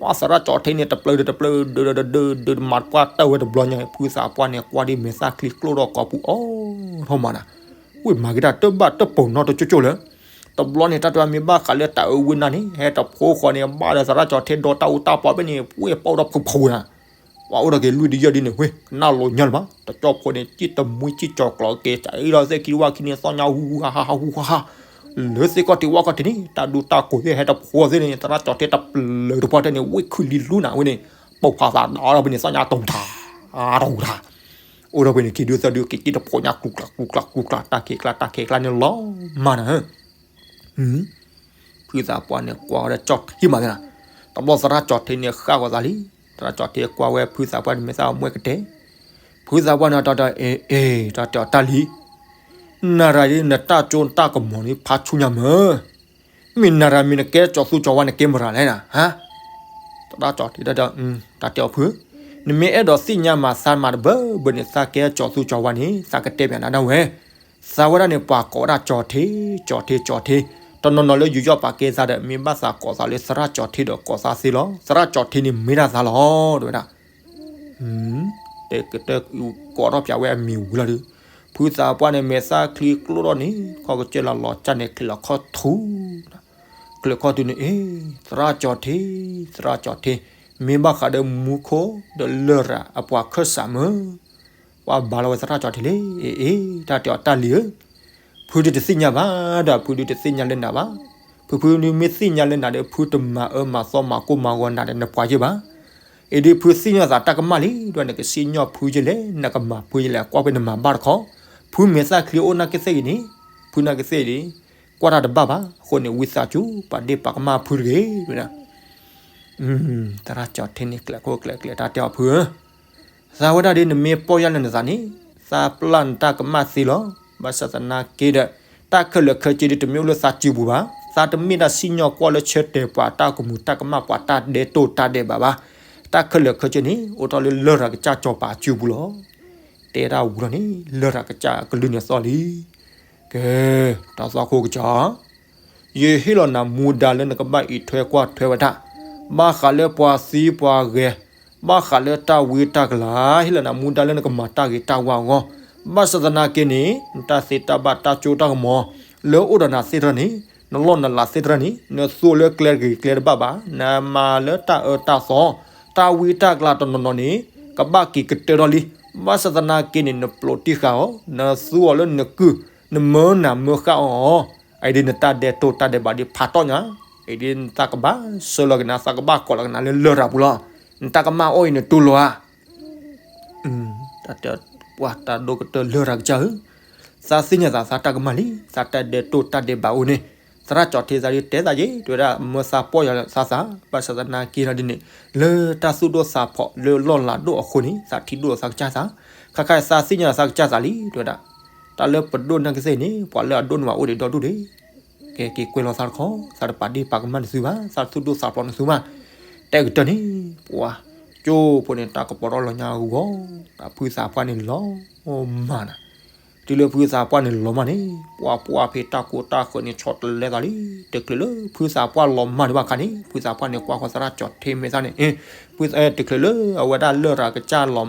ပှၤသရၣ်ကၠီၤထ့န့ၣ် တပျၢၤဒီးတပျၢၤ ဒုးဒုးဒုးဒုး မၤတပှၢ်တၢၢ်ဝဲတဘျီညါ ဖုသးပှၢ်န့ၣ် ကွၢ်ဒ်မဲာ်သၣ်ချံကျိၣ်ထီၣ်ကိာ်ပူၤအီၤထီၣ်မးနၤ, ဝ့ၢ်မၤက့ၤတၢ်တဘၣ်တပိာ်နီတကၠိကၠိလၢ, တဘျီန့ၣ် တၢ်တဝဲမ့ၢ်ဘၣ်ဃးလၢတၢ်အၢဝံနၤန့ၣ် ဟဲတဖိဃီန့ၣ် ဘၣ်ဒီးသရၣ်ကၠီၤထ့ဒီးတၢ်အူတၢ်ပီဘ့ၣ်န့ၣ် ဝ့ၢ်ပအိၣ်ဒီးဖုဖုနၤ ပှၤအိၣ်ဒီးက့ၤလွံၢ်ဒုယဲၢ်ဒုန့ၣ် ဝ့ၢ် ကနၣ်လိာ်ညါလၢၤဘၣ် တကၠီဖိန့ၣ် စံၣ်တမှံစံၣ်ကၠီၤကျိးက့ၤ ကအံၤဒီးသ့ၣ်ခံဝၣ်ခံန့ၣ် သီၣ်ညါဟူဟူဟါဟါဟူဟူဟါဟါ, လၢသ့ၣ်ကီၢ်ထံးဝၣ်ကီၢ်ထံးန့ၣ် တၢ်ဒူတၢ်ကိးသ့ၣ် ဟဲတဖိသ့ၣ်န့ၣ် သရၣ်ကၠီၤထ့တပျၢၤတပှၢ်တၢၢ်န့ၣ် ဝ့ၢ်ခုၣ်လံလူနၤဝဲန့ၣ်, ပိာ်ဖးသးဒီးဝဲန့ၣ် သီၣ်ညါတူၢ်ထါ တူၢ်ထါ, အိၣ်ဒီးဝဲန့ၣ် ခံဒုသၢဒု က့ၤစံၣ်တဖိညါ ကျူကျါကျူကျါကျူကျါ တၢ်ခံးကျါတၢ်ခံးကျါန့ၣ်လီၤမးနၤ ဖုသးပှၢ်န့ၣ် ကွၢ်ဝဲဒၣ်ကၠီၣ်ထ့မးသ့ၣ်နၤ, တဘျီသရၣ်ကၠီၤထ့န့ၣ် ဃၣ်ဂီၤသးလံ, သရၣ်ကၠီၤထ့ကွၢ်ဝဲဖုသးပှၢ်န့ၣ် မဲာ်သၣ်အမွဲၢ်ကတဲာ်, ဖုသးပှၢ်န့ၣ် တၢ်တဲအီၤ အ့ အ့ တၢ်တဲအီၤတၢ်လံၤ, နၤရၤဒ်နတၢ်ကၠိနတၢ်ကမီၤန့ၣ် ဖးဆူညါမၢ်, မ့ၢ်နၤရၤမ့ၢ်နကဲကၠီၤသူကၠီၤဝါနကဲမရၤလဲၣ်နၤ, ဟါ သရၣ်ကၠီၤထ့ တၢ်တဲအီၤဖု, နမ့ၢ်အဲၣ်ဒိးသ့ၣ်ညါမးသးမးတဘၢဘၢန့ၣ် သးကဲကၠီၤသူကၠီၤဝါန့ၣ် သးကတဲပၠးနၤဒၣ်ဝဲ သးဝဲဒၣ်န့ၣ် ပှၤကိးဝဲဒၣ်ကၠီၤထ့, ကၠီၤထ့, ကၠီၤထ့, တနီၤနီၤလၢယူးယီၣ်ပာ်ကဲသးဒီး မ့ၢ်ဘၣ်သးကိးသးလၢသရၣ်ကၠီၤထ့ဒီးကိးသးသ့လီၤ. သရၣ်ကၠီၤထ့န့ၣ်မ့ၢ်ဒၣ်သးလီၤ တဲဝဲဒၣ်. တဲကတဲကိးထီၣ်ပၠးဝဲအမံၤဝံၤလီၤဒီး ဖုသးပှၢ်န့ၣ် မဲာ်သၣ်ချံကျိၣ်ထီၣ်န့ၣ် ခီၣ်ကစၢၢ်လၢလီၤကၢ်န့ၣ် ချံးလီၤခီၣ်ထူ ချံးခီၣ်ထူန့ၣ် အ့ သရၣ်ကၠီၤထ့, သရၣ်ကၠီၤထ့, မ့ၢ်ဘၣ်ဃးဒီးမူခိၣ်ဒီးလရာ်အပှၤခၢၣ်စးမၢ် ပှၤဘါလီၤဝဲသရၣ်ကၠီၤထ့လံ. အ့ အ့ တၢ်တဲအီၤတၢ်လံၤဧၢ, ဖုဒုးတသ့ၣ်ညါဘၣ်, ဒီးဖုဒုးတသ့ၣ်ညါလၢနၤဘၣ်. ဖုဖုဒုးမ့ၢ်သ့ၣ်ညါလၢနၤဒီး ဖုတမၤအၢမၤသီမၤကိၢ်မၤဂီၤနၤဒီးနပှၤယဲၢ်ဘၣ်. အံၤဒုးဖုသ့ၣ်ညါသးတၢ်ကမၣ်လံ, ဒီးနကစံၣ်ညီၣ်ဖုယဲၢ်လဲၣ်, နကမၤဖုယဲၢ်လဲၣ်, ကွၢ်ဖဲနမၤဘၣ်တခီ, ဖုမဲာ်သၣ်ချံအိၣ်နာ်က့သ့ၣ်ဂ့ၤန့ၣ်, ဖုနာ်က့သ့ၣ်န့ၣ် ကွၢ်တၢ်တဘၣ်ဘၣ်. အဃိန့ၣ် ဝံသးစူၤ ပာ်ဒ့ၣ်ပာ်ကမၣ်ဖုတဂ့ၤ, သရၣ်ကၠီၤထ့န့ၣ် ကျဲးခိၣ်ကျဲးကျဲး တၢ်တဲအီၤဖုဧၢ, သးဝဲဒၣ်ဒ်နမ့ၢ်ပီၢ်ယၢ်လၢနသးန့ၣ်, သးပျၢ်နတၢ်ကမၣ်သ့လီၤ. ဘၣ်ဆၣ်သနာ်က့ဒီး, တၢ်ခဲလၢာ်ခဲဆ့ဒ်တမ့ၢ်အိၣ်လၢသးစုပူၤဘၣ်. သးတမ့ၢ်ဒၣ်စံၣ်ညီၣ်ကွၢ်လၢဆၢတဲာ်ပှၤတၢ်ကမူၤတၢ်ကမၣ် ပှၤတၢ်ဒဲးတိၢ်တၢ်ဒဲးဘးဘၣ်. တၢ်ခဲလၢာ်ခဲဆ့န့ၣ် အိၣ်ထီၣ်လၢလရာ်ကစၢ်စီၤပၤစုပူၤလီၤ. တဲဒၣ်ဝံၤလီၤန့ၣ် လရာ်ကစၢ်အကလုၢ်န့ၣ်သီၣ်လံ. ကဲ, တၢ်သီၣ်ခိၣ်ကစၢ် ယဟ့ၣ်လီၤနၤမူဒါလၢနကဘၣ်အံးထွဲကွၢ်ထွဲဝဲဒၣ်, ဘၣ်ဃးလၢပှၤသံပှၤဂဲၤ, ဘၣ်ဃးလၢတၢ်ဝံတၢ်ကလၤ, ဟ့ၣ်လီၤနၤမူဒါလၢနကမၤတၢ်ဂ့ၤတၢ်ဝါအဂီၢ်, ဘၣ်ဆၣ်သနာ်က့န့ၣ် နတၢ်သ့တၢ်ဘၣ်တၢ်စိတၢ်ကမီၤ လၢအိၣ်ဒီးနၤသ့ၣ်တဖၣ်န့ၣ်, နလီၢ်နလၤသ့ၣ်တဖၣ်န့ၣ် နသူအီၤလၢကျဲတဂ့ၤကျဲတဘၣ်ဘၣ်, နမၤလၢတၢ်အၢတၢ်သီ, တၢ်ဝံတၢ်ကလၤတနီၤနီၤန့ၣ် ကဘၣ်က့ၤကတၢၢ်ထီၣ်လံ, ဘၣ်ဆၣ်သနာ်က့န့ၣ် နပျိးတံၢ်ဃာ်အီၤ, နသူအီၤလၢနကုၢ်, နမၢနၤမၢဃာ်အီၤ, အံၤဒ်နတၢ်ဒဲးတိၢ်တၢ်ဒဲးဘးဒ်ဖးတီၢ်ညါ, အံၤဒ်နသးကဘၣ်ဆှၢလီၤက့ၤနၤ သးကဘၣ်ကိးလီၤက့ၤနၤလၢလရာ်ပူၤလီၤ, နတၢ်ကမၣ်အိၣ်အံၤနတူၢ်လိာ်ဧါ. တၢ်တဲပှၤတၢ်ဒိၣ်ကတၢၢ်လရာ်ကစၢ်ဧၢ, သးသ့ၣ်ညါသးသးတၢ်ကမၣ်လံ, သးတၢ်ဒဲးတိၢ်တၢ်ဒဲးဘးအိၣ်န့ၣ်, သရၣ်ကၠီၤထ့သးဒ်တဲသးယ့ၣ် တဲဝဲဒၣ် မၢသးပီၢ်ယၢ်သးသး, ဘၣ်ဆၣ်သနာ်က့ဒီးဒ်န့ၣ်, လၢတၢ်သူၣ်ဒိၣ်သးဖျိးလၢလီၢ်လၤဒိၣ်အဃိန့ၣ် သးထံၣ်ဒိၣ်လိာ်သးကစၢ်သး, ခါခါသးသ့ၣ်ညါသးကစၢ်သးလံ တဲဝဲဒၣ်, တၢ်လၢပဒိၣ်နာ်က့သ့ၣ်န့ၣ် ပှၤလၢအဒိၣ်န့ၢ်ဘၣ်အိၣ်ဒံးဒီဒူၣ်ဒံး ကဲက့ၤကွဲးလီၤသးတခီ, သးတပာ်ဒ့ၣ်ပာ်ကမၣ်နသုဘၣ်, သးသူၣ်ဒိၣ်သးဖျိးနသုဘၣ်, တဲကတၢၢ်န့ၣ်, ပှၤ, ကၠိဖိန့ၣ် တၢ်ကပီၤထီၣ်လီၤညါအဂီၢ်, တၢ်ဖုသးပှၢ်န့ၣ်လီၤမၢ်နၤ, တုၤလၢဖုသးပှၢ်န့ၣ်လီၤမၢ်န့ၣ်, ပှၤပှၢ်ဖဲတၢ်ကိးတၢ်ဃၢၤန့ၣ် ဆီတလဲသးလံ, တချုးလၢဖုသးပှၢ်လီၤမၢ်န့ၣ်ဘၣ်ခါန့ၣ် ဖုသးပှၢ်န့ၣ်ကွၢ်ဃီသရၣ်ကၠီၤထ့မဲာ်သၣ်န့ၣ်, တချုးလၢအဝဲဒၣ်လရာ်ကစၢ်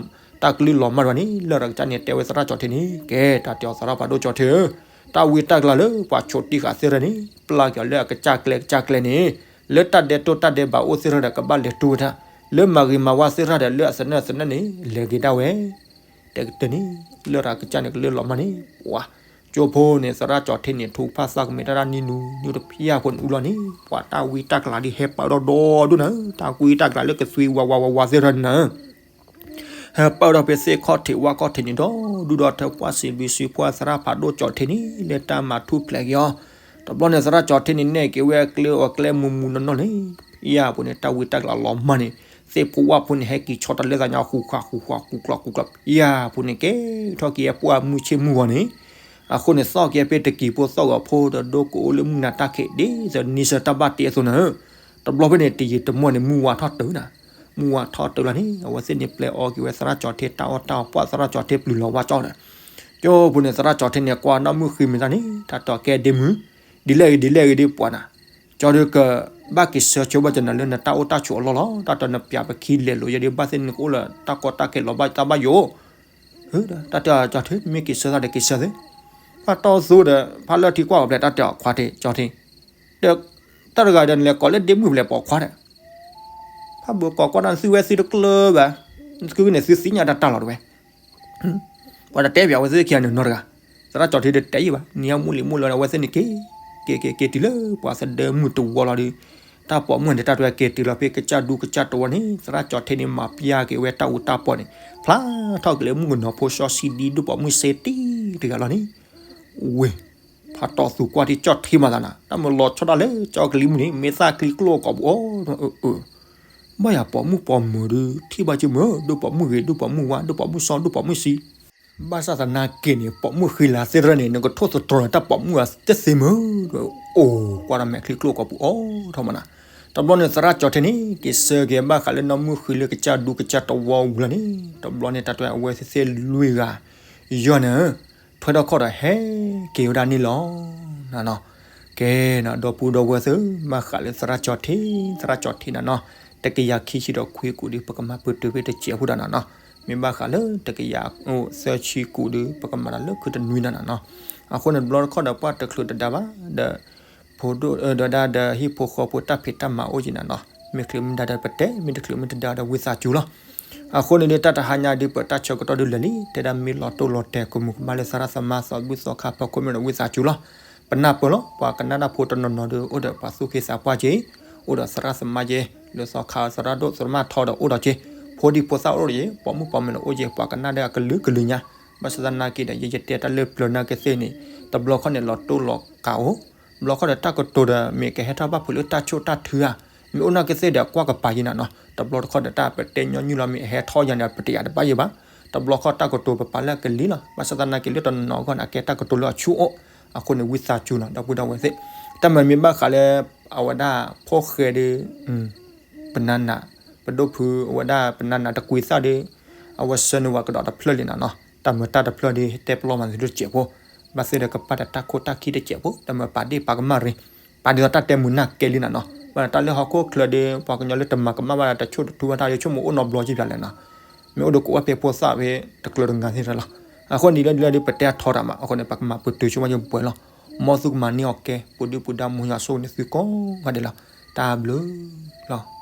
တၢ်ကလုၢ်လီၤမၢ်တဘၣ်န့ၣ် လရာ်ကစၢ်န့ၣ်တဲဝဲသရၣ်ကၠီၤထ့န့ၣ်, ကဲ တၢ်တဲအီၤသရၣ်ဖးဒိၣ်ကၠီၤထ့ဧၢ, တၢ်ဝံတၢ်ကလၤလၢပှၤဆိးတံၢ်ဃာ်သ့ၣ်တဖၣ်န့ၣ် ပျၢ်က့ၤအီၤလၢအကစၢ်ကျဲကစၢ်ကျဲန့ၣ်, လၢတၢ်ဒဲးတိၢ်တၢ်ဒဲးဘးအိၣ်သ့ၣ်တဖၣ်ဒီးကဘၣ်လဲၤတူၢ်ဝဲဒၣ်, လၢမၤဂ့ၤမၤဝါသ့ၣ်တဖၣ်ဒီးလၢအသနၢၣ်သနၢၣ်န့ၣ် လဲၤက့ၤဒၣ်ဝဲ တဲကတၢၢ်န့ၣ်, လရာ်ကစၢ်န့ၣ်ကလုၢ်လီၤမၢ်န့ၣ်, ပှၤ, ကၠိဖိန့ၣ် သရၣ်ကၠီၤထ့န့ၣ် ထုကဖၣ်သးကမဲာ်တၢ်တၢ်နံၤနူၤ နံၤတဖျၢၣ်ဖိန့ၣ်အူလီၤန့ၣ် ပှၤတၢ်ဝံတၢ်ကလၤဒ်ဟဲပၢၢ်ထီၣ်ဒီဒူၣ်နၤ, တၢ်ဝံတၢ်ကလၤလၢကသွံဝးဝးဝးဝးသ့ၣ်တဖၣ်န့ၣ်နၤ ဟဲပၢၢ်ထီၣ်ဖဲသ့ၣ်ခီၣ်ထံးဝၣ်ခီၣ်ထံးန့ၣ်ဒီဒူၣ်ဒီထၢ ပှၢ်စံးဘျုးစံးဖှိၣ်သရၣ်ဖးဒိၣ်ကၠီၤထ့န့ၣ် လၢတၢ်မၤထူၣ်ဖျဲးက့ၤအီၤ, တဘျီန့ၣ် သရၣ်ကၠီၤထ့န့ၣ်နဲၣ်က့ၤဝဲအကျဲအီၤကျဲမူမူနီၢ်နီၢ်န့ၣ်, ဖံယၢ်ဖိန့ၣ် တၢ်ဝံတၢ်ကလၤလီၤမၢ်န့ၣ်, သ့ၣ်ဖိဝၣ်ဖိန့ၣ် ဟဲက့ၤဆီတလဲသးညါ ဃူဃူဃူဃူဃူကျီဃူကျီ, ဖံယၢ်ဖိန့ၣ် ကဲထီၣ်က့ၤအပှၢ်မုၢ်ဆ့ၣ်မုၢ်ဂီၤန့ၣ်, အဃိန့ၣ် သီၣ်က့ၤဖဲတကံၤဖိသီၣ်ဂီၤဖိဒီး ဒိကအိၣ်လၢမုၢ်နၤတၢ်ခံး ဒ်သိးန့ဆၢၣ်တၢ်ဘၣ်တ့အသိးန့ၣ်, တဘျီဖဲန့ၣ် တယံာ်တမီၢ်န့ၣ် မုၢ်ဝါထီၣ်တုၤနၤ, မုၢ်ဝါထီၣ်တုၤလီၤန့ၣ် အဝဲသ့ၣ်န့ၣ် ပျဲအီၤက့ၤဝဲသရၣ်ကၠီၤထ့တၢ်အီၣ်တၢ်အီ ပှၢ်သရၣ်ကၠီၤထ့ပျုၤလီၤဝါကၠီဒီး, ကၠိဖိန့ၣ် သရၣ်ကၠီၤထ့န့ၣ် ကွၢ်နီၢ်မုၢ်ဃံမဲာ်သၣ်န့ၣ် တၢ်တဲအီၤ ကဲဒ့မုၣ်, ဒ်လဲၣ်ဂ့ၤဒ်လဲၣ်ဂ့ၤဒ်ပှၤနၤ, ကၠီၤဒုးကဘၣ်က့ၤဆၢဆိဘၣ်ကၠီၤနၤလၢနတၢ်အိၣ်တၢ်ဆိးအလီၢ်လီၤ, တၢ်တဲအီၤ နပျးပခံလဲၤလိာ်ယဲဒ်ဘၣ်သ့ၣ် နကအိၣ်လၢတၢ်ကီတၢ်ခဲလီၤဘၣ်တၢ်ဘၣ်ယိၣ် တၢ်တဲအီၤ ကၠီၤထ့ မ့ၢ်က့ၤဆၢသးဒီးက့ၤဆၢသ့, ဖးတီၢ်သူဒီး ဖးလၢထံကွၢ်အီၤဖျဲး တၢ်တဲအီၤ ခွါထ့ ကၠီၤထ့, ဒီးတၢ်တဂၤဒီး နလဲၤကိးလၢဒ့မုၣ်ဖျဲးပိာ်ခွါဒီး, ဖးဘၣ်ကိးကွၢ်တၢ် နသုဝဲသုတကျၢၤဘၣ်, နသုကန့ၣ် သုသ့ၣ်ညါတၢ်တၢ်လီၤတဝဲ ပှၤတတဲပၠးအဝဲသ့ၣ်ခံဂၤန့ၣ်နီတဂၤ, သရၣ်ကၠီၤထ့ဒီးတဲယံာ်ဘၣ် နံၤအမူလံၤမူလီၤဒီး အဝဲသ့ၣ်န့ၣ်က့ၤ, က့ၤက့ၤက့ၤတုၤလၢပှၤသဒၢမုၢ်တဝီလီၤဒီး, တၢ်ပိာ်မုၣ်န့ၣ် တၢ်တဲအီၤ က့ၤတုၤလီၤဖဲကစၢ်ဒူကစၢ်တဝီန့ၣ် သရၣ်ကၠီၤထ့န့ၣ် မၤပျၢ်က့ၤဝဲတၢ်အူတၢ်ပီၢ်န့ၣ် ဖျါထီၣ်က့ၤလၢမုၣ်ကနီၤဖိစီဆှံဒ် ဒိၣ်ပိာ်မုၣ်စ့တံၢ်တဂၤလီၤန့ၣ်, ဝ့ၢ်, ဖးတီၢ်သူကွၢ်ထံကၠီၣ်ထ့မၤသးနၤ တၢ်မၤလီၤဆီဒၣ်လၢကၠီကလံၤမုၢ်န့ၣ် မ့ၢ်သၣ်ချံကျိအကိာ်ပူၤအီၤ ဘၣ်ယၤပိာ်မုၣ်ပိာ်မၢၤဒီး ထံၣ်ဘၣ်က့ၤမုၢ် ဒိၣ်ပိာ်မုၣ်ဂ့ၤ ဒိၣ်ပိာ်မုၣ်ဝါ ဒိၣ်ပိာ်မုၣ်စီ ဒိၣ်ပိာ်မုၣ်ဆှံ, ဘၣ်ဆၣ်သနာ်က့န့ၣ် ပိာ်မုၣ်ဃံလၤသ့ၣ်တဖၣ်န့ၣ် နကထိၣ်သတြီၤန့ၣ် တၢ်ပိာ်မုၣ်အတသ့မုၢ်, အိၣ်ကွၢ်ဒီးမဲာ်ချံကျိအကိာ်ပူၤအီၤထီၣ်မးနၤ, တဘျီန့ၣ် သရၣ်ကၠီၤထ့န့ၣ် က့ၤဆၢက့ၤဘၣ်ဃးလၢနီၢ်မုၢ်ဃံလၢကစၢ်ဒူကစၢ်တဝီဝံၤလီၤန့ၣ် တဘျီန့ၣ် တၢ်တဲအဝဲသ့ၣ်သ့ၣ်လွံၢ်ဂၤ ယီၢ်န့ၣ် ထွဲထီၣ်ခီၣ်ဒီးဟဲက့ၤဝဲဒၣ်န့ၣ်လီၤနၤနီၤ, ကဲနၤ ဒီပုၢ်ဒီဝဲၢ်သ့ၣ် ဘၣ်ဃးလၢသရၣ်ကၠီၤထ့ သရၣ်ကၠီၤထ့နၤနီၤ, တကယၤခံဆံဒီးခွံကူာ်ဒီး ပကမၤပတုာ်ဖဲတစဲးဖိဒီးနၤနီၤ, မ့ၢ်ဘၣ်ဃးလၢတကယၤသၢဆံကူာ်ဒီး ပကမၤတၢ်လၢခုတနွံနၤနီၤ, အဃိန့ၣ်တဘျီတခီၣ်ဒီး ပှၢ်တချုးတဒါဘၣ်ဒီး ဖိဒိၣ်ဒီးဒၣ်ဒီးဟံၣ်ဖိဃီဖိတၢ်ဖံးတၢ်မၤအိၣ်က့ၤနၤနီၤ, မ့ၢ်ချုးမ့ၢ်ဒါဒီးပတဲ မ့ၢ်တချုးမ့ၢ်တဒါဒီးဝံသးစူၤလီၤ. အဃိန့ၣ်ဒီး တၢ်တဟါညါဒုး ပတၢ်ဆၢကတီၢ်ဒုးလဲၤလံ, တဲဒၣ်မ့ၢ်လီၤတိၢ်လီၤတဲာ် ကမူၤကမၣ်လၢသရၣ်သမါ သီဘူၣ်သီခါ ဖီခိၣ်မ့ၢ်ဒီး ဝံသးစူၤလီၤ. ပနၢ်ပၢၢ်လီၤ ပှၤကနၣ်တၢ်ဖိတနီၤနီၤဒီး အိၣ်ဒီးပှၤသူၣ်က့သးပှၢ်က့ၤ, အိၣ်ဒီးသရၣ်သမါက့ၤ, လၢသီခါသရၣ်ဒိၣ်သရၣ်မါထီဒီးအိၣ်ဒီးက့ၤ, ဖိဒံဖိသၣ်အိၣ်ဒီးက့ၤ, ပိာ်မုၣ်ပိာ်မၢၤဒီးအိၣ်က့ၤ, ပှၤကနၣ်ဒီးအကလုာ်ကလုာ်ညါ. ဘၣ်ဆၣ်သနာ်က့ဒီး ယယတဲတၢ်လၢပျၢၤနာ်က့သ့ၣ်န့ၣ်, တဘျီခီန့ၣ် လီၤတိၢ်လီၤကးအိၣ်, တဘျီခီဒီး တၢ်ကတိၤဒီး မ့ၢ်ကဟဲထီၣ်ဘၣ်ဖုးလၢတၢ်ဆိၣ်တၢ်ထုဧါ, မ့ၢ်အိၣ်နာ်က့သ့ၣ်ဒီး ကွၢ်ကပၤယံၤနၤနီၤ. တဘျီတခီဒီး တၢ်ပတဲညီနုၢ်လီၤ မ့ၢ်အဟဲထီၣ်ယၤန့ၣ် ပတယာ်တဘၣ်ယံၤဘၣ်. တဘျီခီတၢ်ကတိၤပပာ်လၢအကလံၤလီၤ. ဘၣ်ဆၣ်သနာ်က့လၢတနီၤနီၤအဂီၢ်န့ၣ် အကဲတၢ်ကတိၤလၢအဆူၣ်အိၣ်, အဃိန့ၣ် ဝံသးစူၤနီၤ ဒီပုၢ်ဒီဝဲၢ်သ့ၣ်. တၢ်မၤမ့ၢ်ဘၣ်ဃးလၢ အဝဲဒၣ်ဖိၣ်ဃဲဒီး ပနၤနၤ, ပဒိၣ်ဖုအဝဲဒၣ်ပနၤနၤတကွံသၣ်ဒီး အဝဲဆှၢန့ၢ်ဝဲကဒီးတဖျၢၣ်လံနၤနီၤ. တၢ်မၤတၢ်တဖျၢၣ်ဒီး တဲပလီၢ်မၤသးဒိၣ်တစဲးဖိ, ဘၣ်သ့ၣ်ဒီးကပာ်ဒီးတၢ်ခိၣ်တၢ်ခံတစဲးဖိ, တၢ်မၤပာ်ဒ့ၣ်ပာ်ကမၣ်ရ့, ပာ်ဒ်သိးတၢ်တဲမုာ်နာ်က့လံနၤနီၤ. ဘၣ်ဒီးတၢ်လၢဟီၣ်ခိၣ်ချၢဒီး ပှၤကညီလၢတမၤကမၣ်ဘၣ်ဒီး တဆိၣ်တထူဘၣ်တၢ် ယဆိကမိၣ်အိၣ်နီတဘျီကံဘျးလဲၣ်နီၤ. မ့ၢ်အိၣ်ဒီးကအိၣ်ဖဲဖိသၣ်ဖဲတကျၢၤတဂၤသ့ၣ်လီၤ. အဃိန့ၣ်ဒ်လဲၣ်ဒ်လဲၣ်ဒီး ပတဲအထီတၢ်မး, အဃိန့ၣ် ပကမၤပတုာ်ဆိမးယပှဲၤလီၤ. မ်သုကမၤန့ၢ်အီၤကဲ ပူၤဒုၣ်ပူၤဒါ မူယၤဆိၣ်ဂ့ၤန့ၢ်သုကိးဂၤဒဲးလီၤ. တၢ်ဘျုးလီၤ.